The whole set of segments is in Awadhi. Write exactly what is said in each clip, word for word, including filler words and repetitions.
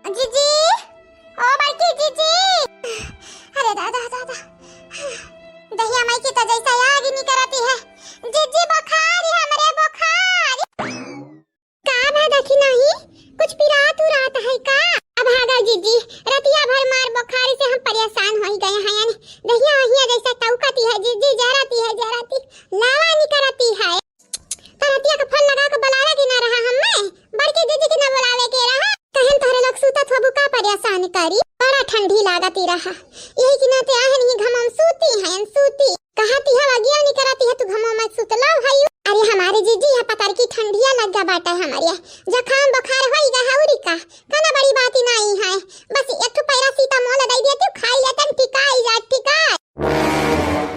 जीजी, ओ बड़की जीजी। अरे दादा, दादा। दहिया माई की तो जैसा आग निकरती है। जीजी, बुखार है हमरे, बुखार। का भा दखिनही, कुछ पिरात उरात है का? अब भागा जीजी, रतिया भर मार बुखार से हम परेशान होई गए हैं। दहिया वहिया जैसा टौकती है जीजी, जरती है, जरती, लावा निकरती है। परतिया के फोन लगा के बुलावे के ना रहा हमें, बड़की दीदी के ना बुलावे के रहा। कहन तोहरे लोग सूतत होबू का परेशान करी, बड़ा ठंडी लागत ही रहा। यही के नाते आहन ही घमम सूती हैं, सूती। कहती है अगिया निकरती है, तू घमम में सुतला है। अरे हमारे जीजी, यहाँ पतर की ठंडिया लग गया बाटा है हमारे यहाँ। जुकाम बुखार होई गया है, उरी का, कना बड़ी बात ही नहीं है। बस एक ठो पैरासिटामोल दे दिया, तू खाई लेतन, टिकाई जा, टिकाई।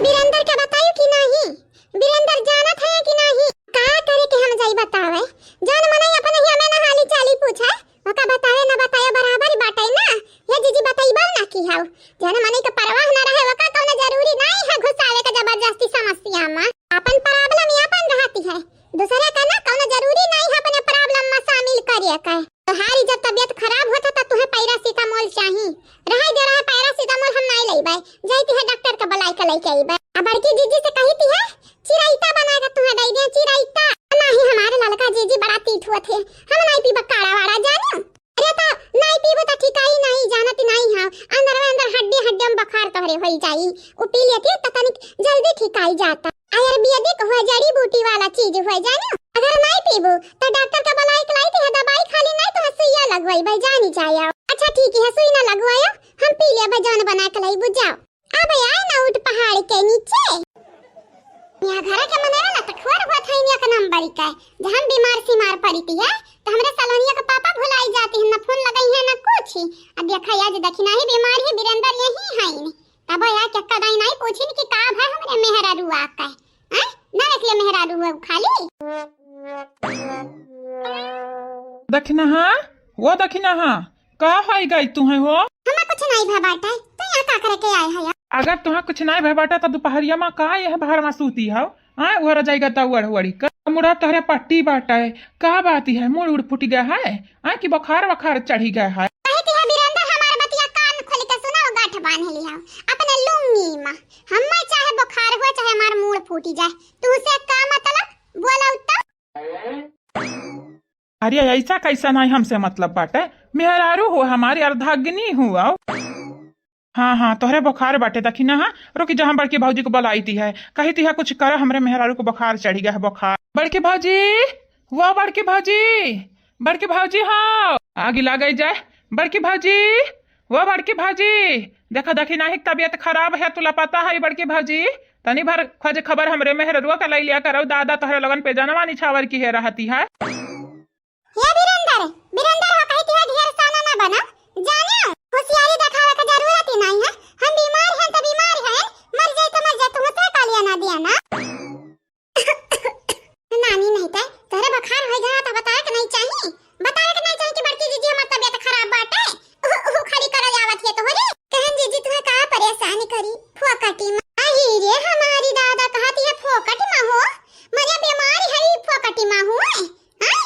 बीरेंद्र के बतायो कि नहीं? बीरेंद्र जानत है कि नहीं? का करे के हम जाई बतावे? जौन मनई अपने ही हमें ना हाली चाली पूछे, ओका बतावे ना बतावे बराबर बाटे ना। ये जीजी बतईबा ना की हऊ। जौन मनई के परवाह ना रहे, ओका कौनो जरूरी नहीं है घुसावे के जबरदस्ती समस्या में। अपन problem ही अपन रहती है, दूसरे का ना कौनो जरूरी नहीं है अपने problem में शामिल करे के। तोहारी जब तबियत खराब होता त तुहे पैरासिटामोल चाही। रहे दे रहे, पैरासिटामोल हम नहीं लेबे, जाती है डॉक्टर के बुलाई के लेके आईबे। आ बड़की जीजी से कही थी है, चिराइता बना के तुहे दे दे, चिराइता। नहीं, हमारे ललका जीजी बड़ा तीत हुआ थे, हम नहीं पीबे काढ़ा वाड़ा, जानियो। अरे तो नहीं पीबे तो ठिकाई नहीं, जानत नहीं है, अंदर में अंदर हड्डी हड्डी में बुखार तोहरे होई जाई। उ पी लेती तो तनिक जल्दी ठिकाई जाता। आयुर्वेदिक हुआ, जड़ी बूटी वाला चीज हुआ, जानो। अगर नहीं पीबू तो डॉक्टर का बुलाई के लाई थी, दवाई खाली नहीं तो सुइया लगवाई भाई, जानी जाए। अच्छा ठीक है, सुई ना लगवायो, हम पी लेबे जौन बना के लाई, बुझाओ। अब आए ना उठ पहाड़ के नीचे। यहाँ घर के मनेरा ला तो खोर हुआ था एक नंबर का, जब हम बीमार सीमार पड़ी थी है तो हमरे सलोनिया के पापा भुलाई जाती है, ना फोन लगाई है ना कुछ। अब देखा आज दखिनही बीमार ही बीरेंद्र यही है। तब या चक्का दाई नाई पूछिन कि का भा हमरे मेहरारू आका है? हैं? ना रख ले मेहरारू है खाली। दखिनहा, वो दखिनहा, का होई गई तुहे हो? हमें कुछ नहीं भा बाटे, तू यहाँ का करे के आए है? अगर तुहे कुछ नहीं भा बाटे तो दुपहरिया में का यह भार में सूती हो? आय, ओहरा जाइगा त ओढ़ ओढ़ी क। मुड़ा तोहरे पट्टी बाटे, का बात है, मूड़ उड़ फूट गया है? आय, कि बुखार वखार चढ़ी गया है? कहे कि है बीरेंद्र, हमार बतिया कान खोल के सुनाओ, गांठ बांध लिया अपने लुंगी में। हमें चाहे बुखार हो, चाहे हमार मूड़ फूटी जाए, तुसे का मतलब? बोला उत्तर। अरे, ऐसा कैसा नहीं हमसे मतलब बाटे? मेहरारू हो हमारी, अर्धांगिनी हो। हाँ, हाँ, तोहरे बुखार बाटे, दखिनहा। रुकी जा, हम बड़की भौजी को बुलाई थी है, कही थी है कुछ करा, हमरे मेहरारू को बुखार चढ़ी गया है, बुखार। बड़की भौजी, वो बड़की भौजी, बड़की भौजी, हाँ, आगी लागई जाए। बड़की भौजी, वो बड़की भौजी, देखा दखिनही के तबियत खराब है, तुला पता है बड़की भौजी, तनी भर खोज खबर हमरे मेहररुआ का लई लिया करो, दादा तोहरे लोगन पे जनवा निछावर की है रहती है। हे बीरेंद्र, बीरेंद्र हो कही कि ढेर साना ना बना, जाने होशियारी देखावे के जरूरत ही नहीं है। हम बीमार हैं तो बीमार हैं, मर जाए तो मर जाए, तुमसे का लिया ना दिया ना। नानी नहीं ते, तोहरे बुखार हो गया तो बतावे के नहीं चाहिए, बतावे के नहीं चाहिए कि बड़की जीजी हमार तबियत खराब बाटे, उहु, उहु खड़ी करे आवत है तोहरे। कहन जीजी तुहे का परेशान करी, फोकटी में। आई रे हमारी दादा, कहती है फोकटी में हो, मरे बीमार है फोकटी में हो, हैं?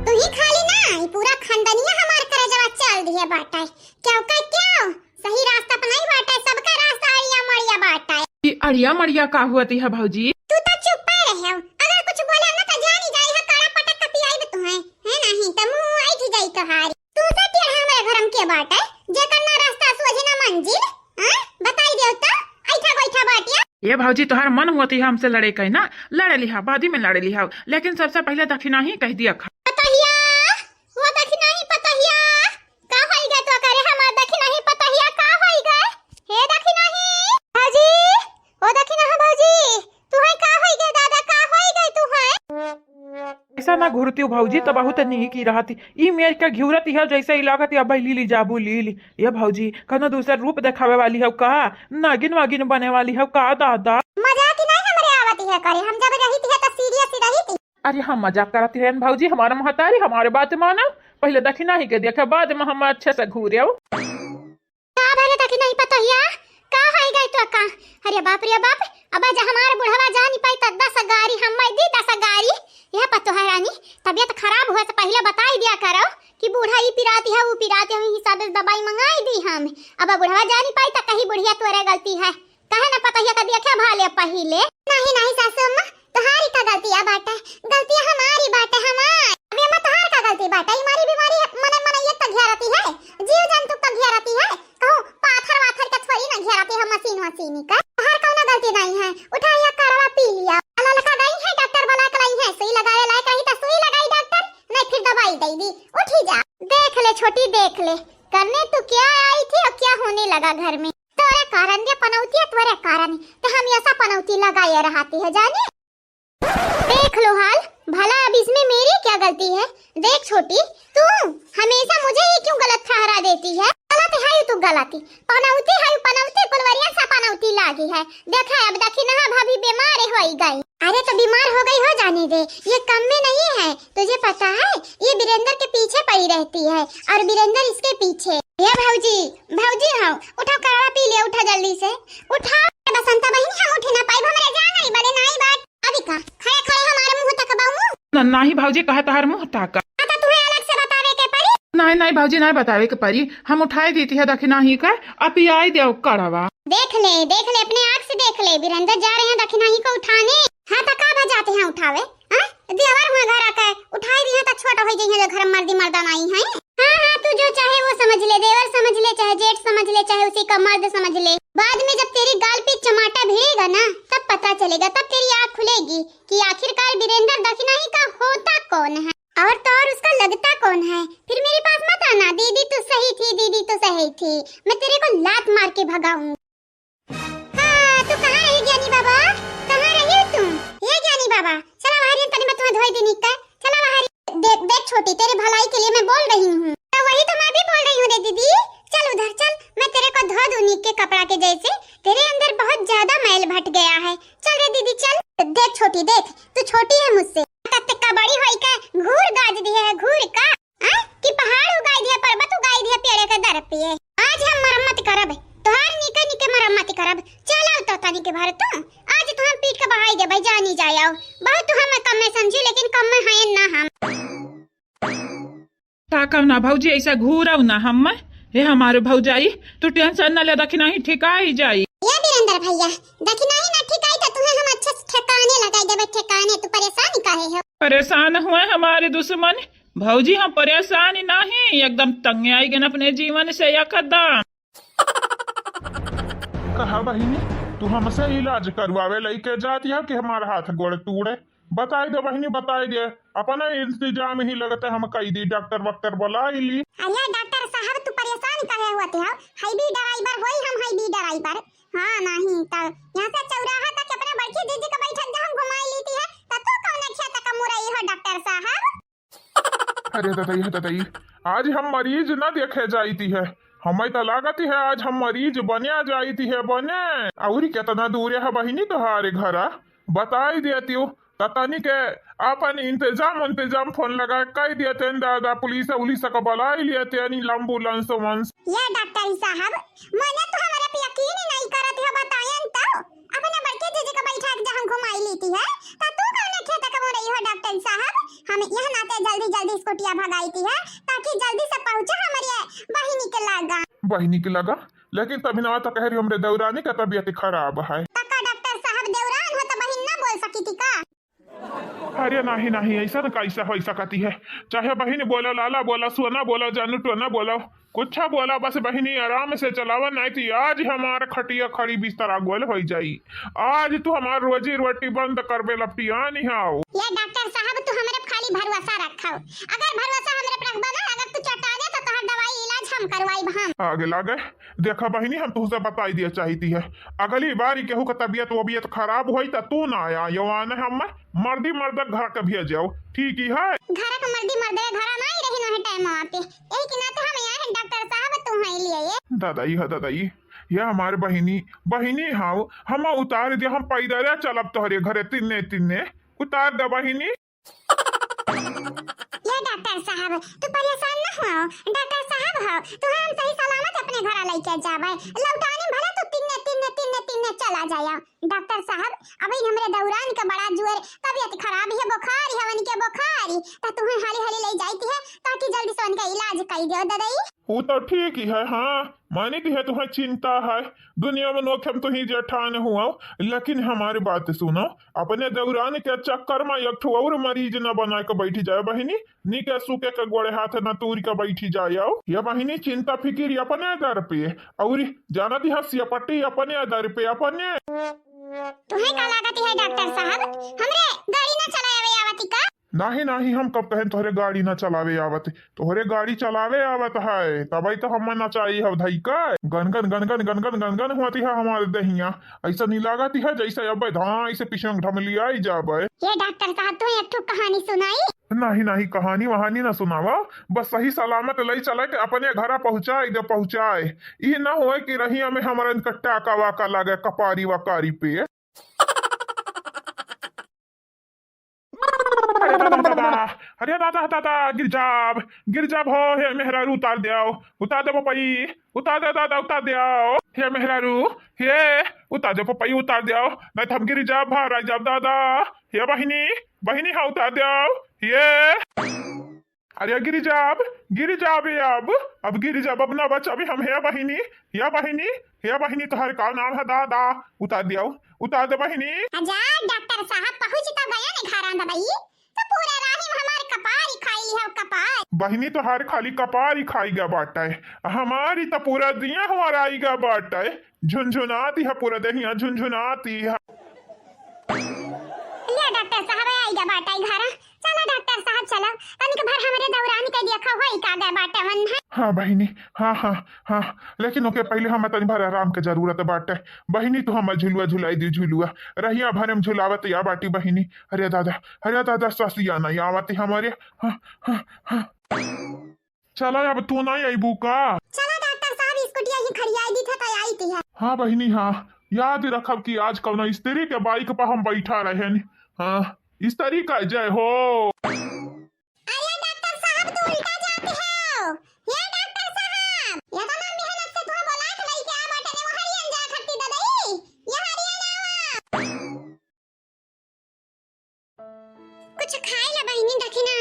तू ही खाली ना, ई पूरा खानदनिया हमार करेजवा चल दिए बाटे। क्यों का क्यों? सही रास्ता पर नहीं बाटे, सबका रास्ता अड़िया मड़िया बाटे। ई अड़िया मड़िया का हुआ ती है भौजी? तू तो चुप्पे रहे हो, अगर कुछ बोले ना तो जानी जाई है, कड़ा पटक के पियाई तुहे, है नहीं तो मुंह ऐठ जाई तोहारी। तू से टेढ़ा हमारे घर में के बाटे, जेकर ना रास्ता सोझे ना मंजिल, हैं? बताई देव तो, ऐठा बैठा बाटिया। ये भौजी, तोहार मन हुआ थी हमसे लड़े के ना, लड़े लिहा, बादी में लड़े लिहा, लेकिन सबसे पहले दखिनही कह दिया खा। पतहिया, वो दखिनही पतहिया, का होई गए तो करे हमार दखिनही पतहिया, का होई गए? हे दखिनही, भौजी, ओ दखिनहा भौजी, तुहे का होई गए दादा, का होई गए तुहे? ऐसा ना घुरती हो भौजी, तो बहुत नीक ही रहती। ई मेर के घिउरत ही है, जैसे ही लागत या बैली ली जाबू ली ली। ये भौजी, कनो दूसर रूप देखावे वाली हो का? नागिन वागिन बने वाली हो का दादा? मजाक ही नहीं हमरे आवत है करे, हम जब रही थी तो serious ही रही थी। अरे हम मजाक करत रहन भौजी, हमारा महतारी हमारे बात मानो, पहले दखिनही के देखे, बाद में हम अच्छे से घूरे। का भरे दखिनही पतहिया, का होइ गइ तो का? अरे बाप रे बाप, अब जा हमार बुढ़वा जानी पाई त दस गारी हम दी, दस गारी। यह पतोह रानी, तबियत खराब हुआ से पहिले बताइ दिया करो कि बूढ़ा ई पिराती है, ऊ पिराती है, हिसाब से दवाई मंगाइ दी हम। अब बुढ़वा जानी पाई त कही बुढ़िया तोरे गलती है, कहे न पतोहिया का देखे भाले पहिले। नहीं नहीं सासू अम्मा, तोहारी का गलतिया बाटे, गलतिया हमारी बाटे, हमार। अबे अम्मा, तोहार का गलती बाटे? ई मारी बीमारी मने मनइया का घेरती है, जीव जंतु का घेरती है, कहूँ पाथर वाथर के थोड़ी ना घेरती है, मशीन वशीन का। तोहार कौनो गलती नहीं है, उठा या काढ़वा पी लिया। ललका गई है डॉक्टर बुला के लाई है, सुई लगावे लायक रही तो सुई लगाई डॉक्टर, नहीं फिर दवाई दे दी। उठी जा। देख ले छोटी, देख ले, करने तू क्या आई थी और क्या होने लगा घर में। तोरे कारण दे पनौतिया, तोरे कारण। तो हम ऐसा पनौती लगाए रहती है जाने। देख लो हाल, भला अब इसमें मेरी क्या गलती है? देख छोटी, तू हमेशा मुझे ही क्यों गलत ठहरा देती है? गलत है तू, गलत। पनौती है पनौती, कुलवरिया सा पनौती लागी है। देखा अब दखिनहा भाभी बीमार होई गई। अरे तो बीमार हो गई हो जाने दे, ये कम में नहीं है। तुझे पता है ये वीरेंद्र के पीछे पड़ी रहती है और वीरेंद्र इसके पीछे। ये भौजी, भौजी हाँ, उठा काढ़ा पी लिया, उठा जल्दी से, उठा। बसंता बहिनी हम उठे ना पाई, हमरे जान आई बड़े नाई बात। अभी का खड़े खड़े हमारे मुँह तकबाऊ? न, नाही भौजी, कहे तोहर मुँह ताका। हाँ, तो तुम्हें अलग से बतावे के पड़ी? नाही, नाही भौजी, नाही बतावे के पड़ी, हम उठाई देती है दखिनही का, अब पियाई देउ काढ़वा। देख ले, देख ले, अपने आँख से देख ले, वीरेंद्र जा रहे हैं दखिनही को उठाने। हाँ, तो का बजाते हैं उठावे? हाँ? देवर हुए घर आके उठाई दी है तो छोट होई जइहे जो घर में मर्दी मर्दा नाई है। हाँ, हाँ, तू जो चाहे वो समझ ले, देवर समझ ले, चाहे जेठ समझ ले, चाहे उसी का मर्द समझ ले। बाद में जब तेरी गाल पे चमाटा भिड़ेगा ना, तब पता चलेगा, तब तेरी आँख खुलेगी कि आखिरकार वीरेंद्र दखिनही का होता कौन है और तो और उसका लगता कौन है। फिर मेरे पास मत आना, दीदी तो सही थी, दीदी तो सही थी, मैं तेरे को लात मार के भगाऊंगी। हाँ, तू कहाँ रही ज्ञानी बाबा? कहाँ रही तू? ये ज्ञानी बाबा, चला बाहर, ये तनी मैं तुम्हें धोई देनी का। चला बाहर। देख, देख छोटी, तेरी भलाई के लिए मैं बोल रही हूँ। तो वही तो मैं भी बोल रही हूँ रे दीदी। चल उधर चल, मैं तेरे को धो दूँ नीक के कपड़ा के जैसे। तेरे अंदर बहुत ज्यादा मैल भट गया है। चल रे दीदी, चल। देख छोटी, देख, तू छोटी है मुझसे। तत्ते का बड़ी होई का घूर गाज दिए है, घूर का? हाँ? कि पहाड़ उगाई दिया, पर्वत उगाई दिया, पेड़े के दर पे। आज हम मरम्मत करब, तोहार नीके नीके मरम्मत करब। चल आओ तो तनी के भर तू, आज तो हम पीट के बहाई देबै, जानी जाए आओ। बहुत तू हमें कम में समझू, लेकिन कम में है ना हम। ताकब ना भौजी, ऐसा घूरब ना हम। हे हमारे भौजाई, तू tension ना ले, दखिनही ठिकाई जाई। ये वीरेंद्र भैया, दखिनही ना ठिकाई तो तुम्हें हम अच्छे से ठिकाने लगाई देबै, ठिकाने। तू परेशान काहे हो? परेशान हुए हमारे दुश्मन, भौजी, हम परेशान नहीं, एकदम तंग आई गन अपने जीवन से एकदम। कहा बहिनी, तू हमसे इलाज करवावे लइके जाती है कि हमारा हाथ गोड़ तूड़े? बताई दे बहिनी, बताई दे, अपना इंतजाम ही लगते हम कई दी, डॉक्टर वॉक्टर बुलाई ली। अरे डॉक्टर साहब, तू परेशान काहे होते हो? है भी ड्राइवर होई, हम है भी ड्राइवर। हाँ, नहीं तो यहाँ से चौराहा तक अपने बड़की जीजी के बैठक जहाँ घुमाई लेती है, तो तू कौन खेत का मुरई हो डॉक्टर साहब? अरे ददई, हे ददई, आज हम मरीज न देखे जाइती है, हमें तो लागत है आज हम मरीज बने जाइती है बने। और कितना दूर है बहिनी तोहारे घरा, बताई देती हो, त तनी के अपन इंतजाम इंतजाम फोन लगा कह देते हैं दादा, पुलिस उलिस का बुलाई लेते हैं, एम्बुलेंस वंस। ये डॉक्टर साहब, मने तो हमारे पे यकीन ही नहीं करत है, बताएं तो। अपने बड़के जीजी का बैठा के जहाँ घुमाई लेती है, तो तू कौन खेत का मुरई हो डॉक्टर साहब? हम यह नाते जल्दी जल्दी स्कूटिया भगाई थी है, ताकि जल्दी से पहुँचे हमारे बहिनी के लगा। बहिनी के लगा? लेकिन तभी ना तो कह रही हमरे देवरानी का तबीयत खराब है। तका डॉक्टर साहब देवरान हो तो बहिन ना बोल सकी थी का? अरे नहीं नहीं, ऐसा न कैसा हो सकती है? चाहे बहिन बोला, लाला बोला, सोना बोला, जानू टोना बोला, कुछ बोला, बस बहिनी आराम से चलावा, नहीं तो आज हमार खटिया खड़ी बिस्तरा गोल हो जाई। आज तू हमार रोजी रोटी बंद करबे लपटियानी हाउ। ये डॉक्टर साहब, तू हमरे पे खाली भरोसा रखो। अगर भरोसा हमरे पे रखबा ना, अगर तू चटा दे तो तोहर दवाई इलाज हम करवाई हम। आगे लागे, देखा बहिनी, हम तुहसे बताई दिया चाहती है, अगली बार केहू का तबीयत वबीयत खराब होई त तू ना आया, यवान हम मर्दी मर्द घर के भेज जाओ, ठीक ही है? घर के मर्दी मर्द के घर नहीं रही ना है टाइम पे, यही के नाते हम यहाँ हैं डॉक्टर साहब, तू है लिए ये। दादाई है दादाई, ये हमारे बहिनी, बहिनी हाउ, हम उतार दे, हम पैदल चलब तोहरे घरे तिन्ने तिन्ने, उतार दे बहिनी। ये डॉक्टर साहब, तू परेशान न हो, डॉक्टर साहब हो, तू हम सही सलामत अपने घर लेके जाबे, लौटाने भले तू तिन्ने चला जाया। डॉक्टर साहब, अबहिन हमरे दौरान के बड़ा जुअर तबियत खराब है, बुखार है, उनके बुखार, त तुहैं हाली हाली लइ जाइत है, ताकि जल्दी से उनका इलाज कइ देउ ददई। उ तो ठीक ही है, हाँ, मानी दी है तुहैं चिंता है, दुनिया में नोखे में तुही जेठान हुआ, लेकिन हमारी बात सुनो, अपने दौरान के चक्कर में एक ठो और मरीज न बना के बैठी जाए बहिनी, निके सुके के गोड़े हाथ न तूर के बैठी जाए। ये बहिनी चिंता फिकिर अपने दर पे, और जाना दी है सियापट्टी अपने दर पे अपने। तुहैं का लागत है डॉक्टर साहब, हमरे गाड़ी न चलावे आवती का? नाही, नाही, हम कब कहेन तोहरे गाड़ी न चलावे आवत? तोहरे गाड़ी चलावे आवत है, तबई तो हम नचाई हव धई के। गनगन, गनगन, गनगन, गनगन होती है हमारे दहिया। ऐसा नहीं लागत है जैसे अब धाई से पिछंग ढमलियाई जाबे। ये डॉक्टर साहब, तू एक ठो कहानी सुनाई। नाही, नाही, कहानी वहानी न सुनावा, बस सही सलामत लई चले के अपने घरा पहुँचाई दे, पहुँचाए। ई न होए कि रहिया में हमारे इनका टाका वाका लागे कपारी वकारी पे। अरे दादा, दादा, अरे दादा, दादा, गिर जाब, गिर जाब हो, हे मेहरारू उतार द्याओ, उतार दे पपई, उतार दे दादा, उतार द्याओ, हे मेहरारू, हे, उतार दे पपई, उतार द्याओ, नहीं तो हम गिर जाब, भार आई जाब दादा, हे बहिनी, बहिनी हाँ उतार द्याओ, हे। अरे गिर जाब, गिर जाब, अब, अब गिर जाब, अब ना बचाबी हम, हे बहिनी, हे बहिनी, हे बहिनी, तोहर का नाम है दादा, उतार द्याओ, उतार दे बहिनी। अच्छा डॉक्टर साहब, पहुँच तो गया ने घरा दवाई, तो पूरा राही में हमार कपार ही खाई है, कपार। बहिनी तोहार खाली कपार ही खाई गा बाटे, हमारी तो पूरा दिया हमारा आई गा बाटे, झुनझुनाती है पूरा देहिया, झुनझुनाती है। ले डॉक्टर साहब, आई गा बाटे घरा। चला डॉक्टर साहब, चला, तनिक भर हमरे दौरान के देखा होई का गा बाटे मन है। हाँ बहिनी, हाँ, हाँ, हाँ, लेकिन ओके पहले हम तनी भर आराम के जरूरत बाटे। बहिनी तू हमार झुलुआ झुलाई दी, झुलुआ रहिया भरे में झुलावत या बाटी बहिनी। अरे दादा, अरे दादा, ससिया नहीं आवत हमारे। हाँ, हाँ, हाँ। चला अब तू नहीं अइबू का? चला डॉक्टर साहब, स्कूटिया ही खड़ियाई दी था, तै आई थी है। हाँ बहिनी, हाँ, याद रखब कि आज कौनो स्त्री के बाइक पर हम बैठा रहेन। हाँ, स्त्री का जय हो। अरे डॉक्टर साहब, तू उल्टा जाते हो। ये डॉक्टर साहब, ये तो ना मेहनत से तू बोला के लेके आ बाटे ने, वहां ही अनजा खट्टी ददई, ये हरियाणा। कुछ खाई ला बहिनी, देखी ना,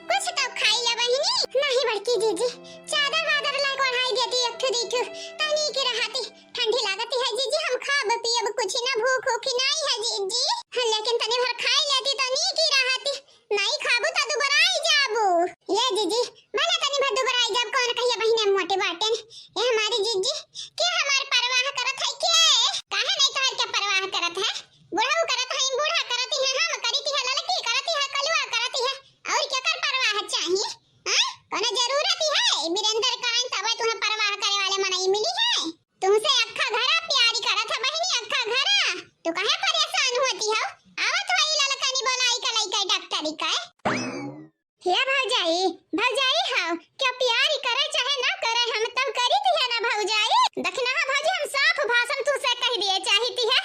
कुछ तो खाई ला बहिनी। नहीं बड़की जीजी, चादर वादर ला के ओढ़ाई देती, एक ठो दी ठो, तनी की रहती। ठंडी लागती है जीजी, हम खाब पियब कुछ ना, भूख उख नहीं है जीजी। हाँ, लेकिन तनी भर खाई लेती, तनी की रहती। नहीं खाबू तो दुबराई जाबू। ये जीजी, भले तनी भर दुबराई जाब, कौन कहिया बहिने मोटे बाटेन। ये हमारी जीजी, के हमार परवाह करत है के? काहे नहीं तोहर के परवाह करत है? बुढ़ऊ करत है, बूढ़ा करत है, हम करती है, ललकी करती है, कलुआ करती है, और केकर परवाह चाही? हाँ? कोनो जरूरत है वीरेंद्र कराइन तबे तुम्हें परवाह करे वाले मनई मिली है? तुमसे अक्खा घरा प्यारी करत है बहिनी, अक्खा घरा। तू काहे परेशान होती हो? आवत होई ललकनी बोलाई का लइका डॉक्टरी का। हे भौजाई, भौजाई हो, क्या प्यारी करे चाहे ना करे, हम तब करी थी है ना भौजाई। देखना है भौजी, हम साफ भाषण तुमसे कह दिए चाहती है।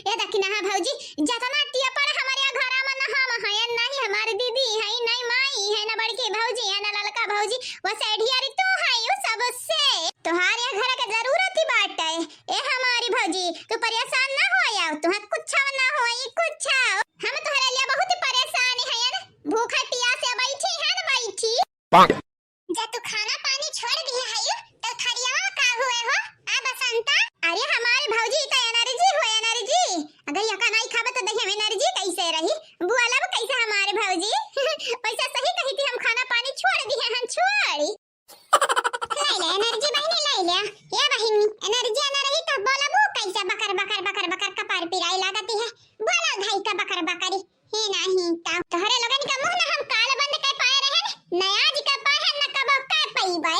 ये देखना है भौजी, जतना टिया पड़ा हमारे यहाँ घरा में ना हम हैं, नहीं हमारी दीदी है, नहीं माई है, ना बड़की भौजी है, ना ललका भौजी, वो सेठियारी तू है, यू सबसे। तोहार ये घर के जरूरत ही बाटे। ए हमारी भौजी, तू परेशान ना हो, आओ, तुहे कुछ ना होई, कुछ। हम तोहरे लिए बहुत परेशान हयन, भूखे पियासे बैठी हन, बैठी। पाक। जब तू खाना पानी छोड़ दिए है, तो थरियावा का हुए हो, आ बसंता? अरे हमारी भौजी, तो एनर्जी हो, एनर्जी। अगर यका नहीं खाबे, तो देखिए एनर्जी कैसे रही, बोलब कैसे हमारे भौजी? पैसा सही कही थी, हम खाना पानी छोड़ दिए हैं, छोड़ी। ले ले एनर्जी बहिनी, ले ले। ए बहिनी, एनर्जी ना रही तो बोलबू कैसे? बकर, बकर, बकर, बकर कपार पिराई लागती है। बोला भाई का बकर बकरी। हे नाही ता तोहरे लोगन का मुंह ना हम काल बंद कर पाए रहे, न आज कर पाए, न कबो कर पईबे।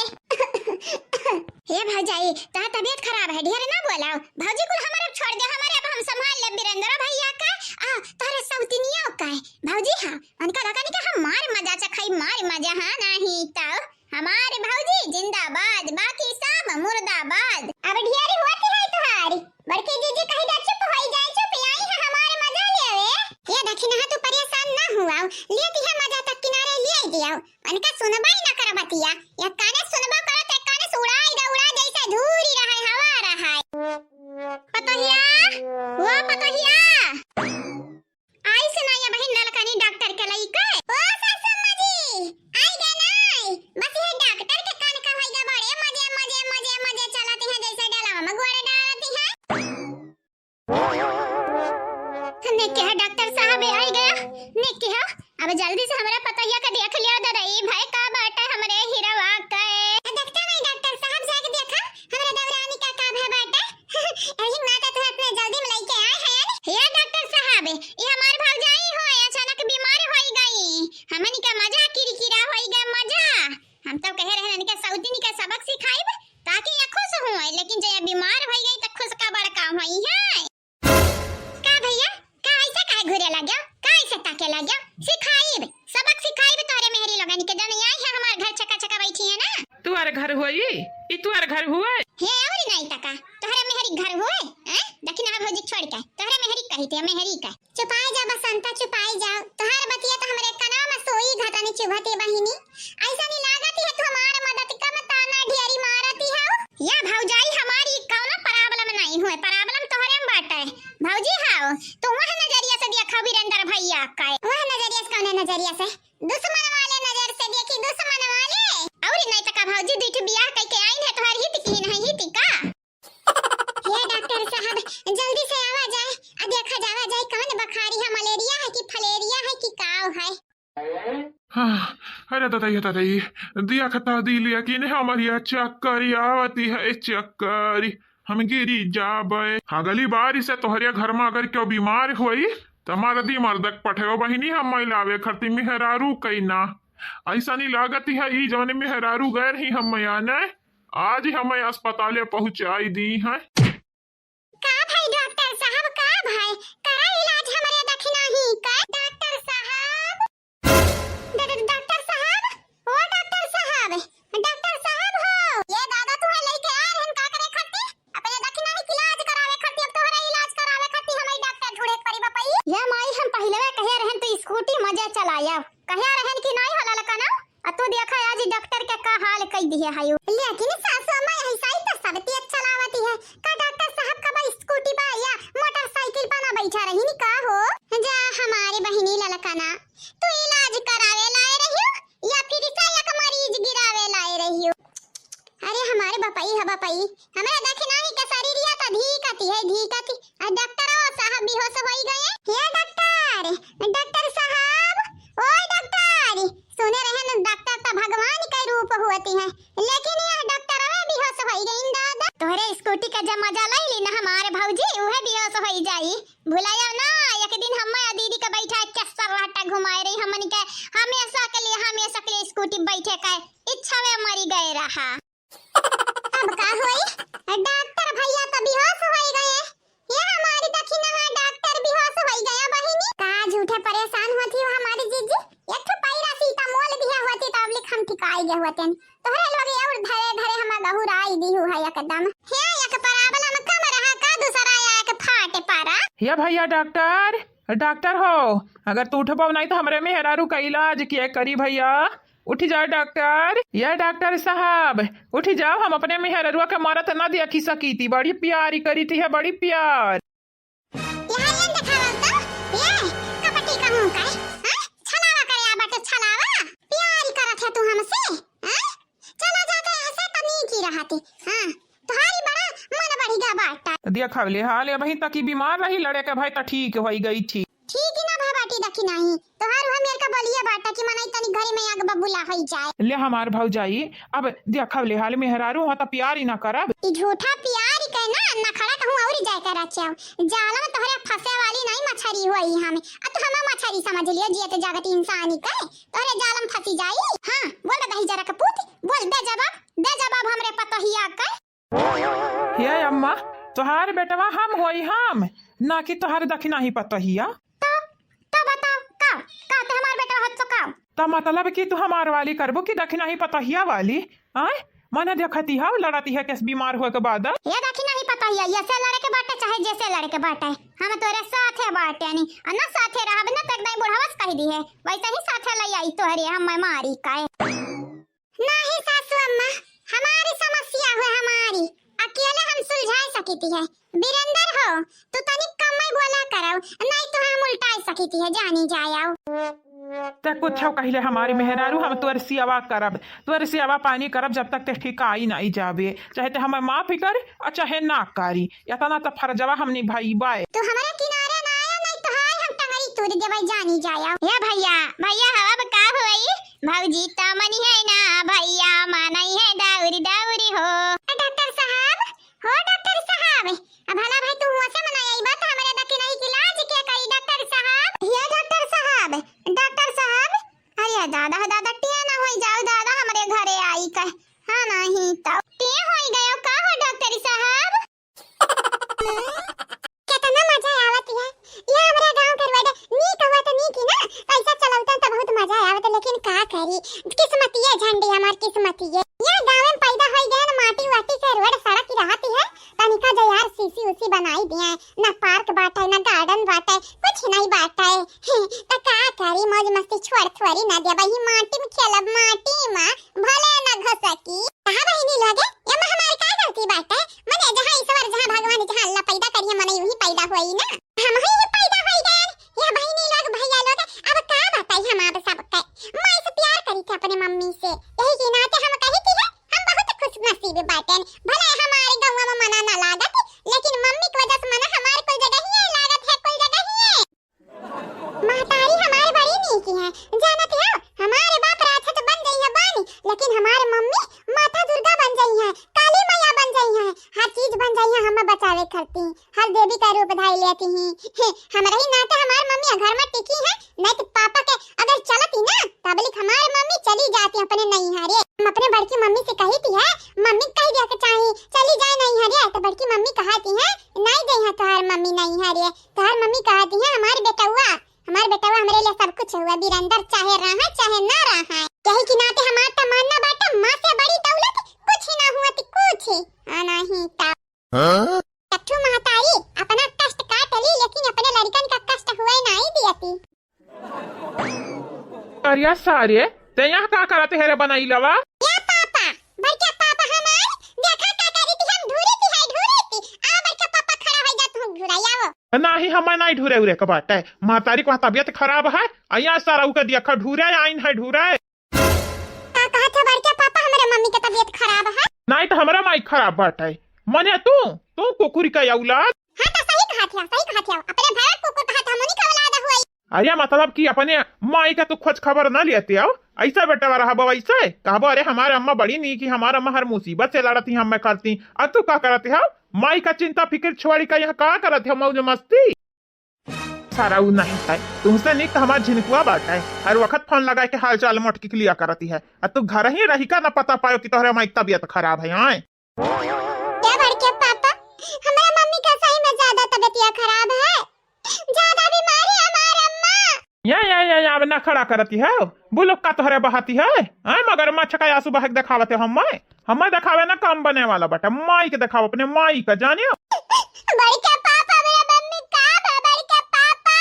हे भौजाई, ता तबियत खराब है, ढेर ना बोलाओ। भौजी कुल हमारे छोड़ दे, हमारे अब हम संभाल ले बिरेंद्र भैया का, आ, तोहरे सौतिनिया का है। भौजी हाँ, उनका लगा नहीं कि हम मार मजा चखाई, मार मजा, हाँ, नाही तो। हमारे भौजी जिंदाबाद, बाकी सब मुर्दाबाद। अब ढेरी होती है तुहारी। बड़की जीजी कही दे, "चुप होई जाए, चुप, आई है हमारे मजा लेवे।" ये देखी ना, तू परेशान ना हुआ, लेती है मजा तक किनारे ले दिया। उनका सुनबा ही ना कर बतिया। एक काने सुनबा करत, एक काने से उड़ाई दे, उड़ा जैसे धूरी रहे, हवा रहे। पतोहिया, है ना? तुअर घर होई? ई तुअर घर होई? हे, अउर नाहीं त का, तोहरे मेहरी घर होई? हैं? देखी ना भौजी छोड़ के, तोहरे मेहरी कही थे, मेहरी का। चुपाई जा बसंता, चुपाई जा। तोहार बतिया त हमरे कनवा में सुई घटनी चुभती बहिनी। अइसनी लागत है तू हमार मदद का में ताना ढेरी मारती हौ। या भौजाई हमारी कौनो problem नाहीं होए, problem तोहरे में बाटे। भौजी हौ, तू वह नजरिया से देखा वीरेंद्र भैया का। वह नजरिया से, कौने नजरिया से? दुश्मन वाले नजर से देखी, दुश्मन वाले। अउर नाहीं त का भौजी, दुइ ठो बियाह कइके आइन है, तोहर हित की नाहीं हित का? हे डॉक्टर साहब, जल्दी से आवा जाए, आ देखा जावा जाए कौन बुखारी है, मलेरिया है कि फलेरिया है कि काव है? हाँ, अरे दादा, ये दादा, ये देखता दिलिया कि नहीं हमारी चक्कर आवती है, चक्कर, हम गिरी जाबे। अगली बारी से तोहरे घर में अगर केहू बीमार होई, त मर्दी मर्दक पठेओ बहिनी, हम लावे खरती मेहरारू कई ना। अइसनी लागत है, ई जौन मेहरारू गए रही हम आने, आज हमें अस्पताले पहुँचाई दी हैं। का भाई डॉक्टर साहब, का भाई? करा इलाज हमरे दखिनही का। डॉक्टर साहब, ड-, ड-, डॉक्टर साहब, ओ डॉक्टर साहब, डॉक्टर साहब हो। ये दादा, तुहे लइके आ रहन का करे खातिर? अपने दखिनही के इलाज करावे खातिर, अब तोहरा इलाज करावे खातिर हमें डॉक्टर ढूंढे के पड़ी बपई। ये माई, हम पहिले कहे रहन तू स्कूटी मजे चलाया। कहे रहन कि नाहीं होला ललकना? आ तू देखा आज डॉक्टर के का हाल कई दिहे हयो। लेकिन सासू अम्मा, ऐसा ही तो सब तेज चलावती है। का डॉक्टर साहब का बा स्कूटी बा या मोटरसाइकिल पर ना बैठा रही नी का हो? जा हमारे बहिनी ललकना, तू इलाज करावे लाए रहियो या फिर से एक मरीज गिरावे लाए रहियो? अरे हमारे बपई ह बपई, हमरा दखिनही के शरीरिया त धीकती है, धीकती। आ डॉक्टरवा साहब बेहोश होई गए। हे डॉक्टर, डॉक्टर साहब, ओ डॉक्टर, सुने रहन डॉक्टर त भगवान के रूप होती है, लेकिन यह डॉक्टरवा बेहोश होई गई दादा। तोहरे स्कूटी का जब मजा लई ली ना हमारे भौजी, उहे बेहोश होई जाई। भुलाया ना, एक दिन हम्मे आ दीदी के बैठा के सर्राटा घुमाए रही, हमनी के हमेशा के लिए, हमेशा के लिए स्कूटी बैठे के इच्छा में मरी गए रहा। अब का होई? डॉक्टर भैया तो बेहोश होई गए। ये हमारी दखिनहा डॉक्टर बेहोश होई गया बहिनी। का झूठे परेशान होती हो हमारी जीजी? एक ठो पैरासिटामोल दिया होती तो अब लिख हम ठिकाई गए होते। तोहरे लोग और धरे धरे हम गहुराई दी है एकदम। हे एक problem कम रहा का दूसरा या एक फाटे पारा। हे भैया डॉक्टर, डॉक्टर हो, अगर तू उठबो नहीं तो हमरे मेहरारू का इलाज के करी भैया। उठ जाओ डॉक्टर। ये डॉक्टर साहब, उठ जाओ, हम अपने मेहररुआ के मरत ना देखी सकीती, बड़ी प्यारी करीती है, बड़ी प्यार। यहाँ ये देखावा तो, ये कपटी कहूँ का, हाँ? छलावा करे आ बाटे, छलावा। प्यारी करत है तू हमसे, हाँ? चला जाके ऐसे तनी की रहती, हाँ? तोहारी बड़ा मन बढ़िया बाटा। देखा ले हाल, अबहीं तक ही बीमार रही, लड़े के भाई त ठीक होई गई थी। ठीक ना भा बाटी दखिनही, तोहार उहे मेर का बोलिए बाटा कि मनई तनी घरे में आग बबूला होई जाए। ले हमार भौजाई, अब देखा ले हाल मेहरारू हो त प्यार ही ना करब। ई झूठा प्यार के ना नखड़ा कहूँ और जाए के रचाओ। जाल में तोहरे फंसे वाली नहीं मछरी होई हमें, आ तू हमें मछरी समझ लियो, जियत जागत इंसानी के तोहरे जाल में फंसी जाई। हाँ, बोल बे दही जरा के पूत, बोल दे जवाब, दे जवाब हमरे पतोहिया के। हे अम्मा, तोहार बेटवा हम होई हम, ना कि तोहार दखिनही पतोहिया। तो, तो बताओ, का, का ते हमार बेटवा हत तो का? त मतलब कि तू हमार वाली करबो कि दखिनही पतोहिया वाली? आय, मने देखती हव, लड़ती है केस बीमार होए के बाद। ये दखिनही पतोहिया, ये से लड़े के बाटे चाहे जैसे लड़े के बाटे, हम तोरे साथे बाटे नी, आ ना साथे रहब ना त एकदम बुढ़ावस कह दी है, वैसे ही साथे ले आई तोहरे हम मारी काए। नाही सासू अम्मा, हमारी समस्या हुए हमारी, अकेले हम सुलझाए सकिती है। वीरेंद्र हो, तू तनिक कम में बोला करो, नहीं तो हम उल्टाए सकिती है, जानी जाओ। ते कुछ कहले हमारी मेहरारू, हम तोर सेवा करब, तोर सेवा पानी करब, जब तक ते ठिकाई नहीं जाबे, चाहे ते हमें माफ ही कर और चाहे ना करी। इतना तो फर्जवा हम निभाइबे। तू हमारे किनारे ना आया, नहीं तो हाय हम टंगरी तोड़ देबे, जानी जाया। या भैया, भैया हवा अब का होई? भौजी त मनी है ना, भैया मानई है दौरी दौरी हो। ए डॉक्टर साहब, हो डॉक्टर साहब, अब भला भाई तू हुआ से मनाई आई बात, हमरे दखिनही के इलाज के करी डॉक्टर साहब? या डॉक्टर साहब, डॉक्टर साहब, अरे दादा, दादा, टिया ना होई जाओ दादा, हमरे घरे आई कह। हाँ, नहीं तो टिया होई गयो का हो डॉक्टर साहब? केतना मजा आवत है। यहाँ हमरे गाँव के रोड नीक हुआ तो नीक ही ना, पैसा चलौतन तो बहुत मजा आवत, लेकिन का करी, किस्मतिये झंडी हमार किस्मतिये। यह गाँव में पैदा होई गए न, माटी वाटी के रोड सड़क ही रहती है, तनिका जो यार सीसी उसी बनाई दिए, ना पार्क बाटे, ना गार्डन बाटे, कुछ नहीं बाटे। त का करी, मौज मस्ती छोड़ थोड़ी ना देबा, ही माटी में खेलब, माटी में भले ना घसकी। कहा बहिनी लोगे, ये में हमारे का गलती बाटे? मने जहाँ ईश्वर, जहाँ भगवान, जहाँ अल्लाह पैदा करिए, मने यूं ही पैदा होई ना। हम ही ये पैदा होई गए, ये बहिनी लोग, भैया लोग, अब का बताई हम आप सबके। माई से प्यार करी थे अपने मम्मी से, यही के नाते हम कही थी है, हम बहुत खुश नसीब बाटेन। भले हमारे गाँव में मना ना लागत, लेकिन मम्मी की वजह से मना हमारे कोई जगह ही लागत है, कोई जगह ही। महतारी हमारे बड़ी नीक है, जानत हो, हमारे बाप राक्षस बन गई है बानी, लेकिन हमारे मम्मी माता दुर्गा बन गई है, काली मैया बन गई है, हर चीज बन गई है, हमें बचावे करती, हर देवी का रूप धाई लेती ही। हे, हमारे ही नाते हमारे मम्मी घर में टिकी है, नहीं तो पापा के अगर चलती ना, तबलिक हमारे मम्मी चली जाती अपने नैहरे। हम अपने बड़की मम्मी से कही थी है, मम्मी कह दिया के चाही, चली जाए नैहरे, तो बड़की मम्मी कहा थी है, नहीं गई है तोहार मम्मी नैहरे, तोहार मम्मी कहा थी है, हमारे बेटवा हमार बेटवा हमरे लिए सब कुछ हुआ, बिरंदर चाहे रहा चाहे ना रहा। यही के नाते हमार तमन्ना बाटे, माँ से बड़ी दौलत कुछ ही ना हुआ थी, कुछ ही। आ नहीं ता। हाँ? कट्ठू महतारी अपना कष्ट काट ली, लेकिन अपने लड़कन का कष्ट हुए नहीं दियती। अरे सारे, ते यहाँ का करत है रे बनैलवा? या पापा, बड़का पापा हमार, देखा का करी थी, हम ढूरी थी, है ढूरी थी। आओ बड़का पापा खड़ा हो जा, तू ढुराई आवो। नाही, हमें नाही ढूरे उरे के बाटे। महतारी को तबियत खराब है, अइया सारा उके दिया खा ढूरे, आइन है ढूरे। का कहत है बड़का पापा, हमरे मम्मी के तबियत खराब है? नाही तो हमरा माई खराब बाटे। मने तू, तू कुकुरी का औलाद। हाँ तो सही कहत है, सही कहत है। अपने भैया कुकुर कहत है, हमनी का औलाद हुई। अरे मतलब कि अपने माई का तू खोज खबर ना लेते हो, ऐसा बेटा रहा बाबा, ऐसे कहबो, "अरे हमारे अम्मा बड़ी नीक ही, हमारे अम्मा हर मुसीबत से लड़ती, हमें करती, अब तू का करते हो?" माई का चिंता फिक्र छोड़ी का यहाँ का करत है, मौज मस्ती? सारा उ नहीं है, तुमसे नहीं तो हमार झिनकुआ बात है, हर वक्त फोन लगा के हाल चाल मोटकी के लिया करती है। अब तू घर ही रही का ना पता पायो कि तोहरे माई की तबियत खराब है। आए क्या बड़के पापा, हमारे मम्मी का सही में ज्यादा तबियत या खराब है, ज्यादा बीमारी हमार अम्मा। या, या, या, या, अब नखड़ा करती है, बोलो का तोहरे बहाती है? आए मगरमच्छ का आंसू बहक दिखावत है हमें। हमें देखावे ना काम बने वाला बटा, माई के देखाओ, अपने माई का जानियो। बड़के पापा, मेरा मम्मी का बा, बड़के पापा?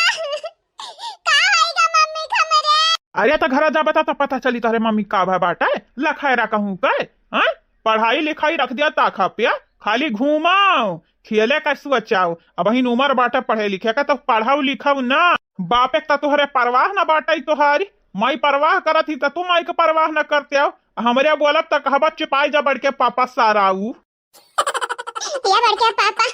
का होइगा मम्मी का मेरे? अरे तो घर जा बता तो पता चली तोहरे मम्मी का भा बाटे, लखैरा कहूँ के, हाँ? पढ़ाई लिखाई रख दिया ताखा पे, खाली घूमाओ, खेले का सोचाओ। अबहिन उमर बाटे पढ़े लिखे का, तो पढ़ाओ लिखाओ ना। बापे का तो तोहरे परवाह ना बाटे तोहारी, माई परवाह करत ही तो तू माई के परवाह ना करते हो। हमरे बोलब त कहबा चिपाई जा बड़के पापा साराऊ। या बड़के पापा,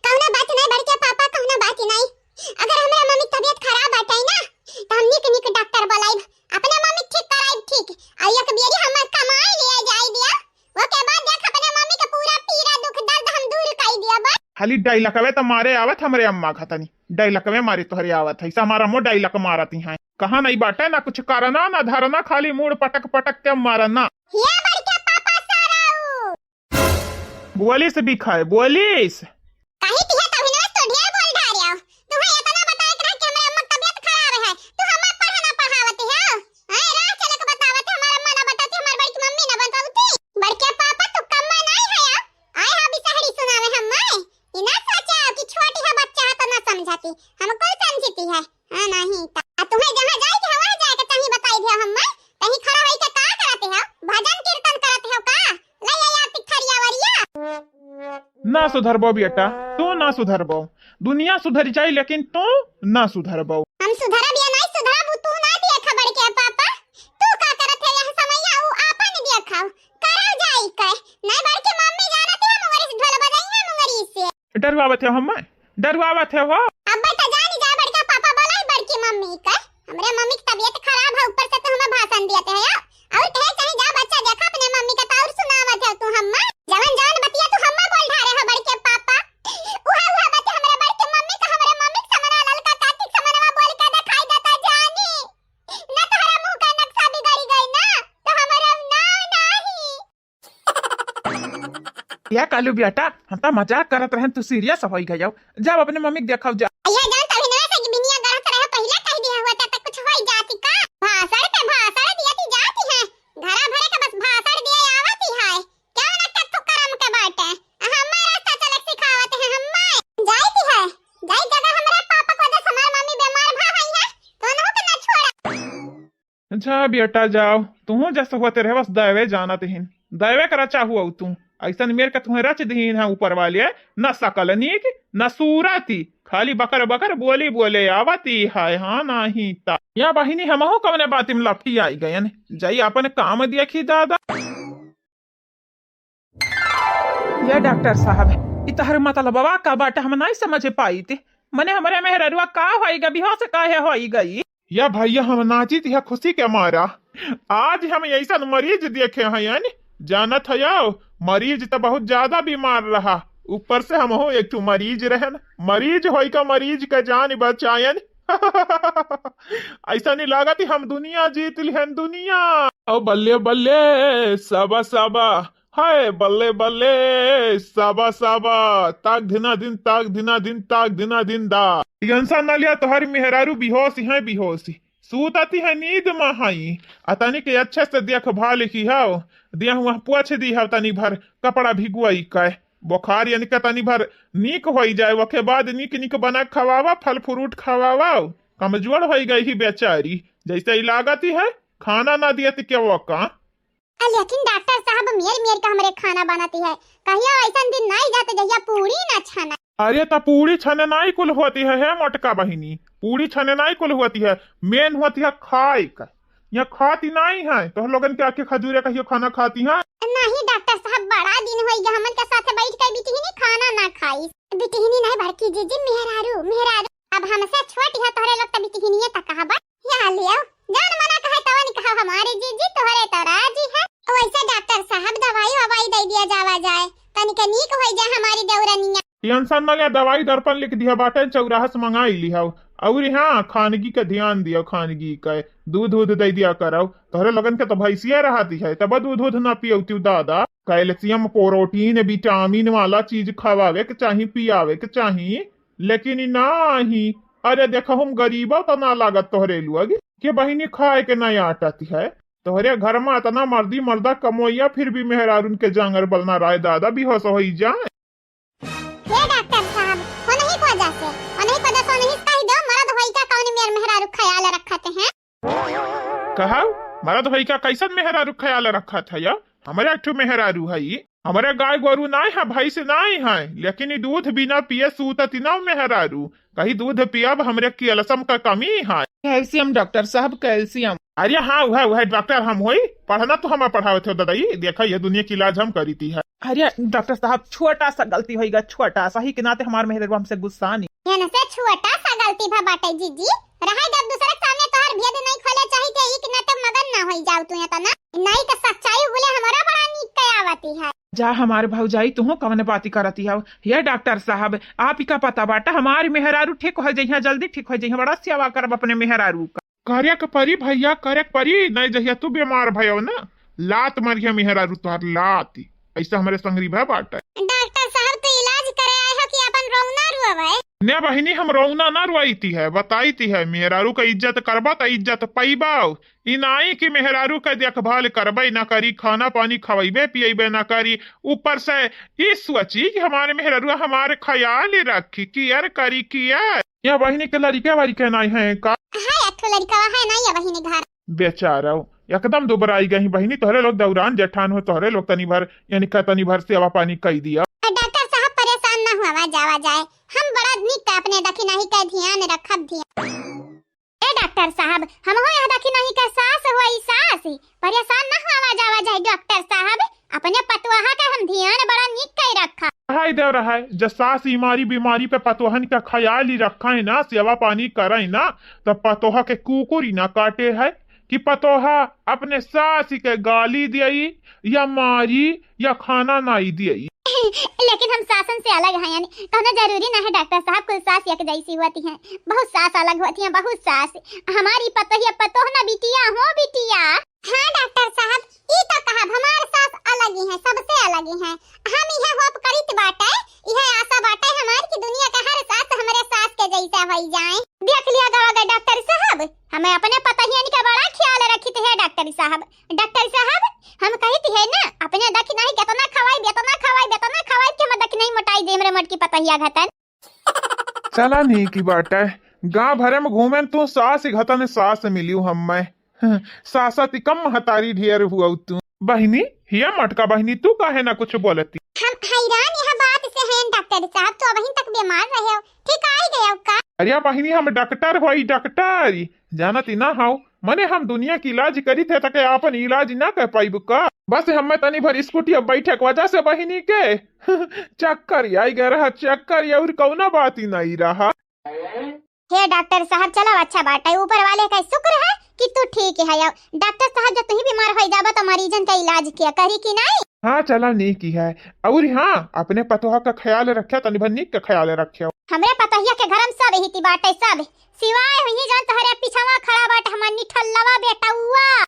कौनो बात नहीं बड़के पापा, कौनो बात नहीं। अगर हमरा मम्मी तबियत खराब बाटे ना, तो हम निक निक डॉक्टर बुलाइब, अपने मम्मी ठीक कराइब ठीक। और एक बेरी हमर कमाई ले जाई दिया, ओके बाद देख अपने मम्मी के पूरा पीड़ा दुख दर्द हम दूर कर दिया बस। खाली डायलकवे तो मारे आवत हमरे अम्मा घतनी, डायलकवे मारे तोहरे आवत है, ऐसा हमारा मुँह डायलक मारती हैं। कहाँ नहीं बाटे ना कुछ करना ना धरना, खाली मूड़ पटक पटक के मारना। ये बड़के पापा साराऊ। बोलिस बिखाए, बोलिस। कही तिहे तभी ना तो ढेर बोल ढारे हो। तुम्हें इतना बताए के रहा कि हमारे अम्मा की तबीयत खराब है, तू हमार पढ़ाना पढ़ावती हो। आए राह चले के बतावत है, हमार अम्मा ना बताती, हमार बड़की मम्मी ना बतावती। बड़के पापा तू कम में नहीं है, आए हा बिसहरी सुनावे हम मैं। इना सोचा कि छोटी है बच्चा है तो ना समझाती, हम कोई समझती है। हाँ, नहीं त। आ तुम्हें जहाँ जाए के हवा जाए के चाही बताई दिया हम मैं। कहीं खड़ा होई के का करते हो? भजन कीर्तन करते हो का? ले ले या पिठरिया वरिया। ना सुधरबो बेटा, तू ना सुधरबो। दुनिया सुधर जाई लेकिन तू ना सुधरबो। हम सुधरब या नहीं सुधरब उ तू ना देखा बड़के पापा। तू का करत है यह समैया उ आपन देखा। करा जाई के। नहीं बड़के मम्मी जानत है मुंगरी से ढोल बजाई है मुंगरी से। डरवावत है हम, डरवावत है हो। अब तो जानी जा बड़का पापा बोला है बड़की मम्मी का। हमरे मम्मी की तबीयत खराब है, ऊपर से तो हमें भाषण दिए थे हो। और कहे चाहे जा बच्चा देखा अपने मम्मी का तो और सुनावत है तू हम। जवन जवन बतिया तू हम बोल ढारे हो बड़के पापा। उहे उहे बतिया हमरे बड़के मम्मी का, हमरे मम्मी के समना ललका काकी के समनवा बोल के दिखाई देता जानी। ना तोहरा मुंह का नक्शा बिगड़ी गई ना, तो हमारा नाव नाही। या कालू बेटा, हम तो मजाक करत रहन, तू सीरियस होई गयो। जाओ अपने मम्मी के देखाओ जा। या जान तभी ना से बिनिया गढ़त रहे, पहले कह दिया हुआ था तो कुछ होई जाती का? भाषण पे भाषण दिया थी जाती है, घरा भरे का बस भाषण दिया आवत। जा बेटा जाओ, तुहूँ जस होते रहे, बस दैवे जानत हिन, दैवे के रचा हुआ तू। ऐसन मेर के तुहें रच दीन है ऊपर वाले, न सकल नीक, न सूरती, खाली बकर बकर बोली बोले आवती है। हाँ, नाही ता या बहिनी, हमहू कवने बात में लपटी आई गयन, जाई अपन काम देखी दादा। ये डॉक्टर साहब, इ तहर मतलबवा का बाटे, हम नहीं समझ पाई थे। मने हमरे मेहररुआ का होई गा, बेहोश काहे होई गई? या भैया, हम नाचित है खुशी के मारा। आज हम ऐसन मरीज देखे हैं, यानी जानत है, मरीज तो बहुत ज्यादा बीमार रहा, ऊपर से हमहू एक ठो मरीज रहन। मरीज होई का मरीज का जान बचायन। ऐसा नहीं लागत हम दुनिया जीत लिहन, दुनिया। ओ बल्ले बल्ले, सबा सबा, हाय बल्ले बल्ले, सबा सबा, ताक धिना दिन, ताक धिना दिन, ताक धिना दिन दा। टेंशन न लिया, तोहर मेहरारू बेहोश है, बेहोश। सूतती है, नींद में हई। आ तनी के अच्छे से देखभाल की हव, देह वह पोछ दी हव, तनी भर कपड़ा भिगोई के, बुखार यानी के तनी भर नीक होई जाए, ओके बाद नीक नीक बना खवावा, फल फ्रूट खवावा। कमजोर होई गई ही बेचारी, जैसे ही लागती है खाना ना दियत के वो का। आ, लेकिन डॉक्टर साहब, मेर मेर का हमरे खाना बनती है, कहिया ऐसन दिन नहीं जाते जहिया पूरी ना छना। अरे, त पूरी छने नहीं कुल होती है, हे मोटका बहिनी, पूरी छने नहीं कुल होती है, मेन होती है खाए का। यहाँ खाती नहीं है, तो लोगन के आके खजूरे कहियो खाना खाती है। नहीं डॉक्टर साहब, बड़ा दिन होई गया हमन के साथ बैठ के बिटिहनी खाना ना खाई। बिटिहनी नहीं, बड़की जीजी, मेहरारू, मेहरारू। अब हमसे छोट है तोहरे लोग, त बिटिहनिये त कहबा। या लियो, जौन मना कहे तवन कहो हमारी जीजी, तोहरे तो राजी है। वैसे डॉक्टर साहब, दवाई ववाई दे दिया जावा जाए, तनिक नीक होई जाए हमारी देवरनिया। टेंशन न ले, दवाई दर्पण लिख दिया बाटे, चौराहा से मंगाई लिहव। और हाँ, खानगी के ध्यान दियो, खानगी के दूध दूध दे दिया करो। तोहरे लोगन के तो भैंसिया रहती है, तब दूध दूध ना पियौती दादा। कैल्शियम, प्रोटीन, विटामिन वाला चीज खवावे के चाही, पियावे के चाही, लेकिन ई नाही। अरे देखो, हम गरीबा तो ना लागत तोहरे लोग के बहिनी खाए के नहीं आटत है। तोहरे घर में इतना मर्दी मर्दा कमोइया, फिर भी मेहरारून के जांगर बलना राय दादा बेहोश होई जाए। हे डॉक्टर साहब, होनही को वजह से, होनही को वजह से, होनही से कही दो, मर्द होई का कौन मेर मेहरारू ख्याल रखत हैं? कहा, मर्द होई का कैसन मेहरारू ख्याल रखत है या? हमरे एक ठो मेहरारू है, हमरे गाय गोरू नाय है, भैंस नाय है, लेकिन ई दूध बिना पिए सूतत ना मेहरारू। कहीं दूध पियब, हमरे कैल्शियम का कमी है। कैल्शियम डॉक्टर साहब, कैल्शियम। अरे हाँ, वह, वह डॉक्टर हम होई, पढ़ना तो हम पढ़ावत हो दादा, ये देखा, ये दुनिया की इलाज हम करीती है। अरे डॉक्टर साहब, छोटा सा गलती होई गा, छोटा सा ही के नाते हमार मेहररुआ हमसे गुस्सा नहीं। एन से छोटा सा गलती भा बाटे जीजी, रहे जब दूसरे के सामने तोहर भेद नहीं खोले चाही थे, ई के नाते मगन ना होई जाओ तू इतना। नहीं तो सच्चाई बोले हमारा बड़ा नीक के आवती है। जा हमार भौजाई, तुहू कवन बाती करती हो? ये डॉक्टर साहब, आप ही का पता बाटा, हमारी मेहरारू ठीक हो जइहा, जल्दी ठीक हो जइहा, बड़ा सेवा करब अपने मेहरारू का। करे के परी भैया, करे के परी, नहीं जहिया तू बीमार भयो ना, लात मारिया मेहरारू तोहार लात, ऐसा हमरे संगरी भा बाटे। डॉक्टर साहब, तू इलाज करे आए हो कि अपन रोना रुआवे? ने बहिनी, हम रोना ना रुआईती है, बताईती है, मेहरारू का इज्जत करबा त इज्जत पईबा। ई नाई कि मेहरारू का देखभाल करबे ना करी, खाना पानी खवैबे पियैबे ना करी, ऊपर से ई सोची कि हमारे मेहरारू हमारे ख्याल रखी, केयर करी, केयर। या बहिनी के लड़िका वड़िका नाई है का? है, एक ठो लड़िका है ना, या बहिनी घर। बेचारा, एकदम दुबराई गई बहिनी, तोहरे लोग दौरान जेठान हो, तोहरे लोग तनी भर, यानी का तनी भर सेवा पानी कई दिया। आ, डॉक्टर साहब परेशान ना हुआ, जावा जाए, हम बड़ा निक अपने दखिनही का ध्यान रखब, ध्यान। ए डॉक्टर साहब, हमहू यह दखिनही के सास होई सास, परेशान ना हुआ, जावा जाए डॉक्टर साहब, अपने पतोहा के हम ध्यान बड़ा निक के रखा। हाय देव रहा है, जब सास इमारी बीमारी पे पतोहन का ख्याल ही रखा है ना, सेवा पानी करे ना, तब पतोहा के कुकुर ही ना काटे है कि पतोहा अपने सास के गाली दियई या मारी या खाना नाई दियई। लेकिन हम सासन से अलग हैं, यानी कहना जरूरी ना है डॉक्टर साहब, कुल सास एक जैसी होती हैं, बहुत सास अलग होती हैं, बहुत सास। हमारी पतोहिया पतोह ना बिटिया हो बिटिया। हाँ डॉक्टर साहब, ई तो कहब हमार सास अलग ही है, सबसे अलग ही है। हम इहे होप करित बाटे, इहे आशा बाटे हमार कि दुनिया के हर सास हमरे सास के जैसे होई जाए। देख लिया गवा गए डॉक्टर साहब, हमें अपने पतोहियन के बड़ा ख्याल रखित है डॉक्टर साहब। डॉक्टर साहब, हम कहित है ना, अपने दखिनही कितना खवाई, इतना खवाई, इतना खवाई कि हम दखिनही मोटाई दे, हमरे मोटकी पतोहिया घतन। चला नीकी बाटे, गाँव भरे में घूमेन तू सास घतन सास मिलियो हम्मे। सासा ती कम महतारी ढेर हुआ तू। बहिनी, हिया मटका बहिनी, तू काहे ना कुछ बोलती? हम हैरान यह बात से हैं डॉक्टर साहब, तू अबहिन तक बीमार रहे हो, ठीक आई गए हो का? अरे बहिनी, हम डॉक्टर होई, डॉक्टर, जानती ना हो, मने हम दुनिया की इलाज करी थे, तके आपन इलाज ना कर पाइब का? बस हमें तनी भर स्कूटी अब बैठे के वजह से बहिनी के चक्कर आई गए रहा, चक्कर, और कौना बात ही नहीं रहा। हे डॉक्टर साहब, चलो अच्छा बात है, ऊपर वाले का शुक्र है कि तू ठीक है। अब डॉक्टर साहब, जब तू ही बीमार हो जाबा तो मरीजन का इलाज किया करी कि नहीं? हाँ, चलो नीक ही है। और हाँ, अपने पतोह का ख्याल रखे, तनी भर नीक का ख्याल रखे। हमरे पतोहिया के घर में सब यही ती बाटे, सब सिवाय हुई जौन तोहरे पिछवा खड़ा बाटे हमार निठल्लवा बेटौआ।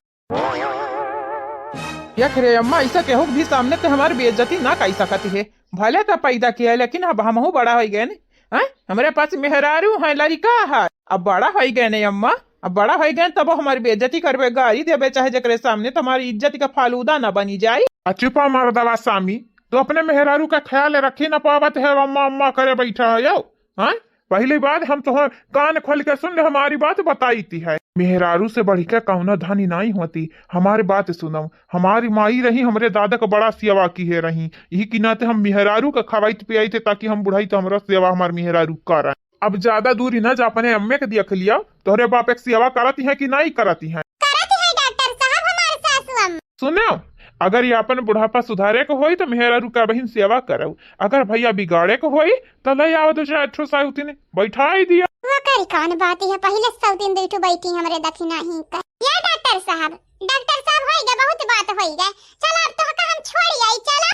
यख रे अम्मा, ऐसा केहू भी सामने ते हमार बेइज्जती ना कई सकत है। भले तो पैदा किया, लेकिन अब हमहू बड़ा होई गए ने। हैं? हमरे पास मेहरारू है, लड़का है। अब बड़ा होई गए ने अम्मा, अब बड़ा होई गए, तब हमार बेइज्जती करबे, गारी देबे, चाहे जेकरे सामने, तो हमारी इज्जत का फालूदा ना बनी जाई। आ चुपा मर्दवा सामी, तो अपने मेहरारू का ख्याल रखे ना पावत है, अम्मा अम्मा करे बैठा है यो। हैं? पहली बात हम तोहर कान खोल के सुन ले, हमारी बात बताई ती है। मेहरारू से बढ़ के कौनो धनी नहीं होती। हमारी बात सुनो, हमारी माई रही, हमरे दादा का बड़ा सेवा की है रही, यही की नाते हम मेहरारू का खवाइत पियाइत है, ताकि हम बुढ़ाई तो हमरा सेवा हमार मेहरारू करा। अब ज्यादा दूरी ना जा, अपने अम्मे के देख लिया, तोहरे बाप एक सेवा करती है कि नहीं करती है? करती है डॉक्टर साहब, हमार सासू अम्मा। सुनो, अगर ये अपन बुढ़ापा सुधारे के होई तो मेहरारू का बहिन सेवा करो, अगर भैया बिगाड़े के होई तो ले आओ दो चार ठो सौतीन बैठाई दिया। वो करी कौन बात है, पहले सौतीन दो ठो बैठी हमरे दखिना ही का। ये डॉक्टर साहब, डॉक्टर साहब, होई गए, बहुत बात होई गए। चलो अब तो का हम छोड़ी आई, चलो।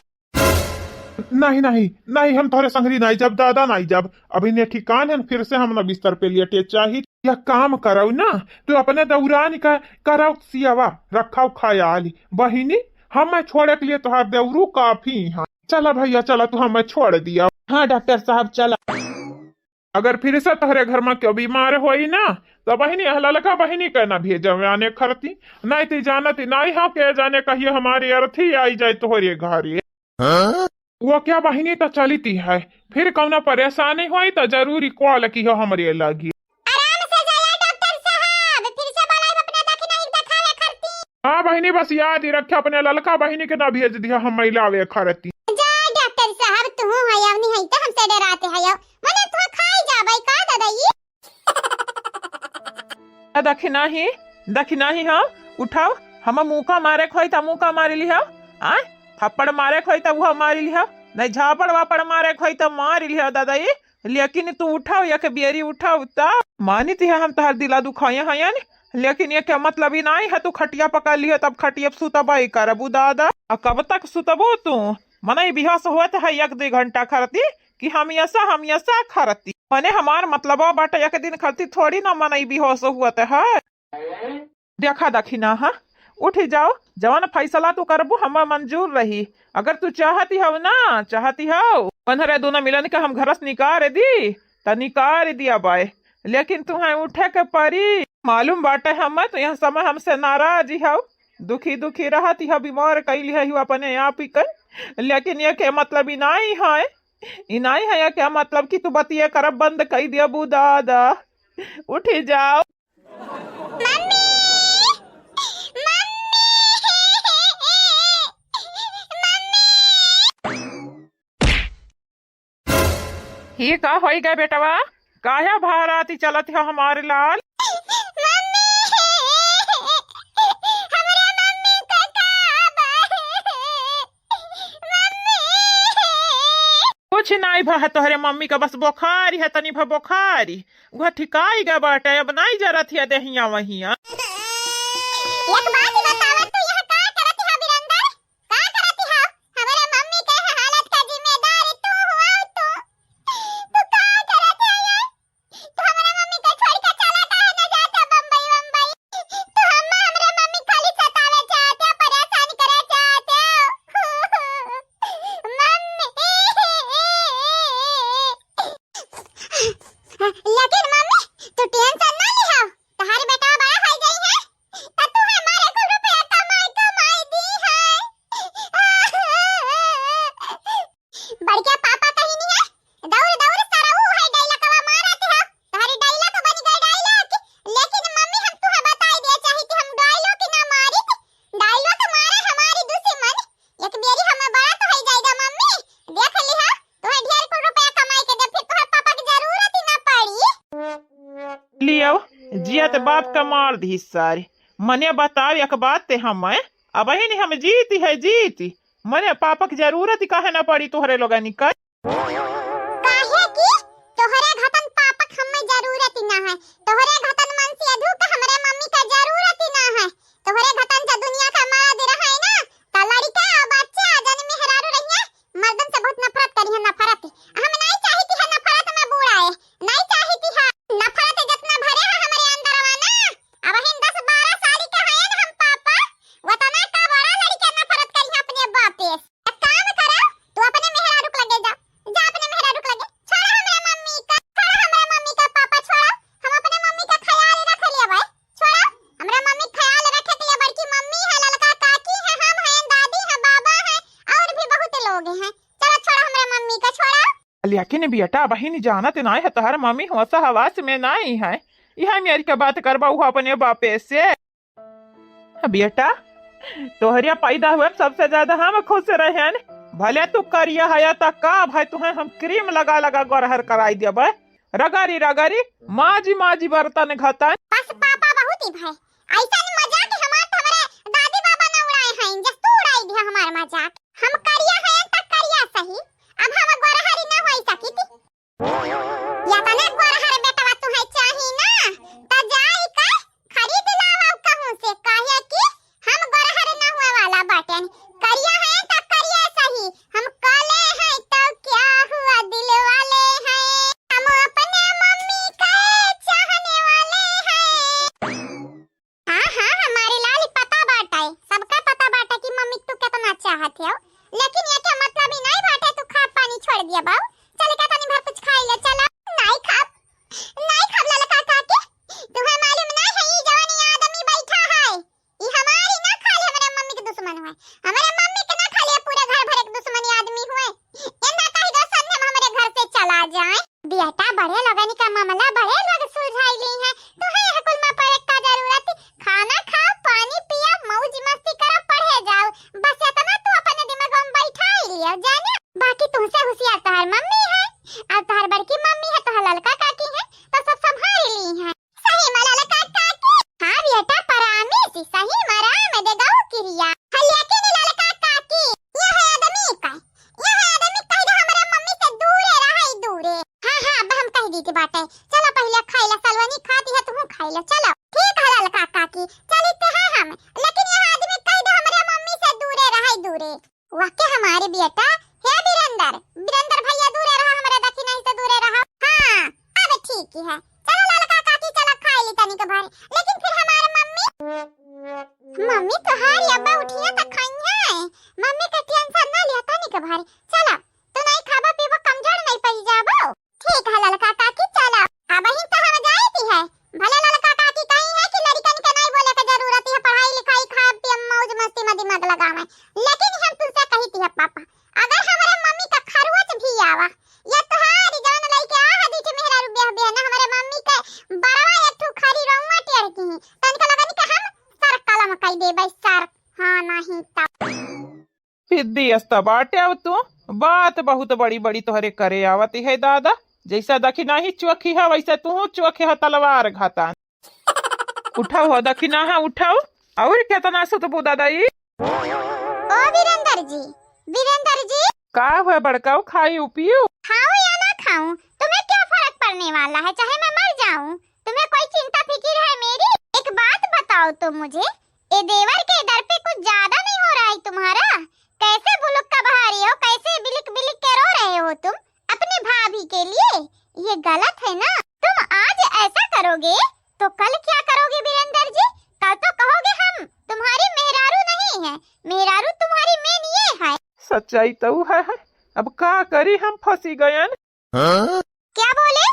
नहीं, नहीं, नहीं, हम तोहरे संगरी नहीं जब, दादा नहीं जब। अभी ने ठिकान है, फिर से हम ना बिस्तर पे लेटे चाही। यह काम करौ ना, तू अपने दौरान का करौ सियावा, रखौ ख्याल। बहिनी, हमें छोड़े के लिए तोहार देवरू काफी हैं। चला भैया, चला, तू हमें छोड़ दिया। हाँ डॉक्टर साहब, चला। अगर फिर से तोहरे घर में क्यों बीमार होई ना, तो बहिनी, यह ललका बहिनी के ना भेजवे आने खरती, नहीं तो जानती नहीं हो के जाने कहिए हमारी अर्थी आई जाए तोहरे घरे। हाँ? वो क्या बहिनी तो चलती है, फिर कौनो परेशानी होई तो जरूरी कॉल किहो हमरे लगी। आराम से जाया डॉक्टर साहब, फिर से बोलाइब अपने दखिना ही देखावे खरती। हाँ बहिनी, बस याद ही रखे अपने ललका बहिनी के ना भेज दिया हम मिलावे खरती। जा डॉक्टर साहब, तू है अवनी है तो हमसे डराते है, मने तू खाई जाबे का ददई? आ दखिना ही, दखिना ही, हाँ, उठाओ, हम मुका मारे खोई त मुका मारी लिहाओ, आय, थप्पड़ मारे खोई त उहा मारी लिहाओ, नहीं झापड़ वापड़ मारे खोई त मारी लिहाओ दादा ई, लेकिन तू उठाओ, एक बेरी उठाओ त मानी तिहा हम तोहर दिला दुखाए हयन, लेकिन ये क्या मतलब ही नहीं है, तू खटिया पकड़ लिहो तब खटिया पे सुतबा ही करबू दादा, आ कब तक सुतबू तू? मनई बेहोश होत है एक दो घंटा खरती कि हम ऐसा, हम ऐसा खरती। मने हमार मतलबा बाटे, एक दिन खरती थोड़ी ना मनई बेहोश होत है। देखा दखिना, हाँ, उठी जाओ, जवन फैसला तू करबू, हमें मंजूर रही। अगर तू चाहती हो ना, चाहती हो, पन्हरे दोनों मिलन के हम घर से निकाल दी, त निकाल दिया बाय, लेकिन तुहें उठे के परी। मालूम बाटे हमें, तो यह समय हमसे नाराज हो, दुखी दुखी रहती हो, बीमार कैली है अपने आप ही कर, लेकिन ये के मतलब ही नहीं है, ई नहीं है, ये क्या मतलब कि तू बतिये करब बंद कई देबू दादा? उठी जाओ। मम्मी, मम्मी, मम्मी। ये का होई गए बेटवा? काहे भाराती चलत हो हमारे लाल? मम्मी, हमरा मम्मी का का बा? मम्मी। कुछ नाई भा तोहरे मम्मी का, बस बोखारी है, तनी भा बोखारी। वह ठिकाई गा बाटे, अब नाई जरत है देहिया वहिया। एक बात बतावा, तू यहाँ का करत है बिरंदर? का करत है? हमरे मम्मी के हालत का जिम्मेदार तू हुआ, तू, तू का करत है यार? तू हमरा मम्मी के छोड़ के चला काहे न जाता बम्बई, बम्बई? तू हम्मा हमरा मम्मी खाली सतावे चाहते हो, परेशान करे चाहते हो। मम्मी। लेकिन मम्मी, तू टेंशन ना लिहा। तोहार बेटा बड़ा हो गई है, त तू हमारे कुल रूप जियत बाप का मार दी सारे। मने बताओ एक बात ते हम, अबहिन हम जीती है जीती, मने पापा की जरूरत ही काहे ना पड़ी तोहरे लोगनी का? काहे कि तोहरे घतन पापक हम्मे जरूरत ही ना है, तोहरे घतन मन से अधू के हमरे मम्मी का जरूरत ही ना है। तोहरे घतन जो दुनिया का मर्द रहे ना, त लड़का और बच्चा जन मेहरारू रहिए, मर्दन से बहुत नफरत करी है, नफरत। हम नहीं चाहती है नफरत में बूड़ाए, नहीं चाहती है। नफरत जितना भरे है हमरे अंदरवा ना, अबहिन दस बारह साल के हैं ना हम पापा, वतना का बड़ा लड़के नफरत करी है अपने बापे से। एक काम करो, तू अपने मेहरारू के लगे जा, जा अपने मेहरारू के लगे। छोड़ा हमरे मम्मी का, छोड़ा हमरे मम्मी का पापा, छोड़ा। हम अपने मम्मी का ख्याल रख लेबै। छोड़ा, हमरे मम्मी ख्याल रखे के लिए बड़की मम्मी है, ललका काकी है, हम हैं, दादी है, बाबा है, और भी बहुत लोग हैं। चला छोड़ा हमरे मम्मी का, छोड़ा। लेकिन बेटा, अबहिन जानत नाहीं है, तोहर मम्मी होश हवास में नाहीं है। यह मेरी का बात करबा हुआ अपने बापे से। बेटा, तोहरे पैदा हुए में सबसे ज्यादा हम खुश रहेन। भले तू करिया है त का भाई, तुहे हम क्रीम लगा लगा गोरहर कराई देबे। रगड़ी रगड़ी, माजी माजी बर्तन घतन। बस पापा, बहुत ही भाई, ऐसा मजाक हमार तो हमरे दादी बाबा न उड़ाए हैं, जस तू उड़ाई दिया हमार मजाक। हम करिया हैं त करिया सही, अब हम गोरहरी न होई सकी थी। या तने गोरहर बेटवा तुहे चाही ना, त जाई के खरीद लावा कहूँ से, काहे कि हम गोरहर न हुए वाला बाटेन। करिया हैं त करिया सही, हम काले हैं तो क्या हुआ, दिल वाले हैं, हम अपने मम्मी के चाहने वाले हैं। हाँ, हाँ, हमारे लाल पता बाटे, सबका पता बाटे कि मम्मी तू कितना चाहत हो, लेकिन ये क्या मतलब ही नहीं बाटे, तू खा पानी छोड़ दिया बाऊ। चल का तनी भर कुछ खाई ले, चला। नहीं खाब, नहीं खाब ललका काकी, तुम्हें मालूम नहीं है ये जवानी आदमी बैठा है, ये हमारी ना खाली हमरे मम्मी के दुश्मन हुए, हमरे मम्मी के ना खाली पूरे घर भर एक दुश्मनी आदमी हुए। इन्ना कही दो संध्या में हमरे घर से चला जाए। बेटा, बड़े लोगन का मामला बड़े लोग सुलझाई ली हैं, तुहे यह कुल में पड़े का जरूरत? खाना खाओ, पानी पिया, मौज मस्ती करो, पढ़े जाओ, बस इतना तू अपने दिमाग में बैठा ही लियो जाने। बाकी तुमसे होशियार तोहर मम्मी है, और तोहर बड़की मम्मी है, तोहर ललका काकी है, तो सब संभाल ली हैं। सही में ललका काकी। हाँ बेटा, परामिस, सही में राम दे गौ किरिया। हलिया के ने ललका काकी, यह आदमी का, यह आदमी कह दे हमरे मम्मी से दूरे रहे, दूरे। हाँ, हाँ, अब हम कह दी थी बाटे। चलो पहले खाई ला, सलवनी खाती है, तुहू खाई ला, चलो। ठीक है ललका काकी, चली तो है हम, लेकिन यह आदमी कह दे हमरे मम्मी से दूरे रहे, दूरे। वाक्य हमारे बेटा, हे बीरेंदर, बीरेंदर भैया दूरे रहा, हमरे दखिना से दूरे रहा। हाँ, अब ठीक ही है। चलो ललका काकी, चलो खाई ली तनिक भर। लेकिन फिर हमारे मम्मी, मम्मी तोहारी अब्बा उठिया त खाई है। मम्मी के टेंशन ना लिया तनिक भर। चलो, तू नहीं खाबा पीबा कमजोर नहीं पड़ी जाबो। ठीक है ललका काकी, चलो। अब ही तो हम जाए थी है। भले ललका काकी कही है कि लड़कन के नहीं बोले के जरूरत है, पढ़ाई लिखाई खाए पिए मौज मस्ती में दिमाग लगावे, लेकिन हम तुमसे कही थी है पापा, अगर हमरे मम्मी का खरोच भी आवा, या तोहारी जवन लइके आ है दीठी मेहरारू ब्याह ब्याह ना, हमरे मम्मी के बरवा एक ठू खरी रउआ टेढ़ की, तनिक लगन के हम सर कलम कई देबै सर। हाँ, नहीं तब। फिद्दी अस्ता बाटे अब तू, बात बहुत बड़ी बड़ी तोहरे करे आवत है दादा। जैसा दखिना ही चोखी है, वैसा तू चोखे है तलवार घातान। उठाओ हो दखिना है, उठाओ। और केतना सुतबू दादा ई? ओ वीरेंद्र जी, वीरेंद्र जी। का हुआ बड़काऊ, खाई पियू? खाऊं या ना खाऊं, तुम्हें क्या फर्क पड़ने वाला है, चाहे मैं मर जाऊं, तुम्हें कोई चिंता फिकिर है मेरी? एक बात बताओ तो मुझे, ए देवर के दर पे कुछ ज्यादा नहीं हो रहा है तुम्हारा? कैसे बुलुक का बहा रहे हो, कैसे बिलिक बिलिक के रो रहे हो तुम? अपनी भाभी के लिए? ये गलत है ना? तुम आज ऐसा करोगे तो कल क्या करोगे वीरेंद्र जी? कल तो कहोगे हम तुम्हारी मेहरारू नहीं है, मेहरारू तुम्हारी मेन ये है। सच्चाई तो है, अब का करी, हम फंसी गयन। हाँ? क्या बोले?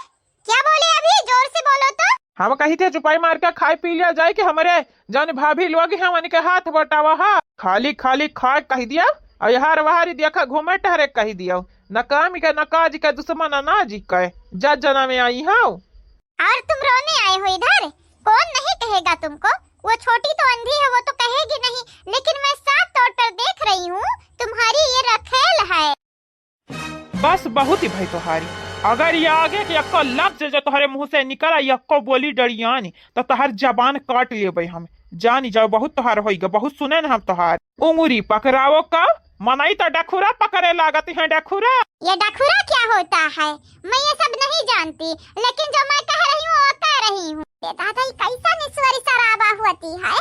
क्या बोले? अभी जोर से बोलो तो। हम कही थे चुपाई मार के खाए पी लिया जाए कि हमरे जौन भाभी लोग हैं उनके हाथ बटावा हा। खाली खाली खाए कह दिया और यहाँ वहारी देखा घूमे टहरे कह दिया। न काम के न काज के दुश्मन अनाज के। जा जना में आई हो। और तुम रोने आए हो इधर? कौन नहीं कहेगा तुमको? वो छोटी तो अंधी है, वो तो कहेगी नहीं, लेकिन मैं साफ तौर पर देख रही हूँ तुम्हारी ये रखेल है। बस बहुत ही भाई तोहारी। अगर ये आगे के एक्को लफ्ज जो तोहरे मुँह से निकला, एक्को बोली डरियानी, तो तोहार जबान काट लेबे हम। जानी जाओ, बहुत तोहार होइगा, बहुत सुने न हम तोहार। उंगरी पकड़ाओ का? मनई तो डखुरा पकड़े लागत है, डखुरा। ये डखुरा क्या होता है? मैं ये सब नहीं जानती, लेकिन जो मैं कह रही हूँ, वो कह रही हूँ। ये दादा, ये कैसा निस्वरी शराबा होती है?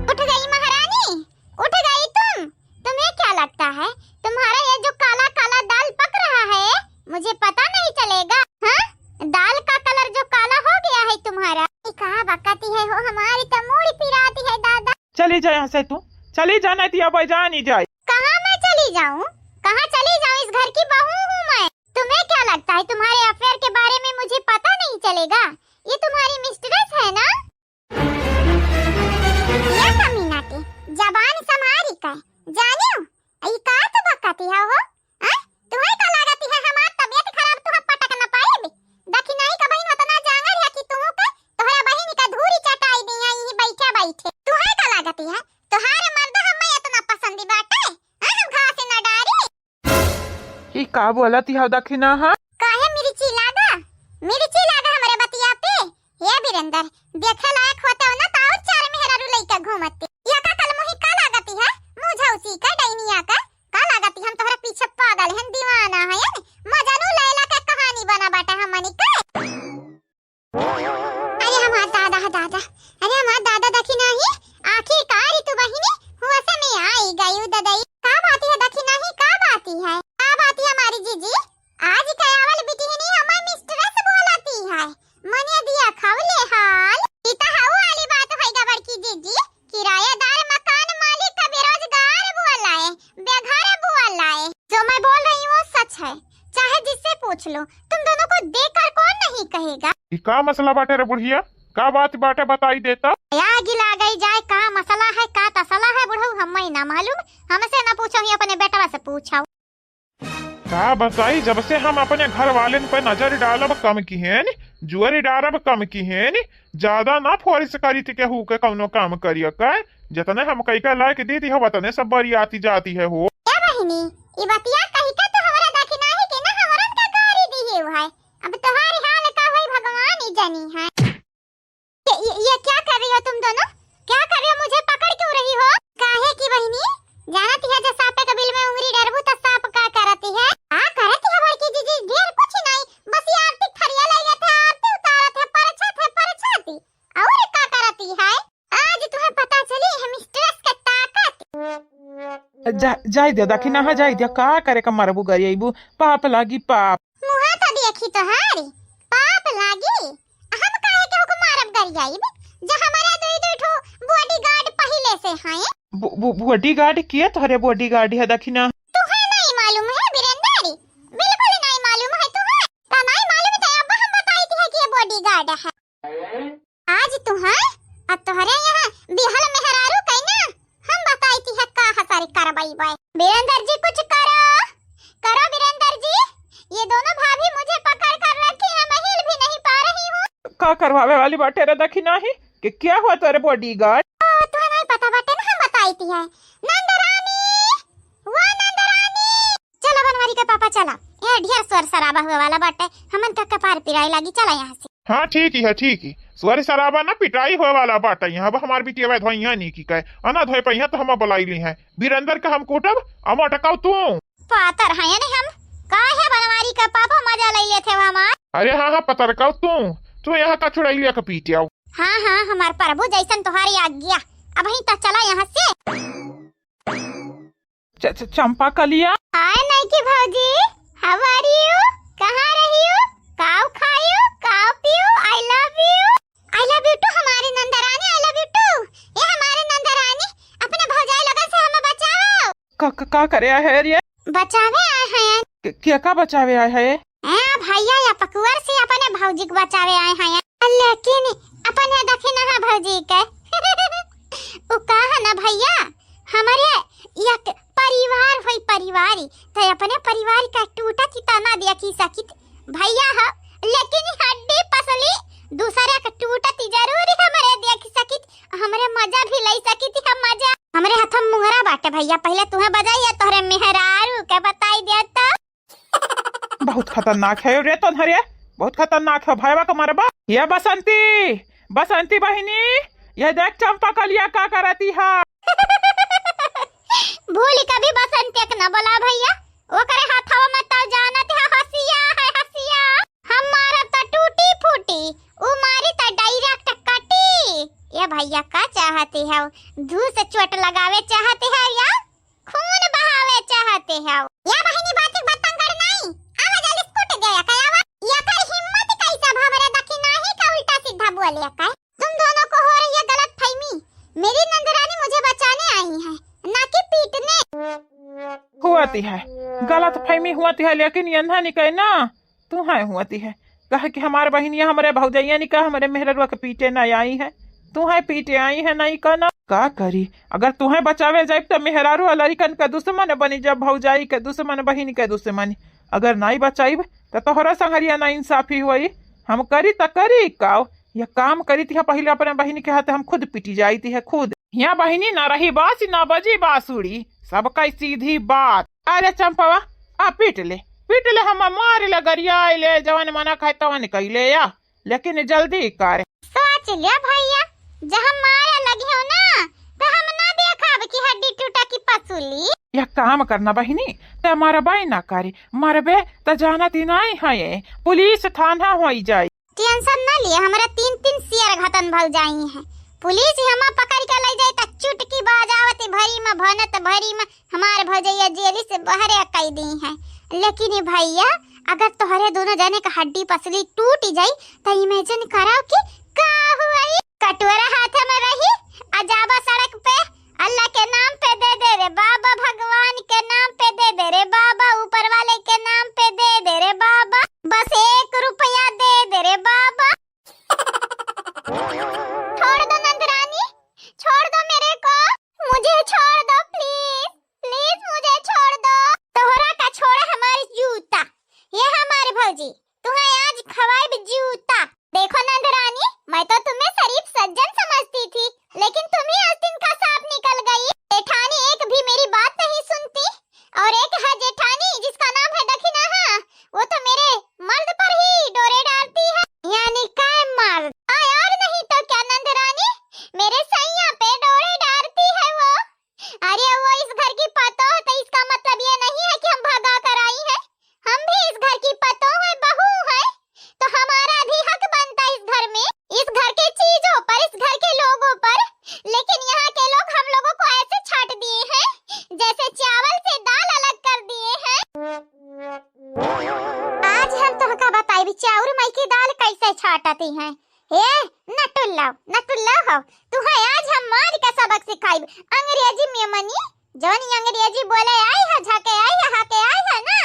उठ गई महारानी, उठ गई तुम। तुम्हें क्या लगता है, तुम्हारा ये जो काला काला दाल पक रहा है, मुझे पता नहीं चलेगा? हाँ, दाल का कलर जो काला हो गया है तुम्हारा। ये का बकती है हो, हमारी तो मूड़ी पिराती है दादा। चली जा यहाँ से तू, चली जा, नहीं तो अब जानी जाए। कहाँ मैं चली जाऊँ, कहाँ चली जाऊँ? इस घर की बहू हूँ मैं। तुम्हें क्या लगता है, तुम्हारे अफेयर के बारे में मुझे पता नहीं चलेगा? ये तुम्हारी मिस्ट्रेस है ना? ये कमीना के जबान संभारी का, जानियो, ई का तो बकती है हो? हाँ? तुम्हें का लागती है हमार तबीयत खराब, तुहा पटक न पाएब? देखी नहीं का बहिन उतना जांगर है कि तुहू के तोहरा बहिन का धूरी चटाई दी है यही बैठे बैठे। तुम्हें का लागती है? तोहार मर्द हमें इतना पसंद बाटे, हाँ, हम घास न डारी। ई का बोलत हौ दखिना, हाँ? काहे मिर्ची लागा? मिर्ची लागा हमरे बतिया पे? हे वीरेंद्र, देखे लायक होते हो ना, तो और चार मेहरारू लइका घूमते। या का कलमुही का लागती है? मुझौसी का, डैनिया का, का लागती? हम तोहरा पीछे पागल हन, दीवाना हन, मजनू लैला के कहानी बना बाटे हमनी के। अरे हमार दादा, दादा, अरे हमार दादा, दखिना ही, आखिरकार ई तू बहिनी होश में आई गयू ददई। का बाती है दखिना ही, का बाती है, का बाती है हमारी जीजी? आज कयावल बिटिहनी हमार मिस्ट्रेस बोलती है, मने दिया खवले हाल। ई त हऊ वाली बात होइगा बड़की जीजी, किराएदार मकान मालिक का बेरोजगार बोलाए, बेघर बोलाए। जो मैं बोल रही हूँ सच है, चाहे जिससे पूछ लो, तुम दोनों को देखकर कौन नहीं कहेगा। ई का मसला बाटे रे बुढ़िया? का बात बाटे, बताई देता। आग लागे जाए, का मसला है, का तसला है बुढ़ऊ, हमें ना मालूम, हमसे ना पूछो, ही अपने बेटवा से पूछो। का बताई, जब से हम अपने घर वालेन पे नजर डालब कम किहेन, जुअर डारब कम किहेन, ज्यादा ना फोर्स करीत केहू के कौनो काम करिया का, जतने हम कई के लायक दे दी हो, वतने सब बरियाती जाती है हो। ए बहिनी, ई बतिया कही के तो हमरा दखिना ही के ना हमरन का गारी दिहे है। अब तोहार हाल का होई भगवान ही जानी है। ये, ये, ये क्या कर रही हो तुम दोनों? क्या कर रही हो? मुझे पकड़ क्यों रही हो? काहे की बहिनी, जानती है जो सांपे के बिल में उंगली डरबू तो सांप का करती है? का करती है बड़की जीजी? ढेर कुछ नहीं, बस ये आरती थरिया ले गए थे, आरती उतारत है, परछत है, परछती। और का करती है? आज तुम्हें पता चली है मिस्ट्रेस के ताकत। जा, जाए दे दखिना, हाँ, जाए दे, का करे का मरबू गरियाबू, पाप लागी पाप। मुहा तो देखी तोहारी, पाप लागी। हम काहे केहू को मारब गरियाइब, जो हमारे दुई दुई ठो बॉडीगार्ड पहिले से हैं। बो-, बो-, बॉडीगार्ड के तोहरे बॉडीगार्ड है दखिना? तुहे नहीं मालूम है वीरेंद्र, बिल्कुल नहीं मालूम है तुहे। तो नहीं मालूम तो अब हम बताई थी है कि ये बॉडीगार्ड है। आज तुहे, अब तोहरे यहाँ बिहल मेहरारू कई ना, हम बताई थी है का हसर करवाई बाय। वीरेंद्र जी कुछ करो, करो वीरेंद्र जी, ये दोनों भाभी मुझे पकड़ कर रखी हैं, मैं हिल भी नहीं पा रही हूँ। का करवावे वाली बाटे रे दखिना ही? कि क्या हुआ तोरे बॉडीगार्ड? ओ, तुहे नहीं पता बाटे ना, हम बताई थी है। नंद रानी, वो नंद रानी। चला बनवारी के पापा, चला। ये ढेर शोर शराबा हुए वाला बाटे, हमन का कपार पिराए लागी, चला यहाँ से। हाँ, ठीक ही है, ठीक ही। शोर शराबा ना पिटाई हुए वाला बाटे, यहाँ अब हमार बिटिया धोइया नहीं की कहे, अना धोए पहिया तो हम बुलाई ली हैं। वीरेंद्र का हम कूटब, अमा टकाओ तू। पातर हैं ने हम, काहे बनवारी का पापा मजा ले लेते हो हमार। अरे हाँ, हाँ, पतरकाओ तू, तू यहाँ का छुड़ाई लिया के पीटे आओ। हाँ, हाँ, हमार प्रभु जैसन तुम्हारी आज्ञा, अब ही तो चला यहाँ से। च-, च-, चंपा कलिया। हाय नैकी भौजी, how are you? कहाँ रही हो? काव खायू? काव पीयू? I love you। I love you too हमारी नंदरानी, I love you too। ए हमारी नंदरानी, अपने भौजाई लोगन से हमें बचाओ। का, का, का करे आए है रे? बचावे आए हैं। के, के का बचावे आए है? ए भैया, या पकुअर से अपने भौजी के बचावे आए हैं। लेकिन अपने दखिना भौजी के। उ कहा ना भैया, हमरे एक परिवार होई परिवारी, तो अपने परिवार का टूटत ही तना देखी सकित भैया हो, लेकिन हड्डी पसली दूसरे के टूटत ही जरूर हमरे देख सकित, हमरे मजा भी ले सकित हम मजा। हमरे हाथ में मुहरा बाटे भैया, पहले तुम्हें बजाइए तोहरे मेहरारू के बताई दे तो। बहुत खतरनाक है रे तोन्हरे, बहुत खतरनाक है, भयवा के मरबा। ये बसंती, बसंती बहिनी, ये देख चंपा कलिया का करती है। भूल कभी बसंती के न बोला भइया, ओकरे हाथवा में तो जानत है हसिया है, हसिया। हम मारब त टूटी फूटी, उ मारी त direct कटी। ये भइया का चाहती है, धू से चोट लगावे चाहती है या खून बहावे चाहती है? या बहिनी बात बतंगड़ नहीं, आवा जल्दी से कूट गया कयावा। या कर हिम्मत कैसा हमरे दखिनाही का उल्टा सीधा बोले का? तुम दोनों को हो रही है गलतफहमी। मेरी नंदरानी मुझे बचाने आई है, ना कि पीटने। हुआती है, गलतफहमी हुआती है, लेकिन यन्हा निकहे ना, तुहैं हुआती है। कहे कि हमार बहिनिया हमरे भौजैया निका हमरे मेहररुआ के पीटे ना आई है, तुहैं पीटे आई है, नहीं का ना? का करी, अगर तुहैं बचावे जाइब त मेहरारू आ लड़िकन के दुश्मन बनी, जब भौजाई के दुश्मन, बहिन के दुश्मन। अगर नाई बचाइब त तोहरा संगरिया ना इंसाफी होई। हम करी त करी काव? यह काम करी तिहा पहिले अपने बहिन के हाथे हम खुद पिटी जाई तिहा खुद। यहाँ बहिनी ना रही बासी ना बजी बांसुरी, सबका सीधी बात। अरे चंपवा, आ पीट ले, पीट ले, हम मार ले, गरिया ले, जवन मना खाए तवन कैले या, लेकिन जल्दी कर। सोच लिया भइया, जब हम मारे लगी हो ना, त हम ना देखब कि हड्डी टूटा की पसुली। यह काम करना बहिनी, त मरबे ना करे, मरबे त जानत ही नहीं है, पुलिस थाना होई जाई। Tension ना लिए, हमरा तीन तीन सियर घतन भौजाई हैं। पुलिस ही हमा पकड़ के ले जाई त चुटकी बजावत भरी में, भनत भरी में हमार भौजैया जेल से बहरे कई दी हैं। लेकिन ये भइया, अगर तोहरे दोनों जने का हड्डी पसली टूट जाई त imagine करो कि का हुई। कटोरा हाथ में रही, आ जाबा सड़क पे, अल्लाह के नाम पे दे दे रे बाबा, भगवान के नाम पे दे दे रे बाबा, ऊपर वाले के नाम पे दे दे रे बाबा, बस एक रुपया दे दे रे बाबा। छोड़ दो नंदरानी, छोड़ दो मेरे को, मुझे छोड़ दो please, please मुझे छोड़ दो। तोहरा का छोड़ा हमारी जूता, ये हमारी भौजी, तुम्हें आज खवाइब जूता। देखो नंदरानी, मैं तो तुम्हें शरीफ सज्जन समझती थी, लेकिन तुम ही आस्तीन का सांप निकल गई। जेठानी एक भी मेरी बात नहीं सुनती। और एक है जेठानी जिसका नाम है दखिना, हाँ, वो तो मेरे मर्द पर ही डोरे डालती है। यानी काय मर्द? हाँ, और नहीं तो क्या नंदरानी, मेरे सैया पे डोरे डालती है वो। अरे वो इस घर की पतोह है तो इसका मतलब ये नहीं है कि हम भगा कर आई हैं। हम भी इस घर की पतोह है, बहू है, तो हमारा भी हक बनता है इस घर में, इस घर के चीजों पर, इस घर के लोगों पर। लेकिन यहाँ के लोग हम लोगों को ऐसे छाट दिए हैं जैसे चावल से दाल अलग कर दिए हैं। आज हम तोहका बताइबी चाउर मई की दाल कैसे छाटती हैं। ए, नटुल्ला, नटुल्ला हो, तुहे आज हम मार के सबक सिखाइब। अंग्रेजी में मनी, जौन ई अंग्रेजी बोले आई है, झाके आई है, हाके आई है ना,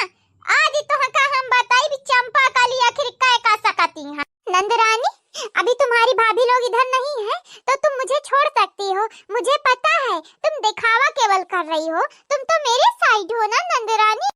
आज तोहका हम बताइब चंपा कली आखिर कै का सकती हैं। नंदरानी, अभी तुम्हारी भाभी लोग इधर नहीं है, तो तुम मुझे छोड़ सकती हो। मुझे पता है, तुम दिखावा केवल कर रही हो, तुम तो मेरे side हो ना नंदरानी।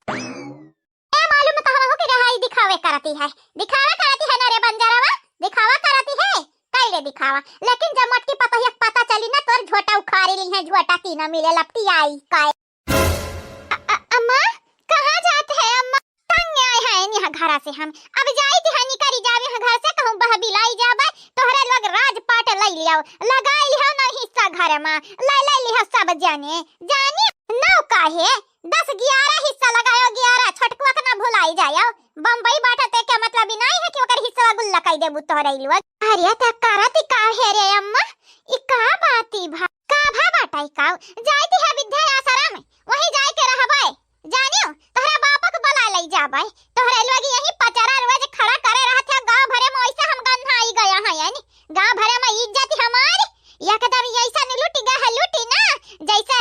ए मालूम कहाँ हो के रहाई दिखावे करती है, दिखावा करती है ना रे बंजारवा, दिखावा करती है, कैले दिखावा। लेकिन जब मोटकी पतोहिया के पता चली ना, तोर झोटा उखाड़ी ली है, झोटा तीनों मिले लपटी आई का। अ-, अ-, अम्मा, कहाँ जात है अम्मा? तंग आए हैं यहाँ घरा से हम। अब जाई थी हनी करी जावे यहाँ घर से, कहूँ बहबिलाई जाबे, तोहरे लोग राजपाट लई लियाओ, लगाई लिहाओ ना हिस्सा घर मा, लई, लई लिहाओ सब जाने, जाने नौ काहे, दस ग्यारह हिस्सा लगायो, ग्यारह छोटकुआ के ना भुलाई जायो। बम्बई बाटा ते क्या मतलब ही नहीं है कि ओकर हिस्सा गुल्ला कई देबू तोहरे लोग। अरे त करत का है रे अम्मा, ई का बाती भा, का भा बाटा ई का? जाई थी है विद्या आश्रम, वहीं जाए के रहबे। जानियो, तोहरा बापक बोला लई जाबे। तोहरे लोग यही पचरा रोज खड़ा करे रहत है गाँव भरे में, वैसे हम गन्हाई गया है, यानी गाँव भरे में इज्जत हमारी एकदम ऐसा नहीं लूटी गया है, लूटी ना, जैसे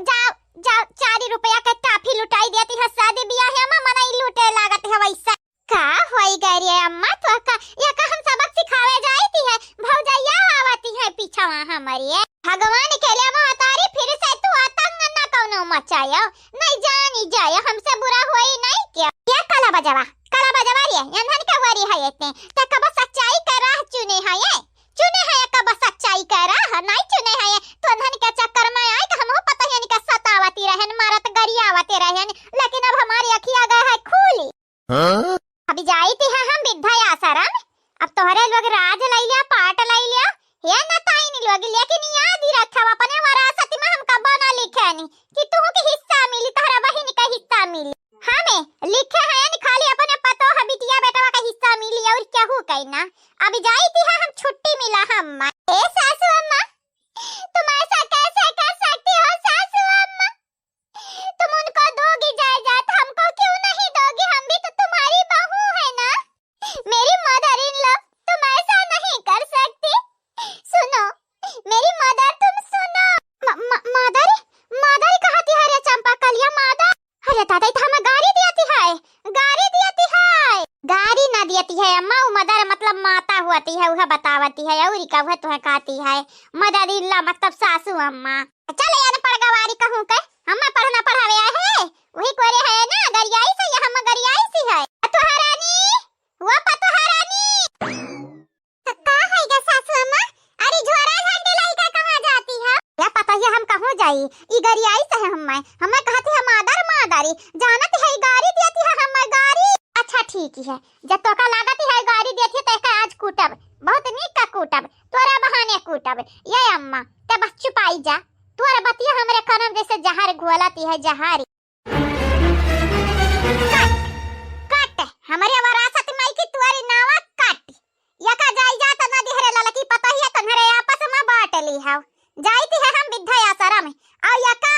जाओ, जाओ, चार रुपया के टाफी लुटाई देती है, शादी ब्याह में मनई लूटे लागत है वैसा। का होई गए रे अम्मा, तो का, या का हम सबक सिखावे जाई थी है, भौजैया आवती है पीछवा हमारी है। भगवान के लिए महतारी फिर से तू आतंक न कौनो मचायो, नहीं जानी जाए, हमसे बुरा होई नहीं क्या? ये काला बजवा, काला बजवा रे, यंधन का वरी है इतने, ते कब सच्चाई का राह चुने है ये? चुने है ये कब सच्चाई का राह? नहीं चुने है ये, तो यंधन के चक्कर में आए कि हमहू पता है इनका सतावती रहन, मारत गरियावते रहन, लेकिन अब हमारी अखिया गए है खूली। हाँ? अतई तो हमें गारी दियती है, गारी दियती है। गारी ना दियती है अम्मा, उ मदर मतलब माता होती है, उहे बतावती है, अउर का उहे तुहे कहती है, मदर इल्ला मतलब सासू अम्मा। चल ये अनपढ़ गवारी कहूँ के, हमें पढ़ना पढ़ावे आए है, वही कोरे है ना, गरियाई से, ये हम गरियाई सी है। पतोहा रानी, वो पतोहा रानी। तो का है गे सासू अम्मा? अरे झोरा झंडी लइका कहाँ जाती है? या पता है हम कहूँ जाई? ई गरियाई से है हम्मे। हम्मे कहती है मादर मादरी। जानत है गारी देती है हम्मे गारी। अच्छा ठीक है। जब तोका लागत है गारी देती है तो एका आज कूटब। बहुत नीक का कूटब। तोरा बहाने कूटब। ये अम्मा, ते बस चुपाई जा। तोरा बतिया हमरे कानम जैसे जहर घोलती है, जहर। कट, कट, हमरे वरासत माई की तुअरी नावा कट। यका जाई जात ना दिहरे ललकी पतोहिया तन्हरे आपस में बाँट ली हव। जाइत है हम वृद्धा आश्रम, अउ यका